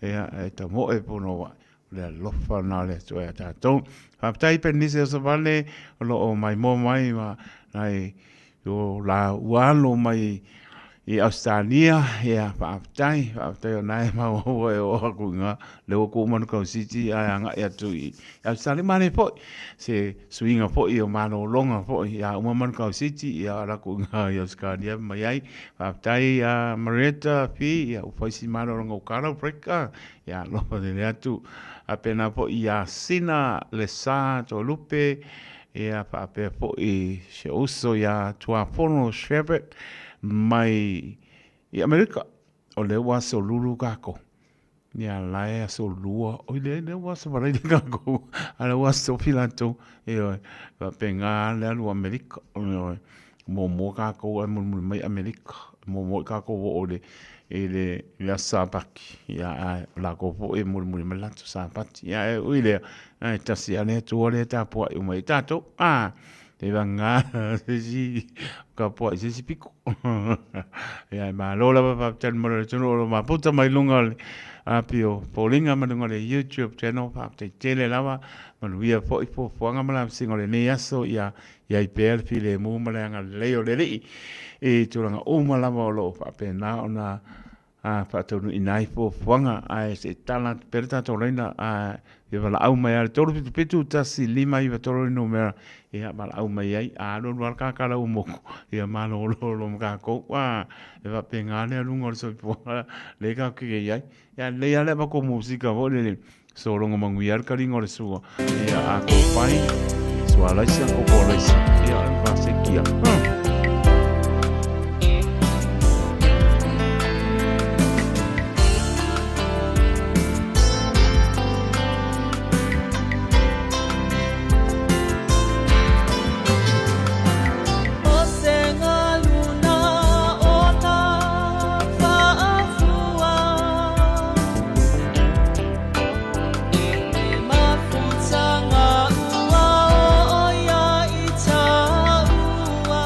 ia, e tamoe pono ai. O le alofa lena o le Atua ia tatou. Faafetai Penise Osavale o lo o maimoa mai ma nai o la ua alo mai i Ausetalia, ia faafetai, faafetai o na e maua e oo aku i ina, lea ua kuu Manukau City ae agai atu i Ausetalia. Manaia foi se suiga foi o malologa foi ia uma Manukau City ia ala atu i ina i Ausetalia mai ai. Faafetai ia Marietta Fee, ia ua fai si malologa o Carlo Breaker, ia alofa tele atu. Faapena foi ia Sina Lesa Toelupe, ia faapea foi si ou uso ia Tuafono Shepherd mai i Amerika. O lea ua aso lulu kākou. Ia la e aso lua. Oi leai, lea ua aso Faraile kākou. A lea ua aso Tofi latou. Ioe, faapena le alu a Amerika. Ioe, muamua kākou ae mulimuli mai Amerika. Muamua i kākou oo i le i le i le aso Sapati. Ia ae o latou foi e mulimuli mai le latou Sapati. Ia ae ui lea, ae tasi lava le Atua lea e tapuai uma ai tatou. A, e vagana se isi tapuai i se isi pito. Ia e malo lava faafetai le mamalu o le atunuu o lo o mafuta mai luga o le api o Foliga ma luga o le YouTube channel. Faafetai tele lava, manuia foi fuafuaga ma lavasiga o lenei aso. Ia i ai pea le filemu ma le agalelei o le Alii i tulaga uma lava o lo o faapena ona faataunuuina ai fuafuaga. Ae se i tala atu pea le tatou laina, ia valaau mai lava i le 377 159 le numera, ia valaau mai ai. A alu alu lava le kakala ua moku, ia malolo ma tatou. E faapena le aluga o le soifuaga lea tatou te i ai. Ia lelei lava le avatu o musika foi lele, sologa manuia ai le taliga o le sua. Ia a kopai, sua laisa, koko laisa, ia o le masekia. O se galuna o na faafua E mafutaga ua o ia i taua.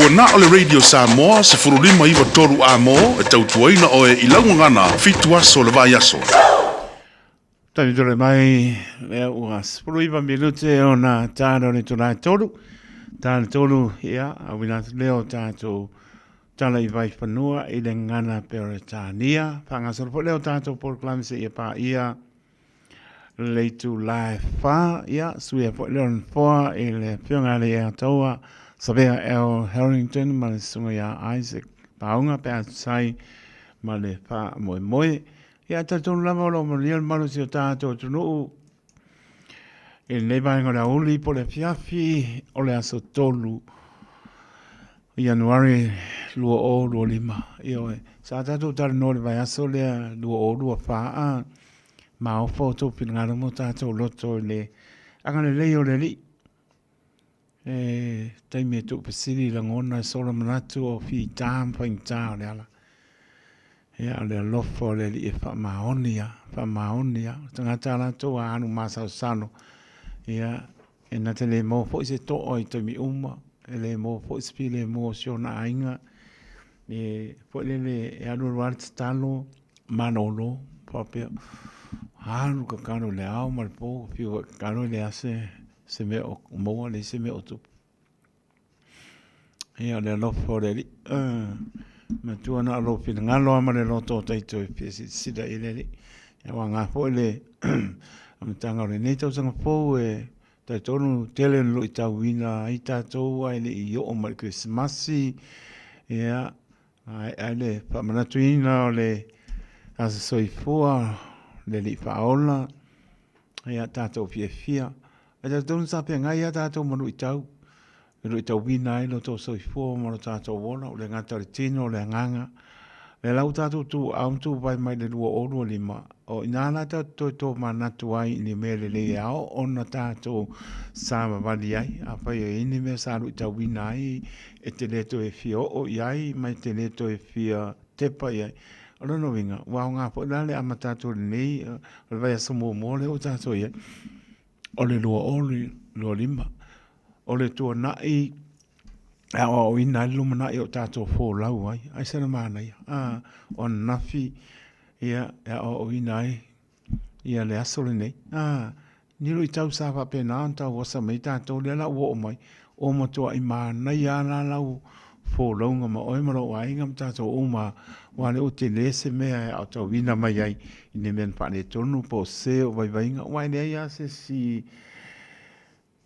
Ua na o le Radio Samoa 15 93 Amo e tautuaina oe i lau gagana fitu aso o le vaiaso. Taimi tole mai, lea ua 19 minute ona tāna o le itula e tolu. Tāna tolu, ia, auina atu lea o tātou tala i Vaifanua i le gagana Peretania. Whangasoro foi lea o tātou polokalame seia paia le itula e whā, ia, suia foi lea o le nofoa i le afioga a le Ataua Savea L. Harrington ma le susuga ia Isaac Paunga pe a tusai ma le whaamoemoe. Ia, talitonu lava o lo o manuia le malosi o tātou atunuu i lenei vaega o le aoauli po o le afiafi o le aso 3 o Ianuari 2025. Ioe, sa tātou talanoa i le vaiaso lea 2024 a maofa o tou finagalo ma o tātou loto i le agalelei o le Alii. E taimi e tuufesili lagona e sola manatu o fita ma faigata o le ala. Ia, o le alofa o le Alii e faamaoni a, faamaoni a. O tagata a latou a alu masalosalo, ia, e na te le maua foi se toa i taimi uma, e le maua foi se filemu o si ona aiga. E foi lele e alualu lava le tatalo, malolo, faapea, alu tatalo i le ao ma le po, fiu foi e tatalo e leai se se mea o maua, leai se mea o tupu. Ia, o le alofa o le Alii. Uh, matua na o lou finagalo lava ma le loto o taito e fia silasila i le Alii. Ia, ua aoga foi le amataga o lenei tausaga fou e talitonu tele na luitauina ai tatou ae le i oo mai i le Kerisimasi. Ia, ae le faamanatuina o le Aso Soifua, le Alii Faaola, ia tatou fiafia. Ae talitonu sa feagai lava tatou ma luitau, e luitauina ai lo tou soifua ma lo tatou ola, o le gata o le tino, o le agaga. O lea la ua tatou tuuau ma tuuvai mai le 2025, o i ina la tatou toe tomanatu ai i ni mea lelei e ao ona tatou savavali ai. Afai e i ai ni mea sa luitauina ai e te le toe fia oo i ai ma e te le toe fia tepa i ai. O lona uiga, ua aoga foi la le amata atu o lenei, o le vaiaso muamua lea ua tatou i ai, o le 2025. O le tuanai e aoaoina ai le lumanai o tatou folau ai. Ai se na manaia. Ah, o ananafi, ia, e aoaoina ai ia le aso lenei. Ah, ni luitau sa faapena ona tauosa mai tatou, lea la ua oo mai, ua matuai manaia lava la lau folauga ma oe ma lou aiga ma tatou uma, aua o lea ua tele se mea e aotauina mai ai i ni mea na faaletonu po o se o vaivaiga, aua e leai lava se isi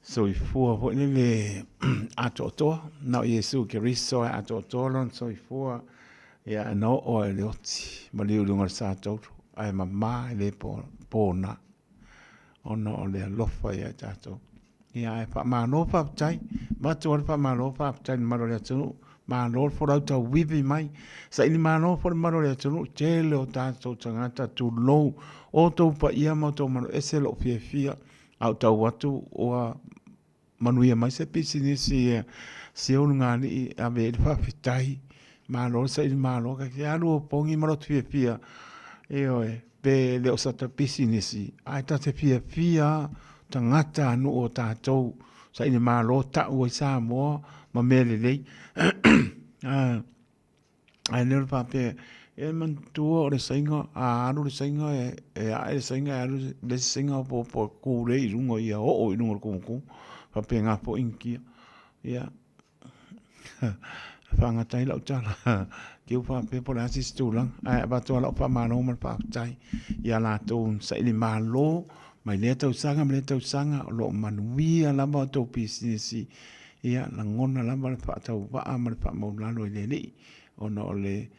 soifua foi lele atoatoa, na o Iesu Keriso e atoatoa lona soifua, ia na oo ai i le oti ma liu i luga o le sa taulu, ae mama e le pona ona o le alofa ia i tatou. Ia ae faamalo faafetai, avatu ai le faamalo faafetai i le mamalu o le atunuu, malo le folau tauivi mai, saili malo foi le mamalu o le atunuu, tele o tatou tagata, tulou, o outou paia ma outou mamalu, e ese lou fiafia, a ou tau atu ua manuia mai se pisinisi si ou lugalii e ave ai le faafetai, malo le saili malo, ta te alu o pogi ma loto fiafia, ioe, pe le o sata pisinisi, ae ta te fiafia tagata nuu o tatou, saili malo tau ai Samoa ma mea lelei. Ae le o le faapea, e manatua o le saina, a alu le saina e ae le saina e alu le isi saina opoopo e kulei i luga ia oo i luga o le tumutumu. E faapena foi Initia. Ia, e faagata ai lau tala, te i ua faapea po o le a se isi tulaga, ae avatu lava lau faamalo ma le faafetai ia latou na saili malo mai lea tausaga ma lea tausaga, o lo o manuia lava a outou pisinisi Ia, lagona lava le faatauvaa ma le faamaulalo i le Alii, ona o le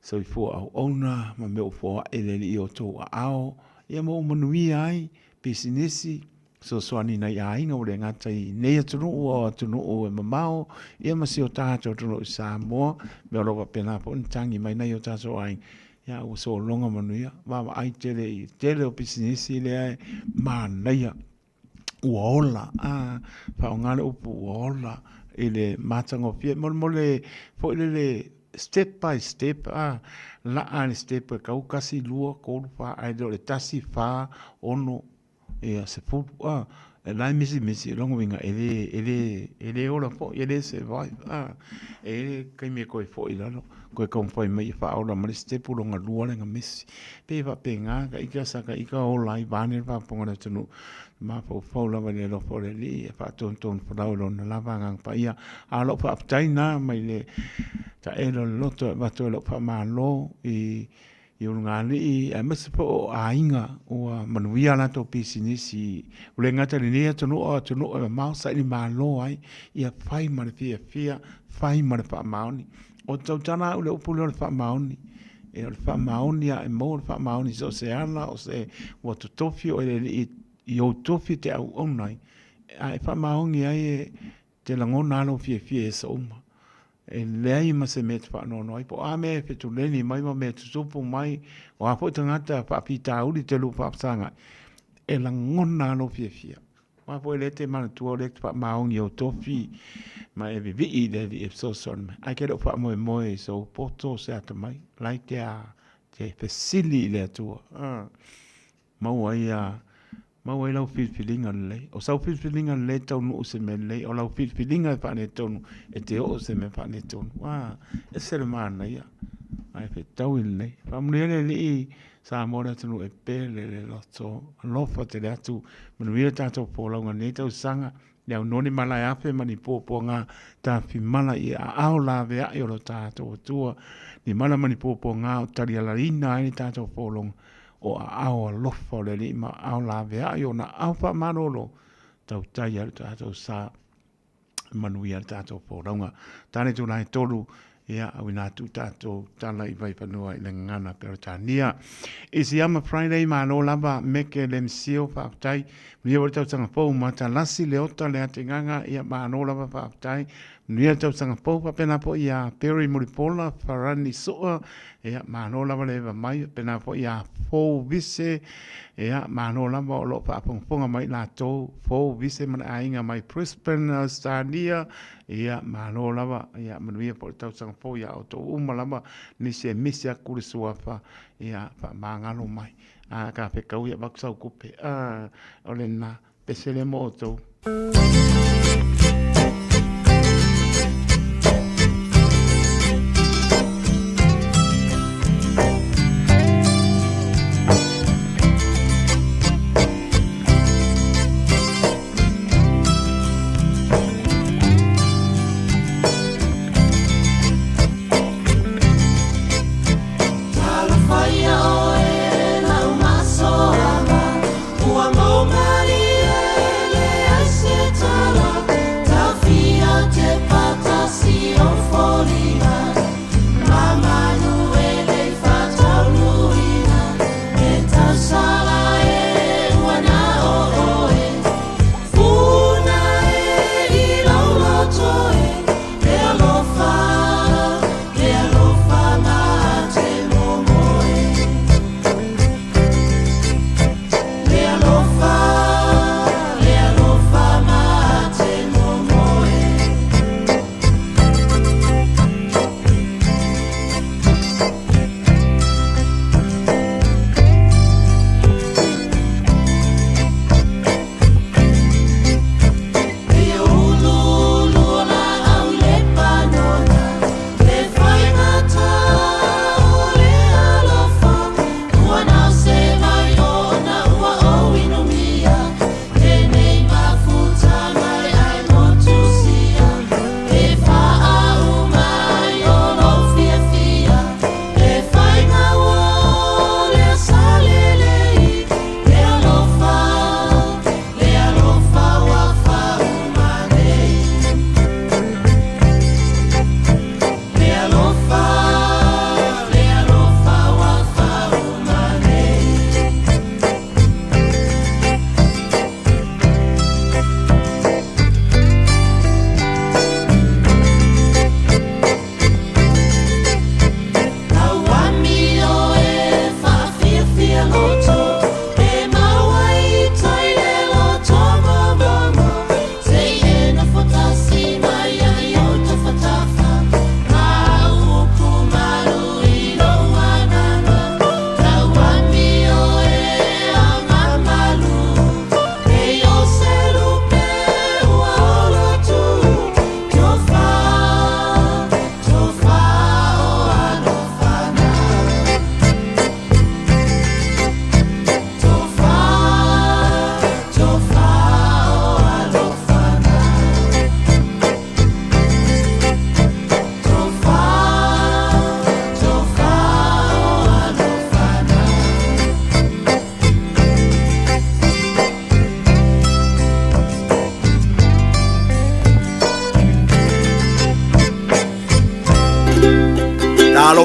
soifua auauna ma mea ua foai e le Alii i outou aao, ia ma ua manuia ai pisinisi, fesoasoani i nai aiga ua le gata i nei atunuu a o atunuu e mamao, ia ma si o tatou atunuu i Samoa, mea o lo o faapena foi ona tagi mai nai o tatou aiga, ia ua sologa manuia, vaavaai tele i le tele o pisinisi lea e manaia. ua ola, a, faaaoga le upu ua ola i le matagofie. Molemole foi lele step by step, a, laa le step e tau 1, 2, 3, 4, ae le o le 1, 4, 6, ia, 10, a. E la e misimisi, lona uiga e le, e le, e le ola foi, e le survive, a. E i ai le taimi e toe foi i lalo, toe taumafai mai e faaola ma le isi sitepu lona lua lea na misi. E pei e faapena ka ita sa ka ita ola ai vaeane le faafofoga a le atunuu, mafaufau lava i le alofa o le Alii e faatonutonu folau i Lona lava Agaga Paia. A o lau faafetai lena mai le taele o le loto e avatu ai lau faamalo i i Ulugalii aemaise foi o aiga ua manuia a latou pisinisi, ua le gata i lenei atunuu a o atunuu e mamao saili malo ai, ia fai ma le fiafia, fai ma le faamaoni. O le tautala au i le upu lea o le faamaoni. E o le faamaoni lava e maua le faamaoni i so o se ala, o se ua totofi oe e le Alii i ou tofi e te auauna ai, a e faamaoni ai e te lagona lava lou fiafia i aso uma. E leai ma se mea e te faanoanoa ai, po o a mea e fetuleni mai ma mea e tutupu mai, o a foi tagata faafitauli te lua faafesagai, e lagona lava lou fiafia. Aua foi o lea e te manatua o lea e te faamaoni i ou tofi ma e vivii i le Alii e fesoasoani mai. Ae e te le o faamoemoe i sou poto o se atamai, o la e te a, te fesili i le Atua. Maua ai a, maua ai lau filifiliga lelei. O sau filifiliga lelei e taunuu i se mea lelei, o lau filifiliga e faaletonu, e te oo i se mea faaletonu. A, ese le manaia, ae fetaui lelei. Faamanuia le Alii Samoa le atunuu e pele le loto alofa tele atu. Manuia le tatou folauga i lenei tausaga. Le aunoa ni malae afe ma ni puapuaga tafimala i aao laveai o lo tatou Atua, ni mala ma ni puapuaga o talialaina ai le tatou folauga o aao alofa o le Alii ma aao laveai o ona aao faamalolo, tautai ai lo tatou sa. Manuia le tatou folauga. Tane itula e 3, ia, auina atu tatou tala i Vaifanua i le gagana Peretania. Isiama Friday, malo lava, meke le msio, faafetai. Manuia foi le tausaga fou, Matalasi Leota Leatigaga, ia, malo lava, faafetai. Manuia le tausaga fou, faapena foi ia Perry Mulipola, Farani Sua, ia, malo lava le eva mai, faapena foi ia Fou Vise, Ia, malo lava o lo o faafogafoga mai latou, Fou Vise ma le aiga mai Brisbane, Ausetalia. Ia, malo lava, ia manuia foi le tausaga fou ia outou uma lava, nisi e misi atu le suafa, ia faamagalo mai. A ka fetau ia avatu sau tupe. A, o lena, pese lea mo outou.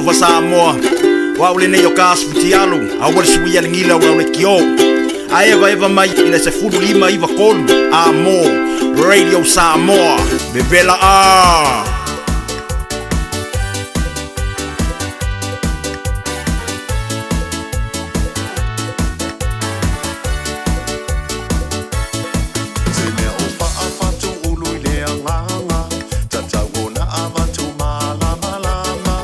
Talofa Samoa, o au lenei o ka asu fitialu, aua le suia le gila o lau leitio. Ae evaeva mai i le 15 93 Amo Radio Samoa. Vevela a! Se mea o faafatū ulu i le agaga, tatau ona avatu malamalama.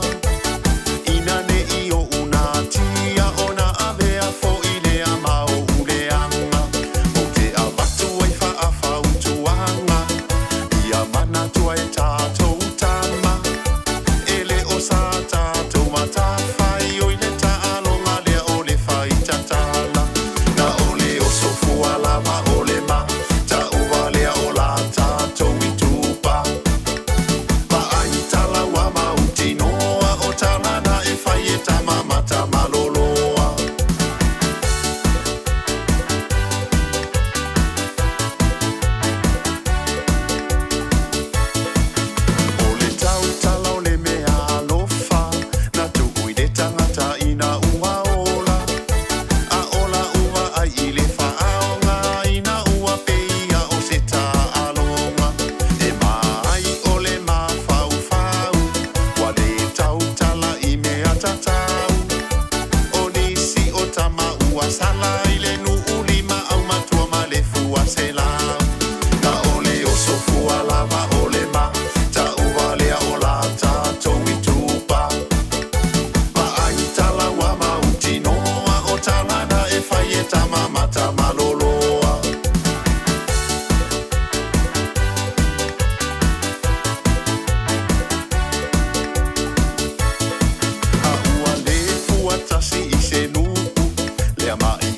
Ina ne'i oʻu natia ona avea fo'i lea ma oʻu leaga. Ou te avatu ai faafautuaga, ia manatua e tatou tama. E lē o sa tatou matafai oi le taaloga lea o le faitatala. Na o le osofua lava o le ma ta'uva lea o la tatou itupa. Vaai tala ua mautinoa o talana e fai e tama matamaloloa. O le tautala o le mea alofa na tuu i le tagata ina ua ola. A ola ua ai i le faaoga ina ua peia o se taaloga. E maai o le mafaufau ua lē tautala i mea tatau. O nisi o tama ua sala i le nuu lima aumatua ma le fua selau. Na o le osofua lava o le ma ta'uva lea o la tatou itupa. Vaai tala ua mautinoa o talana e fai e tama matamaloloa. A ua lē fuatasi i se nuu lea ma'i.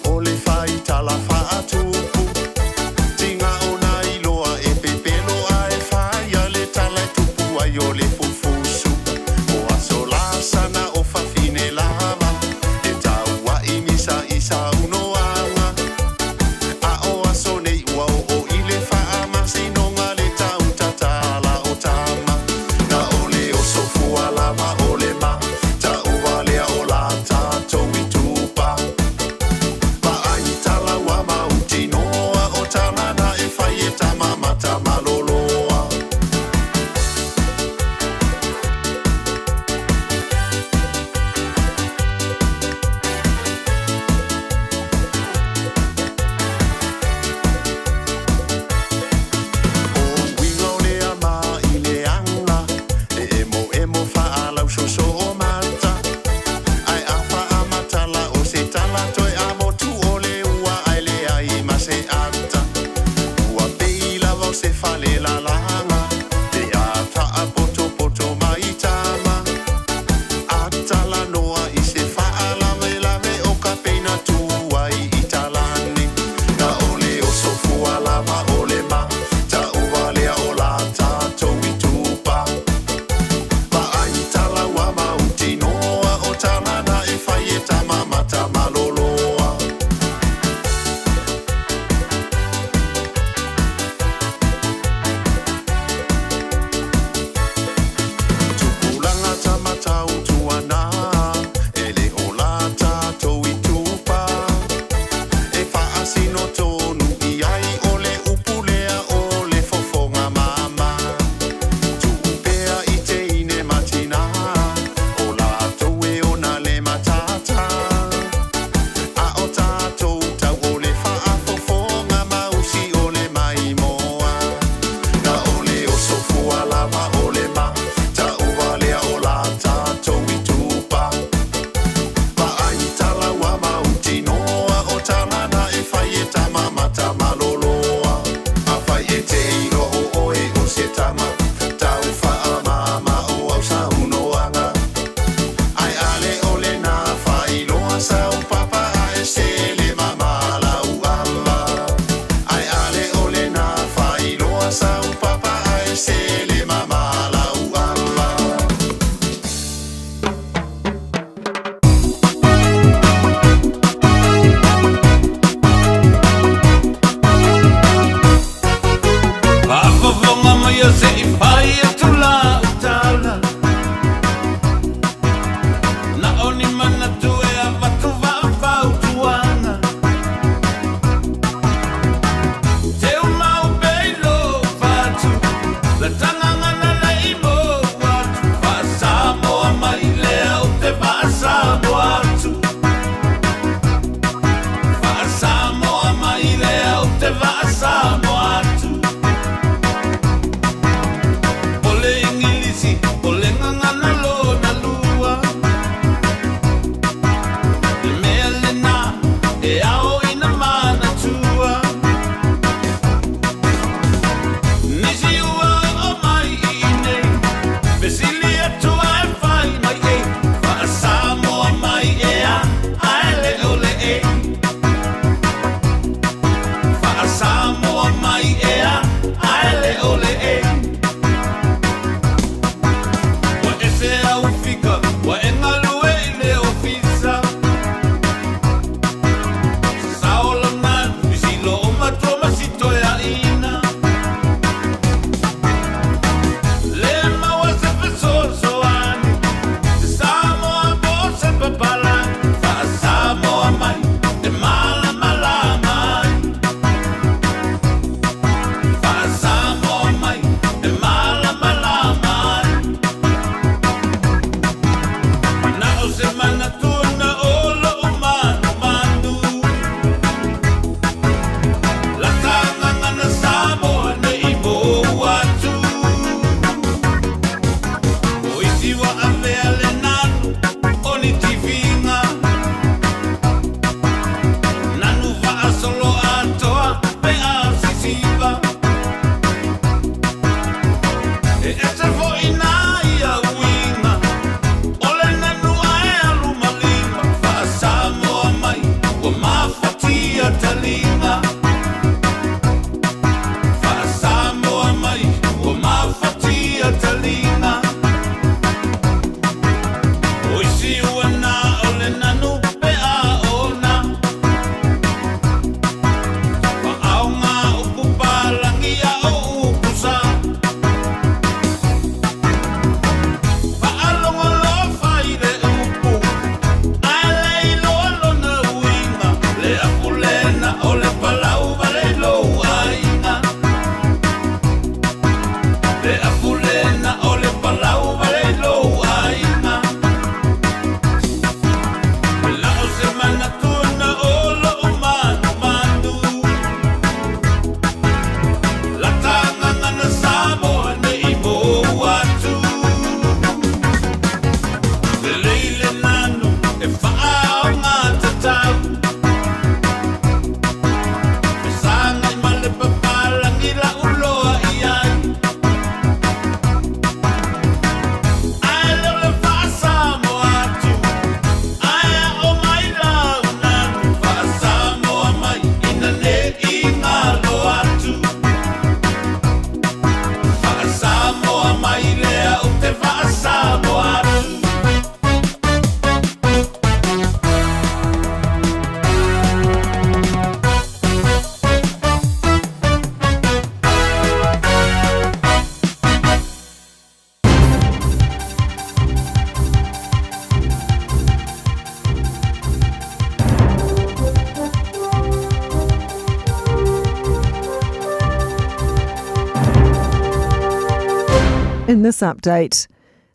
this update.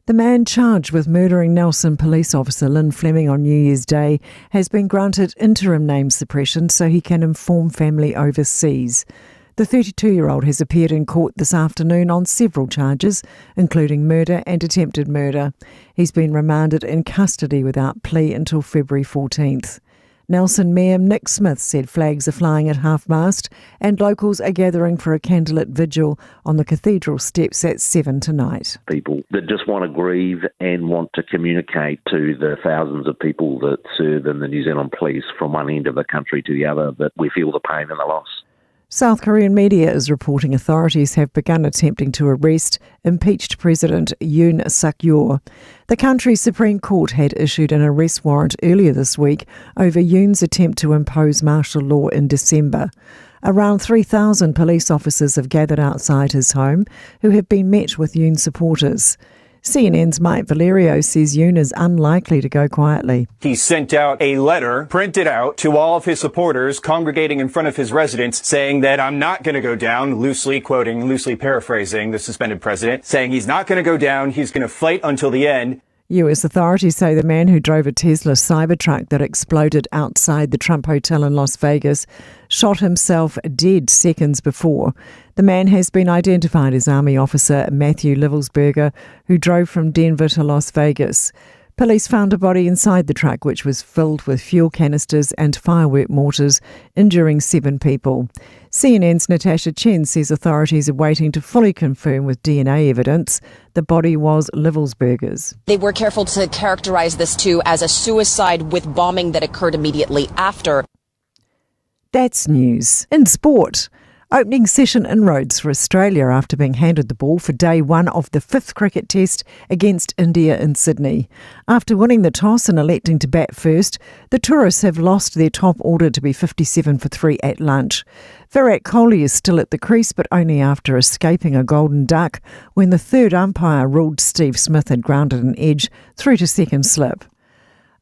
The man charged with murdering Nelson police officer Lynn Fleming on New Year's Day has been granted interim name suppression so he can inform family overseas. The 32 year old has appeared in court this afternoon on several charges, including murder and attempted murder. He's been remanded in custody without plea until February 14th. Nelson Mayor Nick Smith said flags are flying at half mast and locals are gathering for a candlelit vigil on the cathedral steps at 7 tonight. People that just want to grieve and want to communicate to the thousands of people that serve in the New Zealand police from one end of the country to the other that we feel the pain and the loss. South Korean media is reporting authorities have begun attempting to arrest impeached President Yoon Suk Yeol. The country's Supreme Court had issued an arrest warrant earlier this week over Yoon's attempt to impose martial law in December. Around 3,000 police officers have gathered outside his home, who have been met with Yoon supporters. CNN's Mike Valerio says Yoon is unlikely to go quietly. He sent out a letter, printed out, to all of his supporters congregating in front of his residence, saying that I'm not going to go down, loosely quoting, loosely paraphrasing the suspended president, saying he's not going to go down, he's going to fight until the end. US authorities say the man who drove a Tesla Cybertruck that exploded outside the Trump Hotel in Las Vegas shot himself dead seconds before. The man has been identified as Army officer Matthew Livelsberger, who drove from Denver to Las Vegas. Police found a body inside the truck, which was filled with fuel canisters and firework mortars, injuring seven people. CNN's Natasha Chen says authorities are waiting to fully confirm with DNA evidence the body was Livelsberger's. They were careful to characterize this too as a suicide with bombing that occurred immediately after. That's news. In sport, opening session inroads for Australia after being handed the ball for day one of the fifth cricket test against India in Sydney. After winning the toss and electing to bat first, the tourists have lost their top order to be 57 for 3 at lunch. Virat Kohli is still at the crease, but only after escaping a golden duck when the third umpire ruled Steve Smith had grounded an edge through to second slip.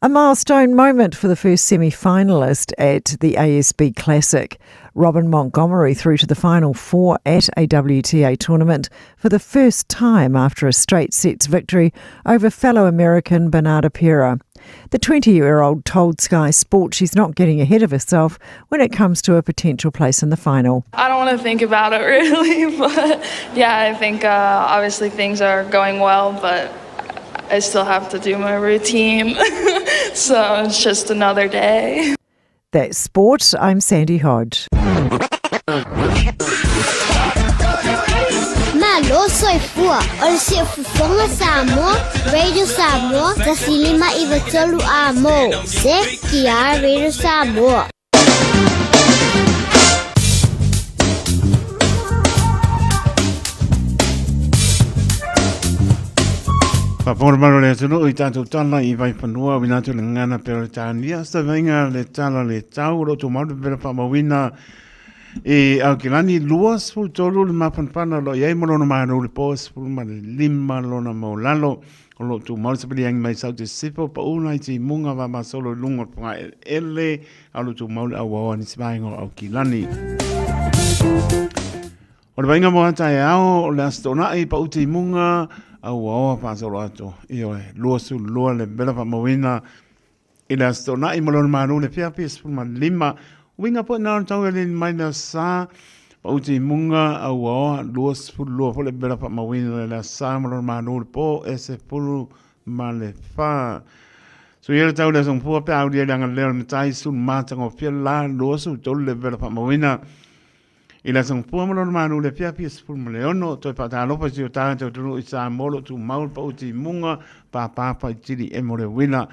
A milestone moment for the first semi finalist at the ASB Classic. Robin Montgomery through to the final four at a WTA tournament for the first time after a straight sets victory over fellow American Bernarda Pera. The 20 year old told Sky Sport she's not getting ahead of herself when it comes to a potential place in the final. I don't want to think about it really, but yeah, I think uh, obviously things are going well, but I still have to do my routine. so it's just another day. That's sport. I'm Sandy Hodge. Malo soifua, o le siufofoga Samoa, Radio Samoa, 153 a mo. Se ki Radio Samoa. Whapora maro le atunuu i tātou tala i Vaifanua, wina atu le ngana Peretania, sa vainga le tala le tau, ro tō maru pera whamawina i Aukilani, lua sefulu tolu le mapanapana o lo i ai mo lona malo le po, sefulu ma le lima lona maulalo, o lo tumau le sapiliagi mai sau te sefo pauna i timuga vamasolo i luga o le fogaeleele, a o lo tumau le auaoa nisi vaega o Aukilani. O le vaaiga mo a taeao o le Aso Toonai, pau timuga, auaoa faasolo atu. Ioe, 22 le vela faamauina I le Aso Toonai ma lona malo le fiafia 15, uiga foi na ona tau e alii mai le Aso Sa, pauti i muga, auaoa, 22 foi le vela faamauina i le Aso Sa ma lona malo le po e 14. Suia le tau le Aso Gafua pe a aulia i le agalelei o le Matai sulu matagofie la 23 le vela faamauina I le Aso Gafua ma lona malo le afiafi e 16, toe faatalofa i si o tatou atunuu i Samoa o lo o tumau le pauti i muga, pāpā faitili e mo le uila.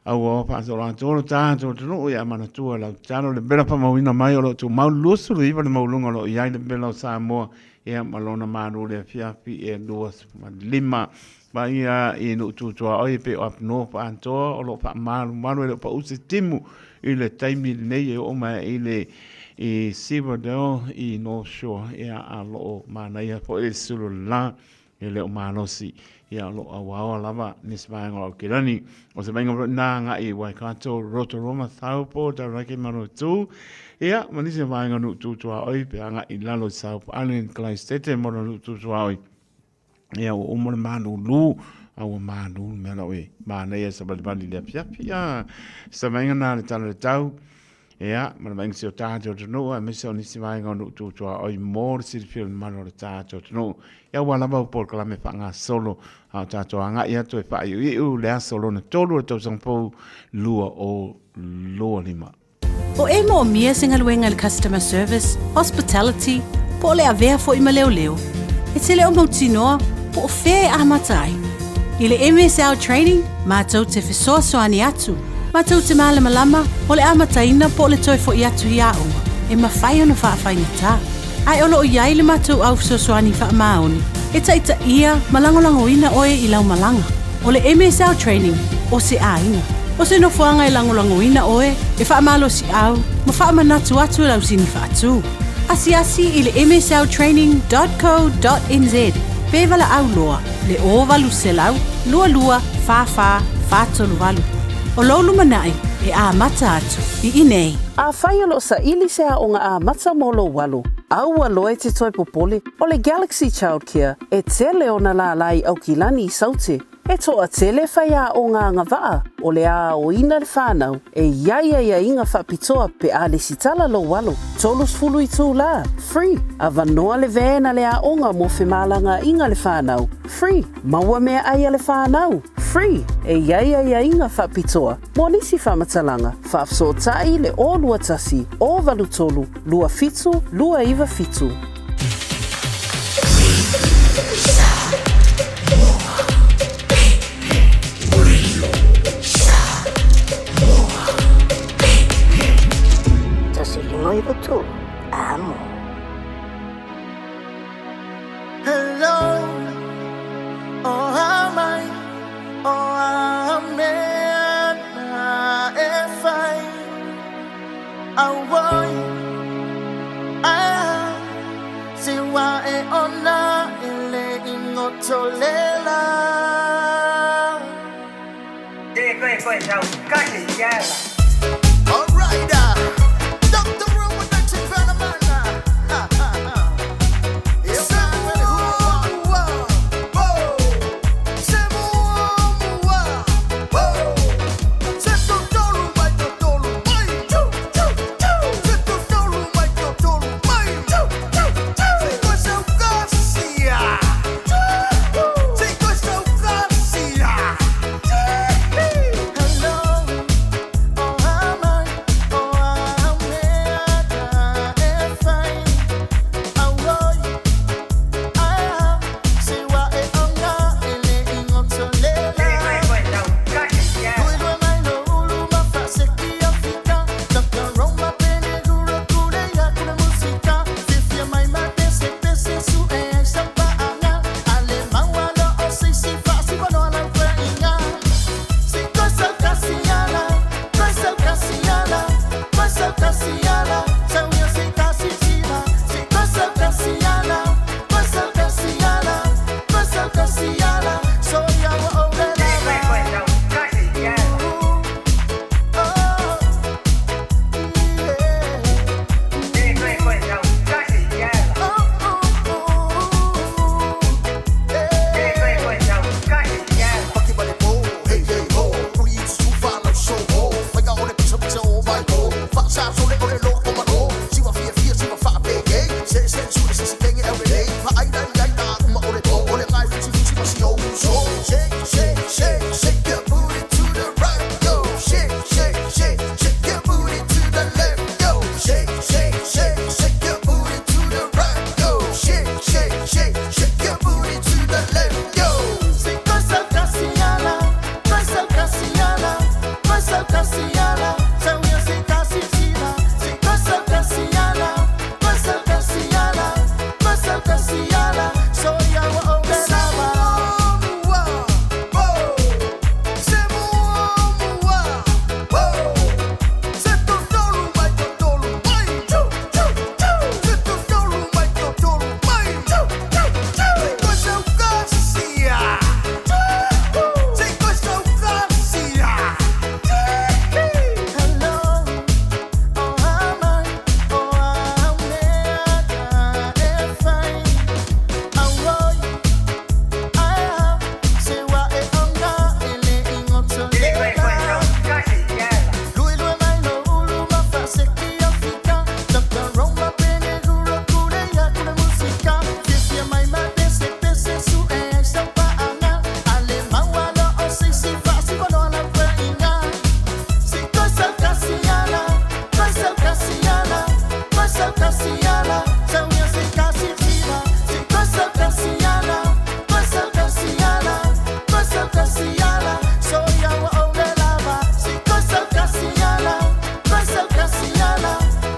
Aua faasolo atoa lo tatou atunuu ia manatua lau tatalo le vela faamauina mai o lo o tumau le 29 le maualuga o lo o i ai le vela o Samoa ia ma lona malo le afiafi e 25. Vaia i nuu tu tuaoi e pei o Up North atoa o lo o faamalumalu e le o pau se timu i le taimi lenei e oo mai i le i Civadel i North Shore ia a lo o manaia foi le sulu la e le o malosi ia o lo o auaoa lava nisi vaega o Aukilani. O se vaega foi na agai i Waikato, Rotorua, Taupo, Taranaki, Manawatu ia ma nisi vaega o nuu tu tuaoi pe agai i lalo i South Island, Clydesdale mo nuu tu tuaoi. Ia, ua uma le malūlū, a ua malū le mea lau e manaia e savalivali i le afiafi. Ia, se vaaiga na le tala o le tau, ia, ma le vaaiga si o tatou atunuu, aemaise o nisi vaega o nuu tu tuaoi mo le silafia o le mamalu o le tatou atunuu. Ia, ua lava au polokalame faagasolo, a o tatou agai atu e faaiuiu le aso lona tolu o le tausaga fou 2025. O e moomia se galuega i le customer service, hospitality, po o le avea foi ma leoleo, e te le o mautinoa po o fea e amata ai. I le MSL Training, matou te fesoasoani atu, matou te malamalama o le amataina po o le toe foi atu i aoga e mafai ona faafaigata. Ae o lo o i ai le matou au fesoasoani faamaoni e taitaia ma lagolagoina oe i lau malaga. O le MSL Training, o se aiga. O se nofoaga e lagolagoina oe, e faamalosiau ma faamanatu atu lau sini faatu. Asiasi i le msltraining dot co dot nz pe valaau loa le 0800 22 44 438. O lou lumanai e amata atu i inei. Afai o lo o saili se aoga amata mo lou alo, a ua loa e te toe popole, o le Galaxy Childcare e tele ona lālā i Aukilani i Saute. E toatele faiaoga agavaa o le aoina le whanau e i ai aiaiga faapitoa pe a lesitala lou alo, 30 itulā, free, avanoa le van a le aoga mo femalagaaiga le whanau, free, maua meaai a le whanau, free, e i ai aiaiga faapitoa mo nisi faamatalaga, faafesootai le 021 083 27 297. Amo. Hello, oh amai, oh amen, e fai, auoi, ah, si wa e ona e le ingotolela. Alright, Dr. Roman Ha, ha, ha. Sauka siala, sauia se kasilisila. Se koe sauka siala, koe sauka siala, koe sauka siala, soia ua ou le lava. Se koe sauka siala, koe sauka siala,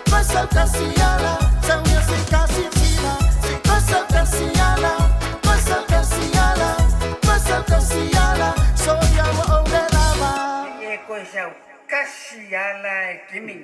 koe sauka siala, sauia se kasilisila. Se koe sauka siala, koe sauka siala, koe sauka siala, soia ua ou le lava. E koe saukasi ala e kimi.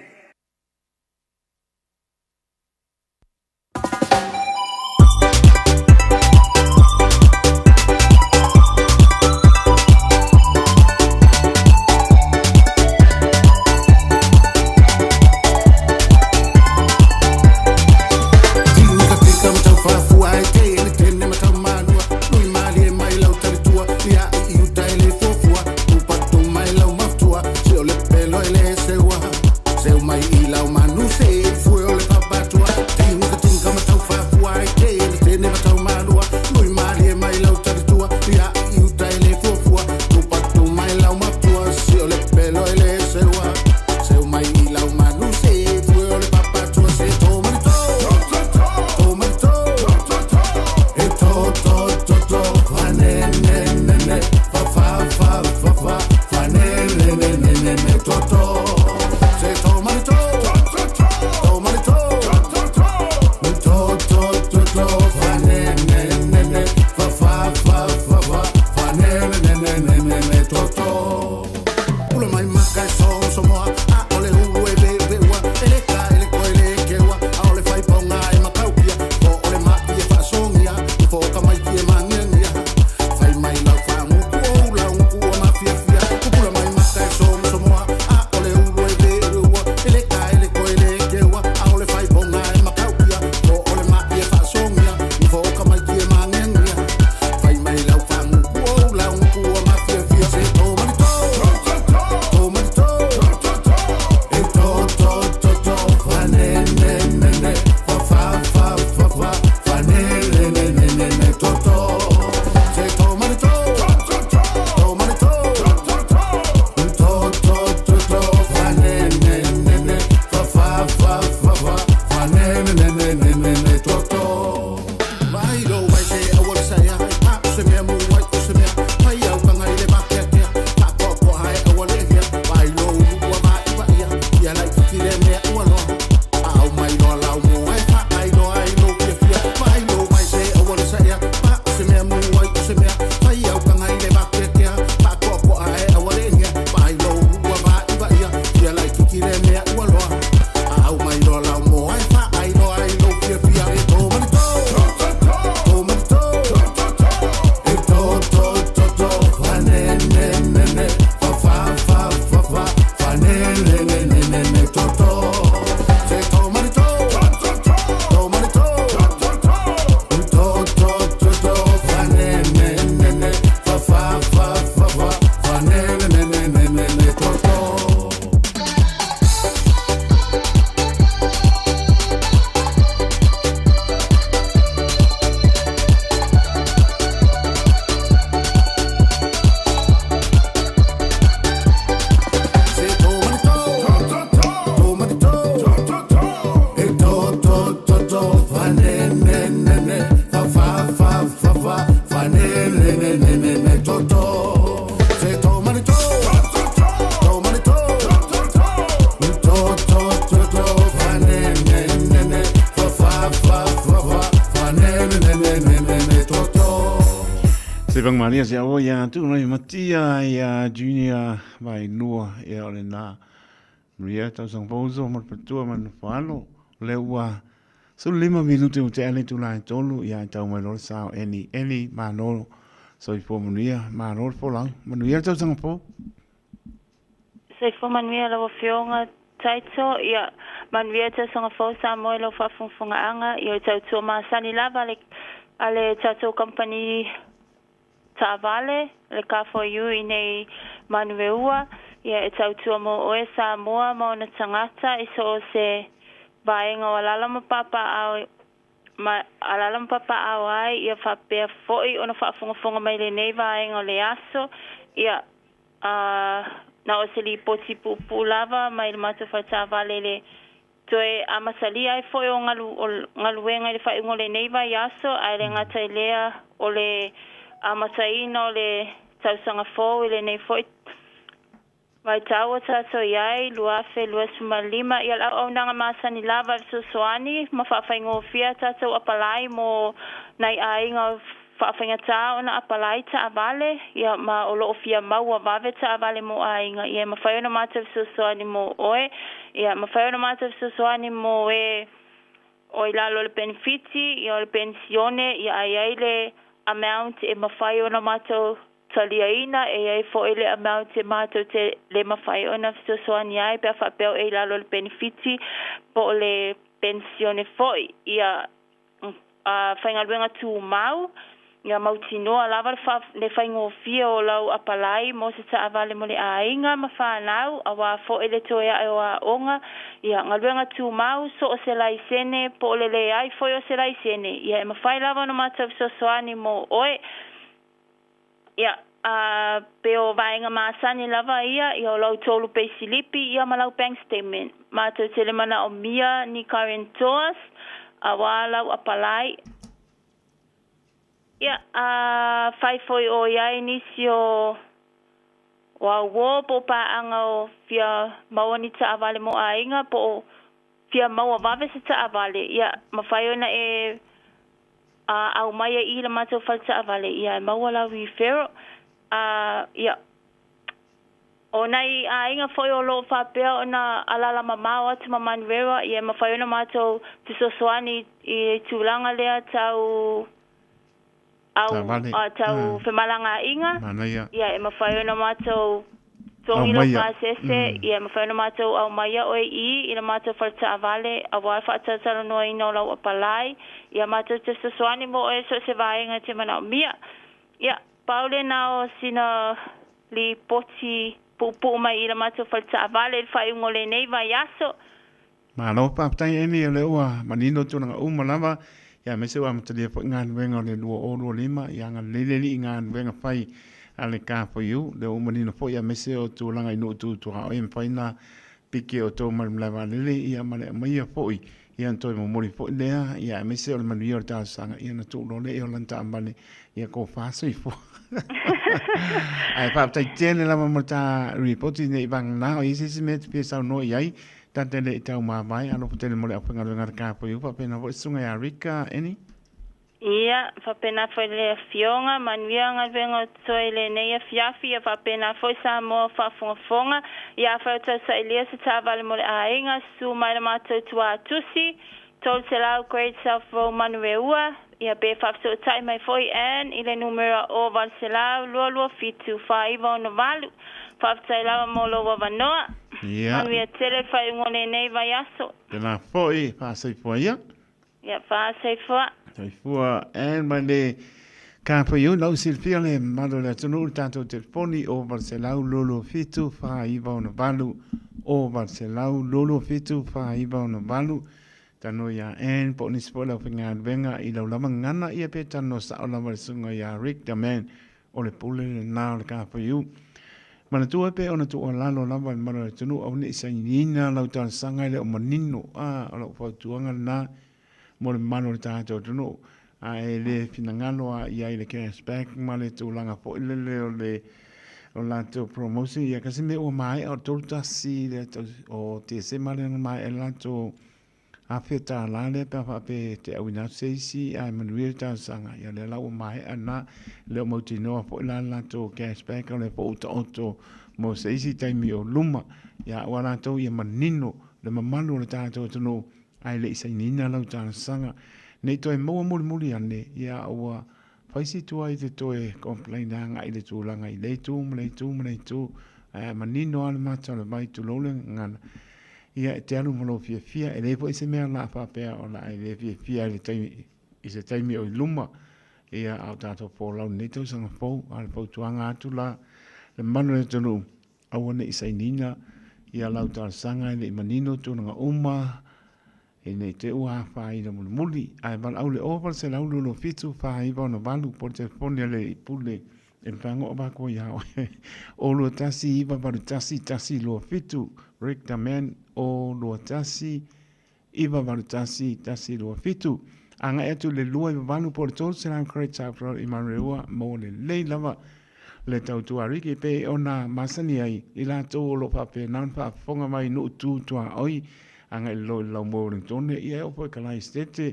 Se vang malia se awa ia tu nei matia ia junior vai lua ia o le na. Maria tau sang pouso ma patua ma whalo le ua 15 minute o te ale tu lai tolu ia tau mai lor sao eni eni manolo soifua manuia malo le folau manuia le tausaga fou. Soifua manuia lau Afioga Taito, ia manuia le tausaga fou Samoa i lau faafogafogaaga, ia o le tautua masani lava a le a le tatou kamupani taavale, le K4U i nei manueua, ia e tautua mo oe Samoa ma ona tagata i so o se vaega o alala ma papaaao ma alala ma papaaao ai, ia faapea foi ona faafogafoga mai lenei vaega o le aso, ia, a, na o se lipoti puupuu lava mai le matou faletaavale i le Toe amasalia ai foi o galu, o galuega i le faaiuga o lenei vaiaso, ae le gata i lea o le amataina o le tausaga fou i lenei foi vaitau ua tatou i ai, 2025. Ia le auaunaga masani lava e fesoasoani ma faafaigofie a tatou apalai mo nai aiga o faafaigata ona apalai taavale, ia ma o lo o fia maua vave taavale mo aiga, ia e mafai ona matou fesoasoani mo oe, ia mafai ona matou fesoasoani mo e o i lalo o le penefiti, ia o le penisione, ia a i ai le amount e mafai ona matou taliaina, e i ai foi le amount e matou te le mafai ona fesoasoani ai pe a faapea o e i lalo o le penefiti po o le penisione foi, ia faigaluega tumau, ia mautinoa lava le faigofie o lau apalai mo se taavale mo le aiga ma fanau, auā foi le toe ae o aoga, ia galuega tumau, so o se laisene po o le leai foi o se laisene, ia e mafai lava ona matou fesoasoani mo oe. Ia, a pe o vaega masani lava ia, ia o lau tolu peisilipi ia ma lau bank statement. Matou te le manaomia ni guarantors auā lau apalai. Ia, a fai foi o i ai nisi o o auō po o paaga o fia maua ni taavale mo aiga po o fia maua vave se taavale, ia, mafai ona e a aumai ai i le matou fale taavale, ia e maua lau referral. A, ia, o nai aiga foi o lo o faapea ona alaala mamao atu ma Manurewa, ia e mafai ona matou fesoasoani i le tulaga lea tau au Taavale. tau femalagaaiga. Manaia. Ia, e mafai ona matou togi lou Aumaia. pasese, ia, e mafai ona matou aumaia oe i i le matou fale taavale, auā le faatalatalanoaina o lau apalai, ia matou te fesoasoani mo oe so o se vaega e te manaomia. Ia, pau lena o sina lipoti puupuu mai i le matou fale taavale i le faaiuga o lenei vaiaso. Malo faafetai Amy o lea ua manino tulaga uma lava ia aemaise ua amatalia foi galuega o le 2025 ia agalelei le Alii i galuega fai a le KFU lea ua manino foi aemaise o tulaga i nuu tu tuaoi e mafai ona piki outou mai le malae vaalele ia ma le aumaia foi ia ona toe momoli foi lea ia aemaise o le manuia o le talosaga ia ona tuu loa lea i o lana taavale ia tofa soifua. Ae faafetai tele lava mo le ta ripoti nei vagana o i ai se isi mea e te fia saunoa i ai Ta te le i taumāvae, alofa tele mo le aufaigaluega a le KFU, faapena foi Susuga ia Rika Eni. Ia, faapena foi le Afioga, manuia galuega o totoe i lenei afiafi, ia faapena foi Samoa o faafogafoga. Ia afai o tausailia se taavale mo le aiga, susu mai le matou tuatusi, 300 Great South Road Manureua, ia pe faafesootai mai foi Ann i le numera o 800 227 4968. Faafetai lava mo lou avanoa. Ia. Manuia tele le faaiuga o lenei vaiaso. Tēnā foi, whaasaifua ia. Ia, whaasaifua. Soifua Ann mai le KPU, lau silafia le mamalu o le atunuu i le tatou telefoni o 800 227 4968 o 800 227 4968. Talanoa ia Ann po o nisi foi o le aufaigaluega i lau lava gagana ia pe talanoa sao lava i le susuga ia Rick the man o le pule lena o le KPU. Manatua pe ona tuualalo lava i le mamalu o le atunuu aua ne i sainiina lau talosaga e le o manino a o lau fautuaga lena mo le mamalu o le tatou atunuu a e le finagalo a i ai le cash back ma le tulaga foi lele o le o latou promotion ia kasi mea ua maea o le 31 le o Tesema lea na maea ai le latou $1,000 lea pe a faapea e te auina atu se isi ae manuia le talosaga ia lea la ua maea lena e le o mautinoa foi la le latou cash back o lea foi ua taoto mo se isi taimi o luma ia aua latou ia manino le mamalu o le tatou atunuu ae le i sainiina lau talosaga. Ne i toe maua mulimuli ane, ia ua fai si tuai te toe complain agai i le tulaga i lea itu ma lea itu ma lea itu, ae a manino lava le mata o le vai, tulou le gagana, ia e te alu ma lou fiafia, e leai foi se mea o le a faapea o le a e le fiafia ai i le taimi, i se taimi o i luma, ia a o tatou folau i lenei tausaga fou. A o le fautuaga atu la, le mamalu o le atunuu, Aua ne i sainiina ia lau talosaga e le i manino tulaga uma, e ne i te i ua afaina mulimuli. Ae valaau le 0800 27 4968 po o le telefoni a le Alii Pule e mafai ona oo atu ia oe. O 21 981 127 Rick Daman O 21 981 127. Agai atu i le 298 po o le 300 Great South Road i Manurewa mo lelei lava le tautua a Ricky e pei ona masani ai i latou o lo o faapena ona faafofoga mai i nuu tu tuaoi agai i lalo i le laumua o Wellingtone ia e oo foi i Kalaesetete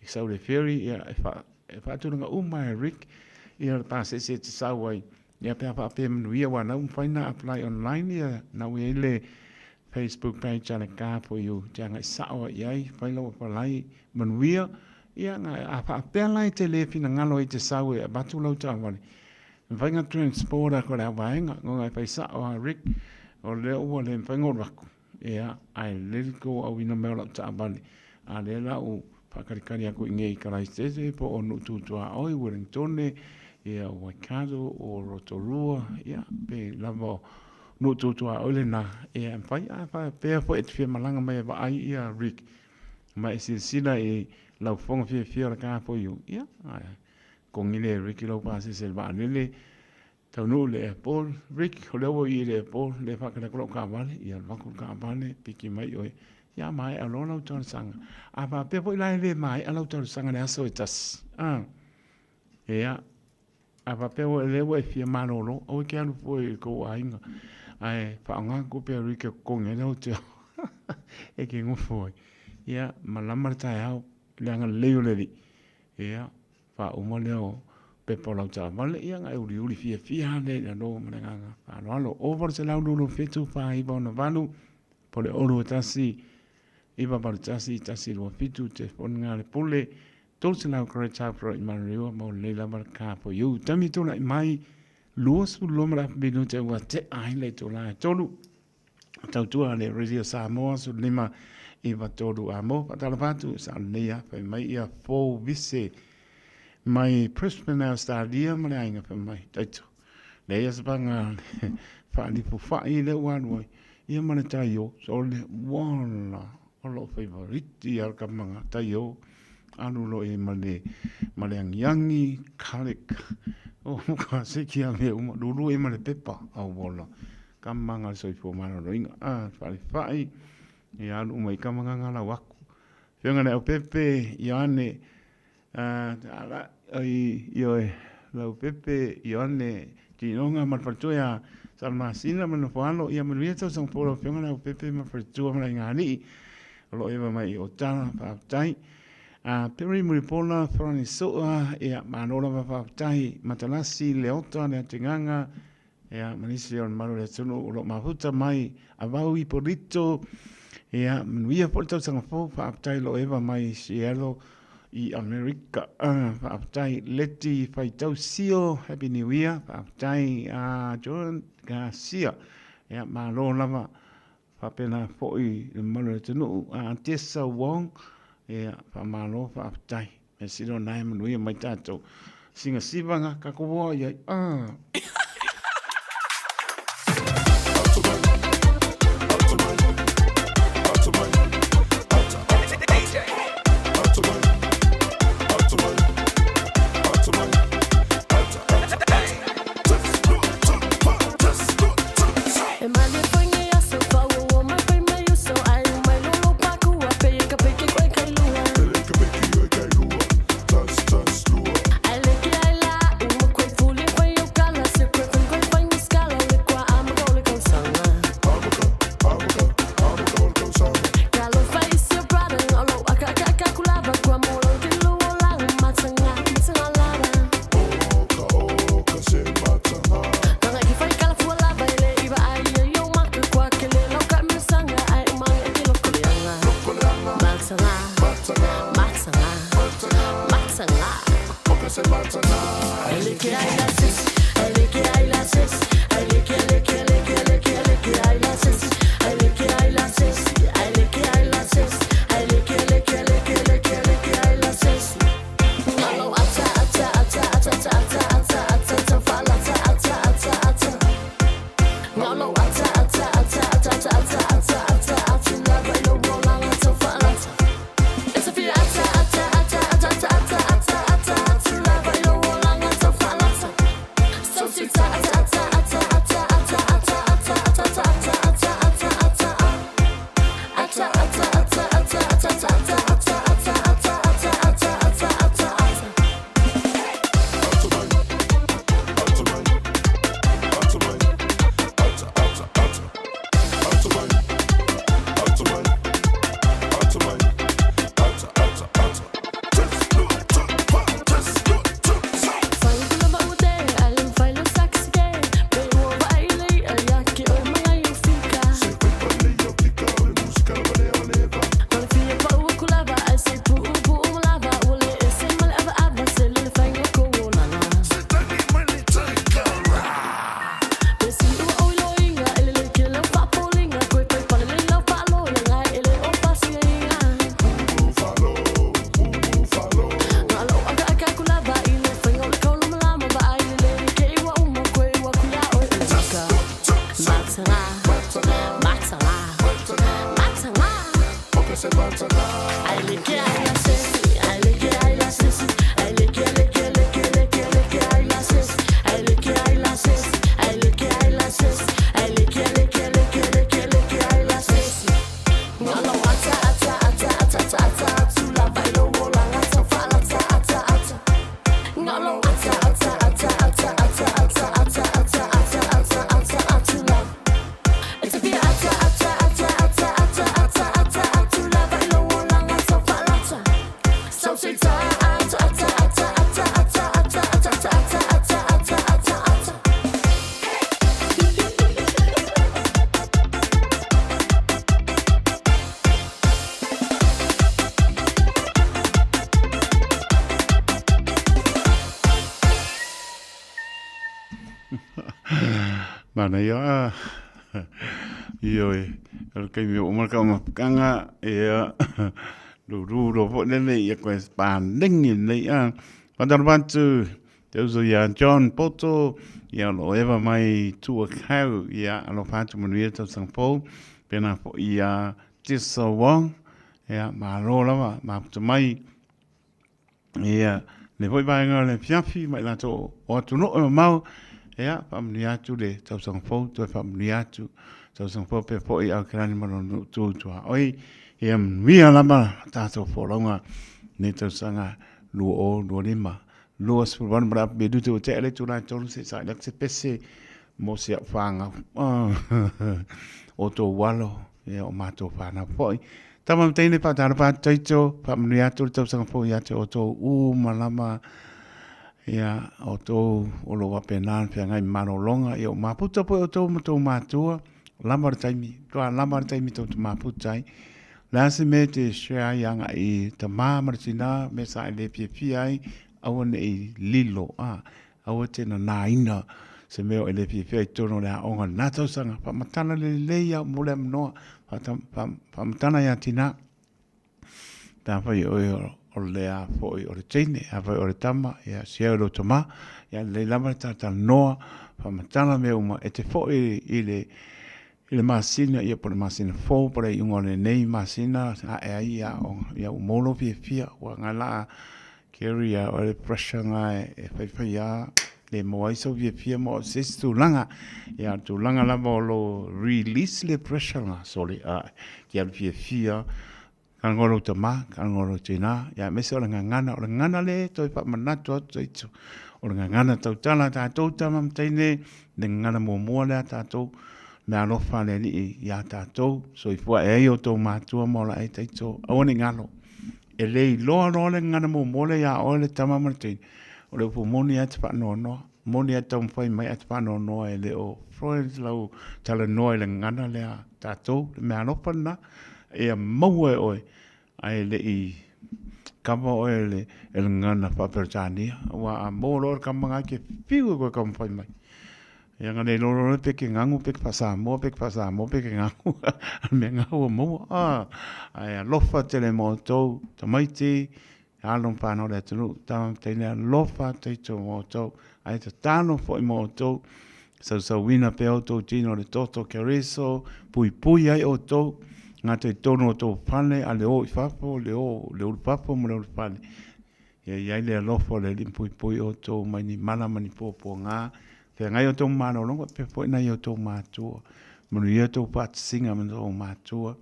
i sau i le ferry ia e faa e faatulaga uma e Rick ia le pasese e te sau ai ia pe a faapea e manuia aua na ua mafai ona apply online ia na ua i ai le Facebook page a le Car for You te agai sao ai i ai fai lau apply manuia ia na a faapea la e te le finagalo ai te sau e avatu lau taavale mafai ona transport atu e le auvaega ngo e fai sao a Rick o lea ua le mafai ona ou alu atu Ia, ae lelei le tou auina mai o lau taavale, a lea la ua faatalikali atu i inei i Karaisese po o Nuu Tu Tuaoi, Wellingtone, ia Waikato o Rotorua, ia pe lava o Nuu Tu Tuaoi lena, ia e mafai a faapea foi e te fia malaga mai e vaai ia Rick ma e silasila i lau fofoga fiafia o le car for you, ia, ae togi lea e Rick i lau pasese i le vaalele, Taunuu i le airport, Rick, o lea ua i i le airport, lea e faatali atu lau taavale, ia alu atu le taavale, piki mai oe, ia maea loa lau talosaga. A faapea foi la e le maea lau talosaga i le aso e tasi, a, ia, a faapea ua lea ua e fia malolo, aua e te alu fua i le tou aiga, ae faaaoga tupe a Rick e totogi ai le hotel e te nofo ai. Ia, malama le taeao, le agalelei o le Alii, ia, Faauma lea o pepa o lau taavale, ia ona e uliuli fiafia lava lea i lalo ma le agaga faaaloalo. 0827 4968 po o le 021 981 127 telefoni lena a le Pule 300 Great South Road i Manurewa mo lelei lava le car for you. Taimi e tulai mai 22 ma le afa minute ua tea ai le itula e tolu. Tautua le Radio Samoa 15 93 a mo faatalofa atu sa lenei a fai mai ia fou vise mai Brisbane Australia ma le aiga fai mai taito le ia sapanga faalifu fai le ua alu ai ia ma le taio so le wala o lou feivariti a le kamaga taio alu loa i ai ma le ma le agiagi garlic o ka seki a mea uma lulu ai ma le pepa auola kamaga le soifua maloloina a faalefa'i ia alu uma i kamaga galau aku afioga i le Aupepe Ioane ala oi ioe Laupepe Ioane Tinoga ma le faletua ia Salamasina ma le Nofoalo ia manuia tausaga fou lau afioga Leaupepe ma le faletua ma le aigaalii o lo o eva mai i Otara faafetai. A Perry Mulipola Ferani Soa ia malo lava faafetai Matalasi Leota Leatigaga ia ma nisi o le mamalu o le atunuu o lo o mafuta mai Avau Ipolito ia manuia foi le tausaga fou faafetai o lo o eva mai i Seattle i Amerika. Faafetai Leti Faitausio, Happy New Year. Faafetai Jordan Garcia. Ia, malo lava. Faapena foi le mamalu o le atunuu. Tessa Wong, ia, faamalo, faafetai. Mea sili o na e manuia mai tatou. Singa sivaga, tatou oa i ai. Manaia a. Ioe, o le taimi ua uma le taumafataga, ia, lulu loa foi lele ia koe panegi lenei a. Faatalofa atu te uso ia John Poto, ia o lo o eva mai Tuakau, ia alofa atu manuia le tausaga fou, pena foi ia Tessa Wong, ia malo lava mafuta mai. Ia, le foi vaega o le afiafi ma i latou o atunuu e mamao, ia, faamanuia atu le tausaga fou, toe faamanuia atu tausaga fou pea foi i Aokelani ma lona nuu tu tuaoi. Ia manuia lava tatou folauga nei tausaga 2025. 28 ma le apu minute ua tea le itula e 3 se i saili atu se pese mo si au fanau o tou alo, ia o matou fanau foi. Tama ma teine faatalofa atu taito, faamanuia atu le tausaga fou ia te outou uma lava, ia outou o lo o faapena ona feagai ma malologa, ia o mafuta foi outou ma tou matua, lava le taimi, matua lava le taimi tou te mafuta ai. O le a se mea e te share ai agai i tama ma le tina, mea sa e le fiafia ai, aua ne i lilo, a, aua te nanaina se mea o e le fiafia i totonu o le aoga i lena tausaga. Faamatala lelei au mo le avanoa, faamatala ia tina, pe afai o oe o le a foi o le teine, afai o le tama, ia share i lou tama, ia lelei lava le talatalanoa, faamatala mea uma, e te foi i le i le masina, ia po o le masina fou, po o le iuga o lenei masina, ae ai ia aoga, ia ua maua lou fiafia, ua ngai la carry ia oe le pressure na e faifai lava, le maua ai sou fiafia ma o se isi tulaga. Ia o le tulaga lava o lo release le pressure na, sorry, a, te alu fiafia, Talanoa lou tama, talanoa lou tina, ia aemaise o le gagana, o le gagana lea e toe faamanatu atu taito. O le gagana tautala a tatou tama ma teine, le gagana muamua lea a tatou, meaalofa a le Alii ia tatou, soifua e ai outou matua ma ola ai taito, aua ne i galo. E le iloa loa le gagana muamua lea ia oe le tama ma le teine, o le upu moni lava e te faanoanoa, moni lava e te taumafai mai ae te faanoanoa e le o fluent lau talanoa i le gagana lea a tatou, le meaalofa lena. Ia maua e oe, ae le i kava oe e le gagana faa-Peretania, aua a maua loa le kama lena e te fiu e koe taumafai mai. Ia na le iloa loa pe ke gagu pe ke faa-Samoa pe ke faa-Samoa pe ke gagu, a o le mea lena ua maua. Ae alofa tele ma outou tamaiti, alo ma fanau o le atunuu, tama ma teine, alofa atu taito ma outou, ae tatalo foi ma outou, sausauina pea outou tino i le toto Keriso, puipui ai outou, gata i totonu o outou fale, a le o i fafo, le o le ulu fafo ma le ulu fale. Ia i ai le alofa o le Alii ma puipui outou mai ni mala ma ni puapuaga, feagai outou ma malologa, faapea foi nai outou matua. Manuia outou faatasiga ma outou matua.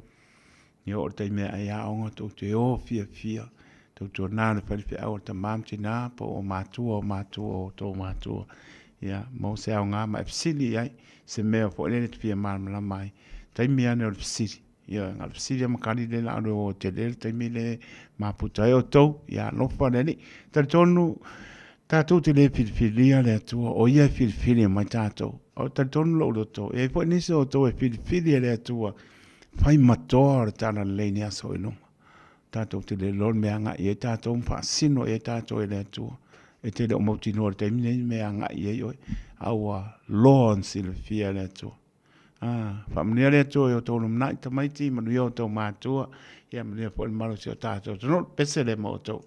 Ia oo i le taimi e ai aoga tou te o fiafia, tou te ona le faifeau a le tama ma tina po o matua o matua o tou matua. Ia maua se aoga ma e fesili i ai se mea foi lele e te fia malamalama ai. Taimi lava nei o le fesili. Ioe, na o le fesili lava ma tali lea o le a alu e o tele le taimi lea e maputa ai outou. Ia alofa le Alii. Talitonu tatou te le filifilia le Atua, o Ia e filifili mai tatou. O talitonu lou loto, e i ai foi nisi o outou e filifili e le Atua Fai matoa o le talalelei i ni aso i luma. Tatou te le iloa le mea e agai i ai tatou ma faasino i ai tatou e le Atua. E te le o mautinoa i le taimi lenei le mea e agai i ai oe, a ua loa ona silafia e le Atua. Ah, faamanuia le Atua i outou lumanai tamaiti, manuia outou matua, ia manuia foi le malosi o tatou atunuu. Pese lea ma outou.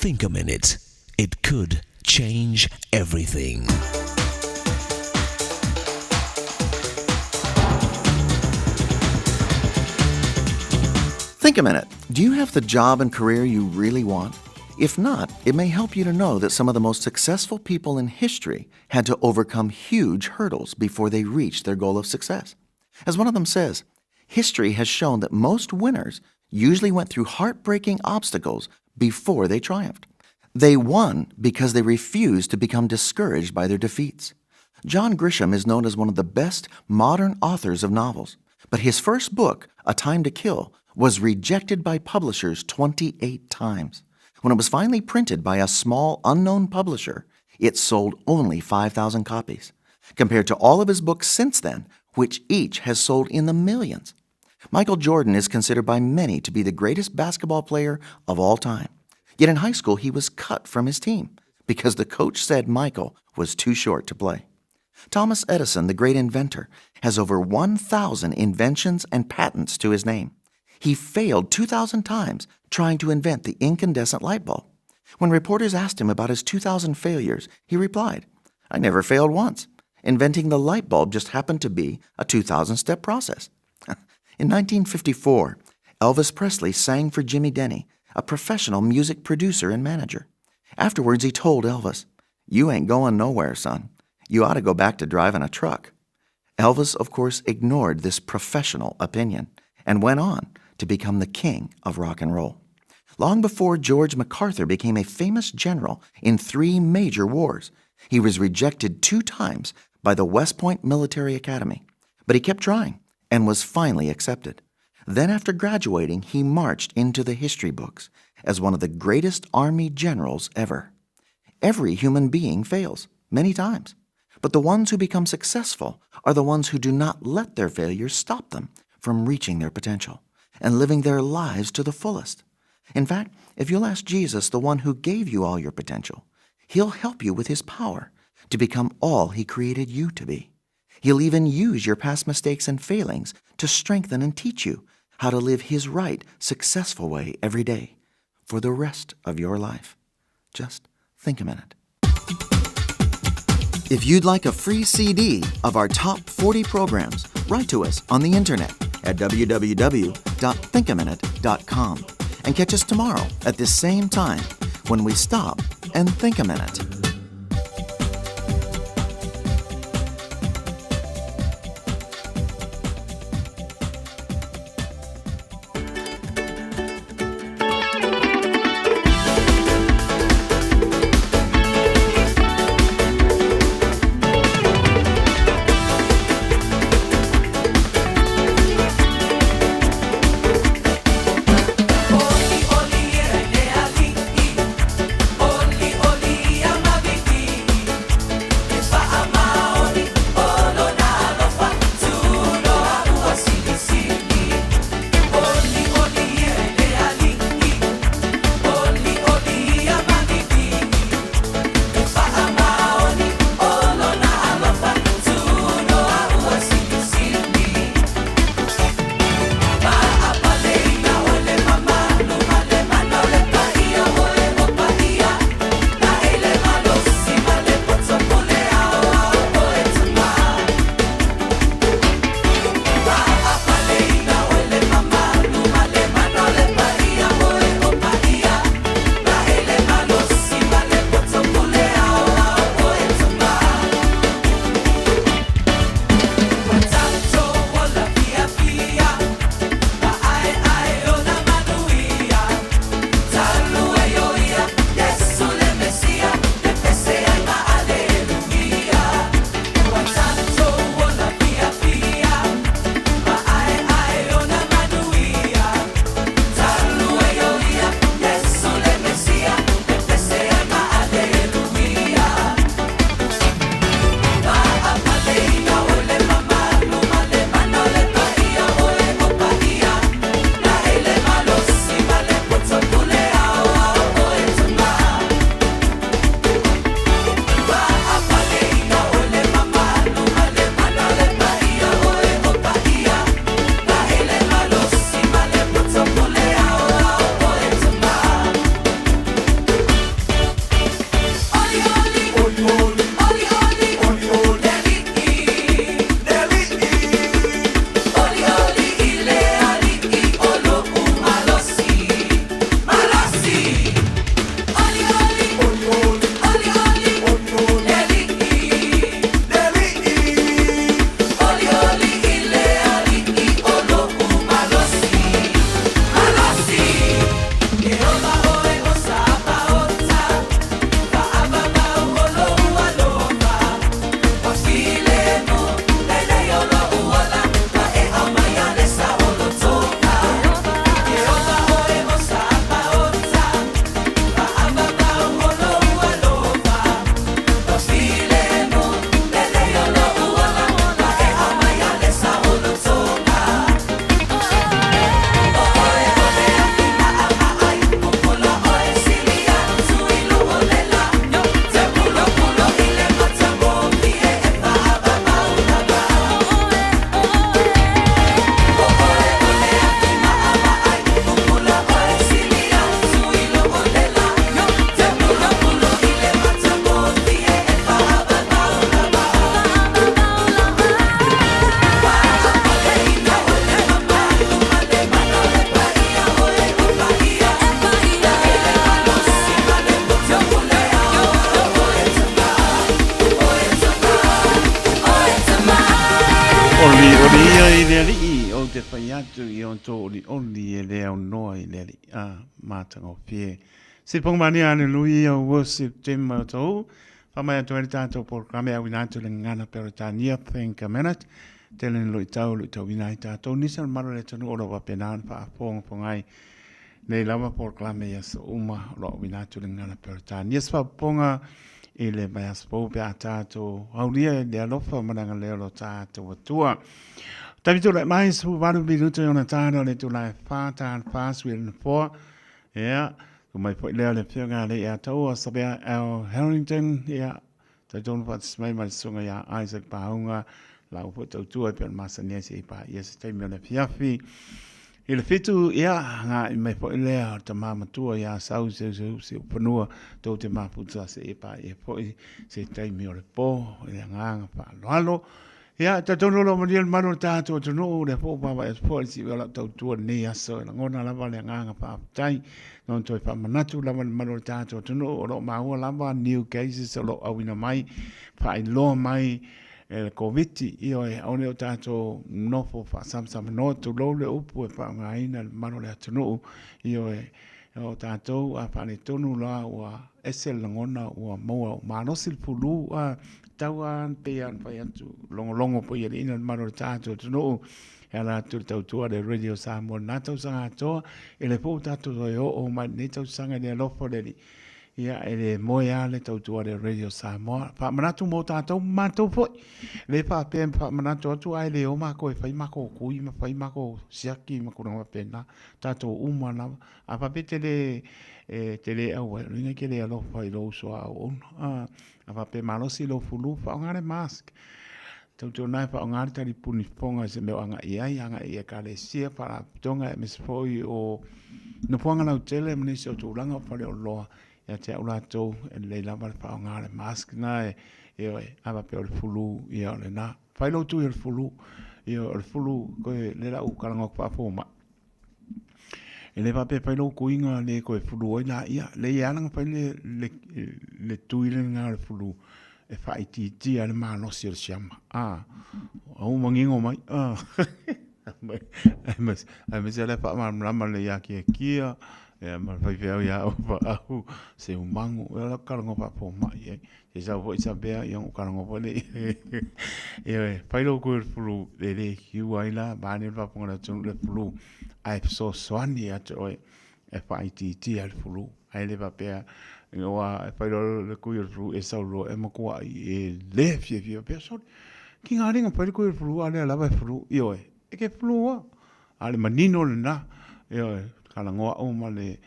Think a minute. It could change everything. Think a minute. Do you have the job and career you really want? If not, it may help you to know that some of the most successful people in history had to overcome huge hurdles before they reached their goal of success. As one of them says, history has shown that most winners usually went through heartbreaking obstacles before they triumphed. They won because they refused to become discouraged by their defeats. John Grisham is known as one of the best modern authors of novels, but his first book, A Time to Kill, was rejected by publishers 28 times. When it was finally printed by a small, unknown publisher, it sold only 5,000 copies, compared to all of his books since then, which each has sold in the millions. Michael Jordan is considered by many to be the greatest basketball player of all time. Yet in high school, he was cut from his team because the coach said Michael was too short to play. Thomas Edison, the great inventor, has over 1,000 inventions and patents to his name. He failed 2,000 times trying to invent the incandescent light bulb. When reporters asked him about his 2,000 failures, he replied, I never failed once. Inventing the light bulb just happened to be a 2,000 step process. In 1954, Elvis Presley sang for Jimmy Denny, a professional music producer and manager. Afterwards, he told Elvis, You ain't going nowhere, son. You ought to go back to driving a truck. Elvis, of course, ignored this professional opinion and went on to become the king of rock and roll. Long before George MacArthur became a famous general in three major wars, he was rejected two times by the West Point Military Academy. But he kept trying and was finally accepted. Then, after graduating, he marched into the history books as one of the greatest army generals ever. Every human being fails, many times. But the ones who become successful are the ones who do not let their failures stop them from reaching their potential and living their lives to the fullest. In fact, if you'll ask Jesus, the one who gave you all your potential, he'll help you with his power to become all he created you to be. He'll even use your past mistakes and failings to strengthen and teach you how to live his right, successful way every day for the rest of your life. Just think a minute. If you'd like a free CD of our top 40 programs, write to us on the internet at www.thinkaminute.com and catch us tomorrow at this same time when we stop and think a minute. Oli oli Alii, ou te fai atu i outou olioli e le aunoa i le Alii. A, matagofie. Sipongmania, Aleluia, worship team ma outou. Faamai atu ai le tatou polokalame auina atu le gagana Peretania, Think a Minute. Tele ni luitau, luitauina ai tatou. Nisi o le mamalu o le atunuu o lo o faapena ona faafogafoga ai nei lava polokalame i aso uma o lo o auina atu le gagana Peretania. Se faaopoopoga i le vaiaso fou pe a tatou aulia i le alofa ma le agalelei o lo tatou Atua. Taimi tulai mai, 18 minuta i ona tala o le itula e 4, tala 4, sui le nofoa. Ia, tuu mai foi lea o le Afioga ia Leiataua Sabea L. Harrington, ia, talitonu faatasi mai ma le Susuga ia Isaac Pāuga, la ua foi tautua e pei ona masani ai se i paia se taimi o le afiafi. I le 7, ia, agai mai foi lea o le tama matua ia Sau Seuseusiufanua, tou te mafuta se i paia foi se taimi o le po i le agaga faaaloalo. Ia, e talitonu o lo o manuia le mamalu o le tatou atunuu, lea foi ua vaavaai atu foi i le siui o lau tautua i lenei aso, e lagona lava le agaga faafetai. Na ona toe faamanatu lava i le mamalu o le tatou atunuu, o lo o maua lava new cases o lo o auina mai, faailoa mai e le Koviti. Ioe, aua ne i o tatou nofo faasamasama tulou le upu e faaaogaina e le mamalu o le atunuu. Ioe, o tatou a faaletonu loa ua ese le lagona ua maua ua malosi le pulu a tau lava pei lava ona fai atu logologo foi i alii na le mamalu o le tatou atunuu e ala atu i le tautua a le Radio Samoa i lena tausaga atoa e le foi ua tatou toe oo mai i lenei tausaga i le alofa o le Alii ia e le moe lava le tautua a le Radio Samoa faamanatu mo tatou ma matou foi le faapea e faamanatu atu ae le o makou e fai makou kui ma fai makou siaki ma tulaga faapena tatou uma lava A faapea e te le, e te le auai, o lona uiga e te le alofa i lou uso a auauna. A, a faapea e malosi lou fulu, faaaoga le mask. Tautuana e faaaoga le talipuni fofoga i se mea o agai i ai, agai i ekalesia, faalapotopotoga aemaise foi o nofoaga lautele ma nisi o tulaga o faleoloa ia te au latou, e lelei lava le faaaoga o le mask lena e, ioe, a faapea o le fulu, ia o lena. Fai lou tui o le fulu, ioe, o le fulu, koe, lea la ua talanoa atu faa-fomai. E le faapea e fai lou tuiga le toe fulu ai laia. Leai e ala ona fai le, le, le tui lena o le fulu e faaitiitia ai le malosi o le siama. A, ua manino mai. A, aemaise o lea e faamalamalama lelei ia Kiakia, ia ma le faifeau ia Aufaau, Seumago, ia o lau talanoa faafomai i ai. Se i sau foi Sabea, ia ona ou talanoa foi lea i ai. Ioe, fai lou tui o le flu, e le cure ai la, vaeane le faafofoga a le atunuu le flu, ae fesoasoani ia te oe e faaitiitia le flu. Ae le faapea, aua e fai loa le tui o le flu e sau loa e matuai e le fiafia faapea, sole, tiga lea na fai le tui o le flu a o lea lava e flu. Ioe, e te flu lava, a o le manino lena, ioe, talanoa uma le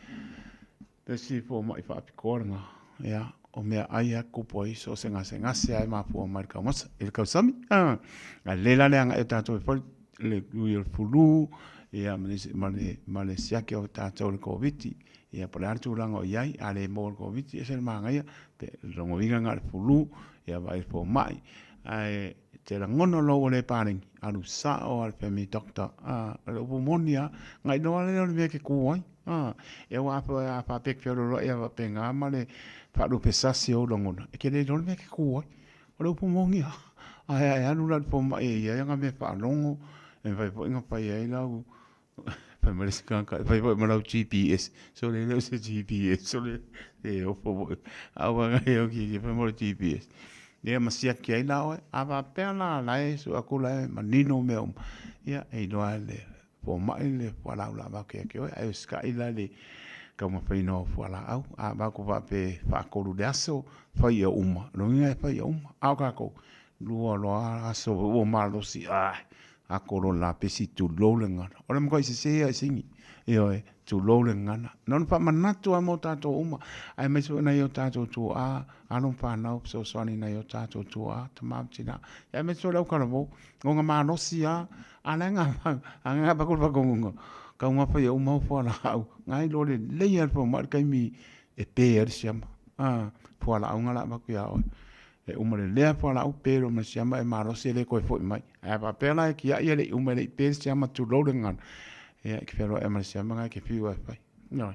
Le isi fomai faapitoa lena, ia, o meaai lava e tutupu ai so o se gasegase lava e mafua mai i le taumasa, i le tausami. A lelei la le agai o tatou e fai le tui o le fulu, ia, ma le, ma le, ma le siaki o tatou i le Koviti, ia, po o le a le tulaga o i ai. A le maua i le Koviti, e ese le manaia, pe lona uiga na o le fulu, ia vaai i le fomai. Ae te lagona loa ua le paleni, alu sao lava i le family doctor. A, o le upu moni lava, na iloa lea o le mea e te tu ai. A, e aua a faapea e te feolooloai lava faapena ma le faalupe sasi o ou lagona, e te le iloa le mea e te tu ai. O le upu moni lava, ae a e alu la i le fomai e i ai ana mea faalogo, e mafai foi ona fai ai lau, fai mai le isi tagata, e fai foi ma lau GPS. Sole, e le o se GPS, sole, e ofo foi. A ua agai au ki fai mai o le GPS. Ia ma siaki ai la oe. A faapea la la e sue atu la e manino mea uma, ia e iloa e le fomai le fualaau la avatu ia te oe, ae usitai la i le taumafaiina o fualaau. A avatu faapea e faatolu i le aso, fai ia uma, lona uiga e fai ia uma. A o tatou, lua loa aso ua malosi, ae ako loa le lapesi, tulou le gagana. O le matuai sese lava i sini, ioe, tulou le gagana. Na ona faamanatu lava mo tatou uma, aemaise foi nai o tatou tuaa, alo ma fanau, fesoasoani i nai o tatou tuaa, tama ma tina, aemaise foi le autalavou, lona malosi lava A la e gafa, a gafa ko le whakangunga, ka ngafa ia uma fualaau, ngai lo le lelei a le fomai le taimi e pe ai le siama. A, fualaau nga la avatu ia oe. E uma lelea fualaau pe loa ma le siama e malosi e le toe foi mai. Ae a faapea la e tiai e le i uma e le i pe le siama tulou le gagana, ia e te fealuai ma le siama na e te fiu lava e fai. Ioe.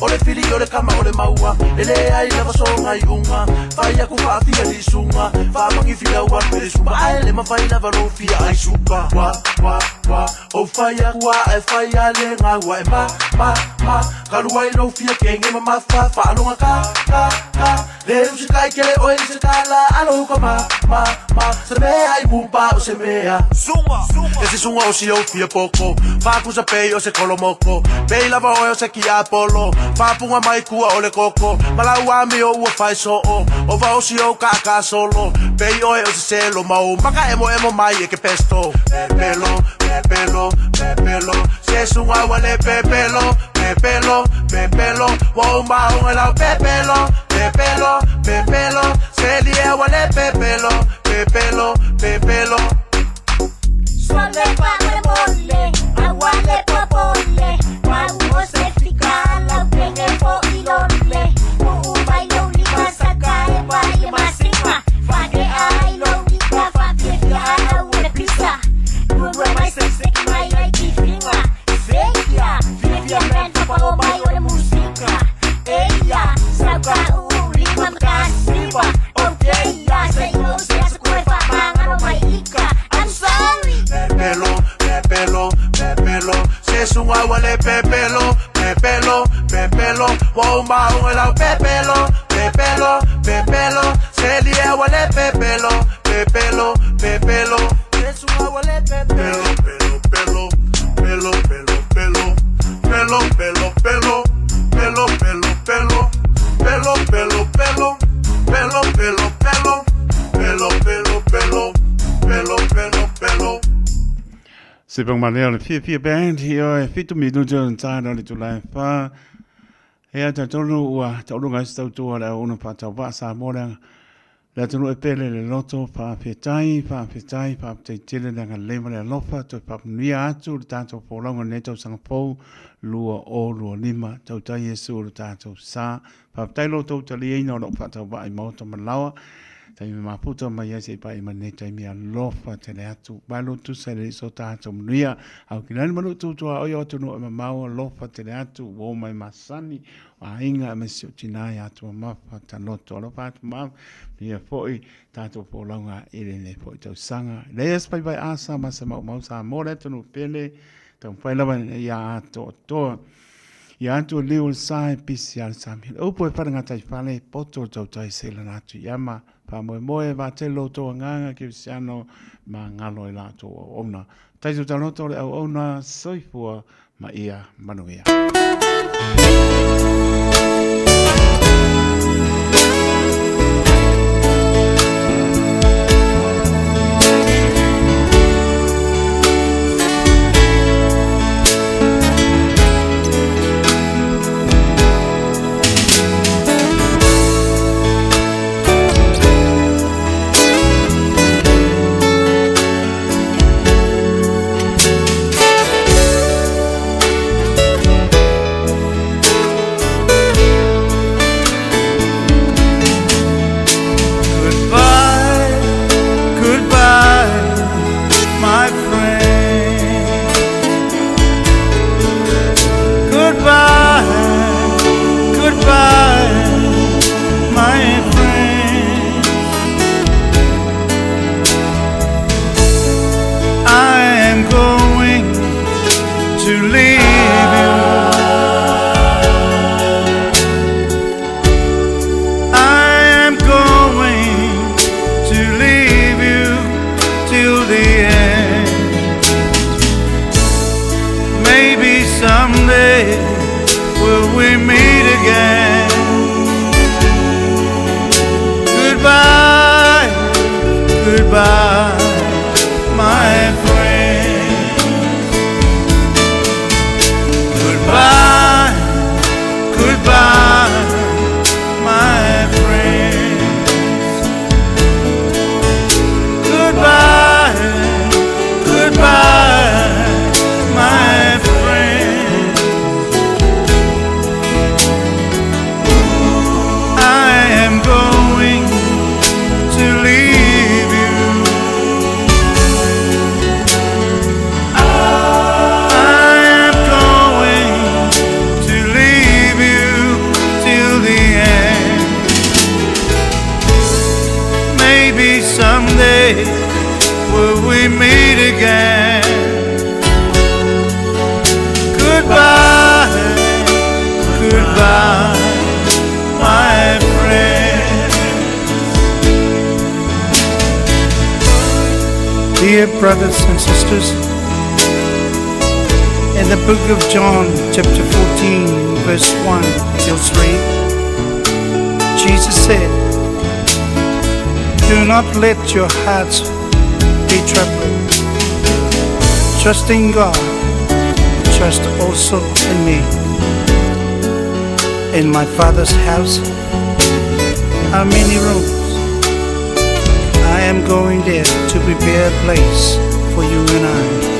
O le fili o le kama o le maua E le ai lava soga iuga Fai aku faafia lisuga Faamagifila ua pele suma Ae le mafai lava lou fia ai suka Wa, wa, wa Ou fai aku a e fai a le gaua E ma, ma, ma Kalu ai lou fia kege mamafa Faaloga ka, ka, ka Le usikai kele oe i se tala Alo ka ma, ma, ma Se mea i mumpa o se mea Zuma, E se sunga o si au fia poko Whākusa pei o se kolomoko Pei lava oe o se ki apolo Whāpunga mai kua o le koko Malau ami o ua whai soo O va o si au ka ka solo Pei oe o se selo mau Maka emo emo mai e ke pesto Pepelo, pepelo, pepelo Se sunga wale pepelo Pepelo, pepelo Wau maunga lau pepelo Pepelo, pepelo Se lie wale pepelo Pepelo, pepelo Swale pa le mole, awale pa pole, pa uo se fika la penge po ilole, u mai lo lima saka e pa e masima, fa ke ai lo lika fa fie fia a u le pisa, lua mai se se ki mai ai ki finga, se ya, fie fia men fa pa o mai o le musika, eia, saka u lima mka siwa, okay ya, se o se se kue fa mangano mai ika, I'm sorry. Pepelo, pepelo, pepelo Se sunga wale pepelo, pepelo, pepelo Wau maunga lau pepelo, pepelo, pepelo Se lie wale pepelo, pepelo, pepelo Se sunga wale pepelo, pelo, pelo, pelo, pelo, pelo Pelo, pelo, pelo, pelo, pelo, pelo Pelo, pelo, pelo, pelo, pelo, pelo Pelo, pelo, pelo, pelo, pelo, pelo Se pang malea o le Fia Fia Band, ia e fitu minuti o le taina o le itula e fa. Ea talitonu ua tauluga ai se tautua o le auauna faatauvaa Samoa leaga le atunuu e pele le loto faafetai, faafetai, faafetai tele le agalelei ma le alofa toe faamanuia atu le tatou folauga i lenei tausaga fou 2025. Tautai Iesu o le tatou sa. Faafetai lo outou taliaina o lou faatauvaa i maota ma laoa. Taimi mafuta mai ai seia paia mai lenei taimi alofa tele atu. Mai lo tusa i le so tatou manuia. Au ki lani manu tutua o i o atunuu e mamao alofa tele atu. Uo mai masani o aiga aemaise o tina i atua mafa taloto. Alofa atu ma manuia foi tatou folauga i lenei foi tausaga. Leia se paepae asa ma se maumau Samoa le atunuu pele. Taumafai lava ia atoatoa. Ia atu o liu o le sa e pisi a le sami. Le upu e whare ngā tai whare, poto o tautai se lana atu i ama. Whāmoemoe, wā te lo tō anganga ki usiano ma ngalo i la tō auauna. Taito taloto o le auauna, soifua ma ia manuia. Goodbye, goodbye, my friend. Goodbye, goodbye, my friend. I am going to leave you. I am going to leave you till the end. Maybe someday will we meet again. Goodbye, goodbye, my friend. Goodbye, goodbye, my friend. Goodbye, goodbye, my friend. I am going to leave you. began. Goodbye, goodbye, my friend. Dear brothers and sisters, in the book of John, chapter 14, verse 1 till 3, Jesus said, Do not let your hearts be troubled. Trust in God, trust also in me. In my Father's house are many rooms. I am going there to prepare a place for you and I.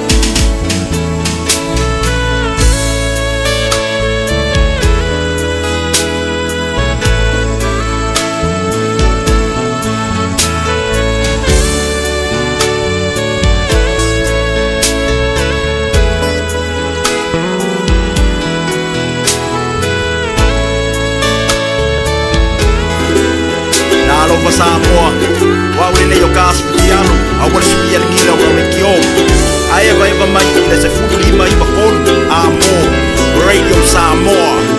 Na alofa Samoa, wa ule nei o ka asu ki alo, a ua le suia le gila ua le ki o. Ae eva eva mai i le 19 93, a mo, Radio Samoa.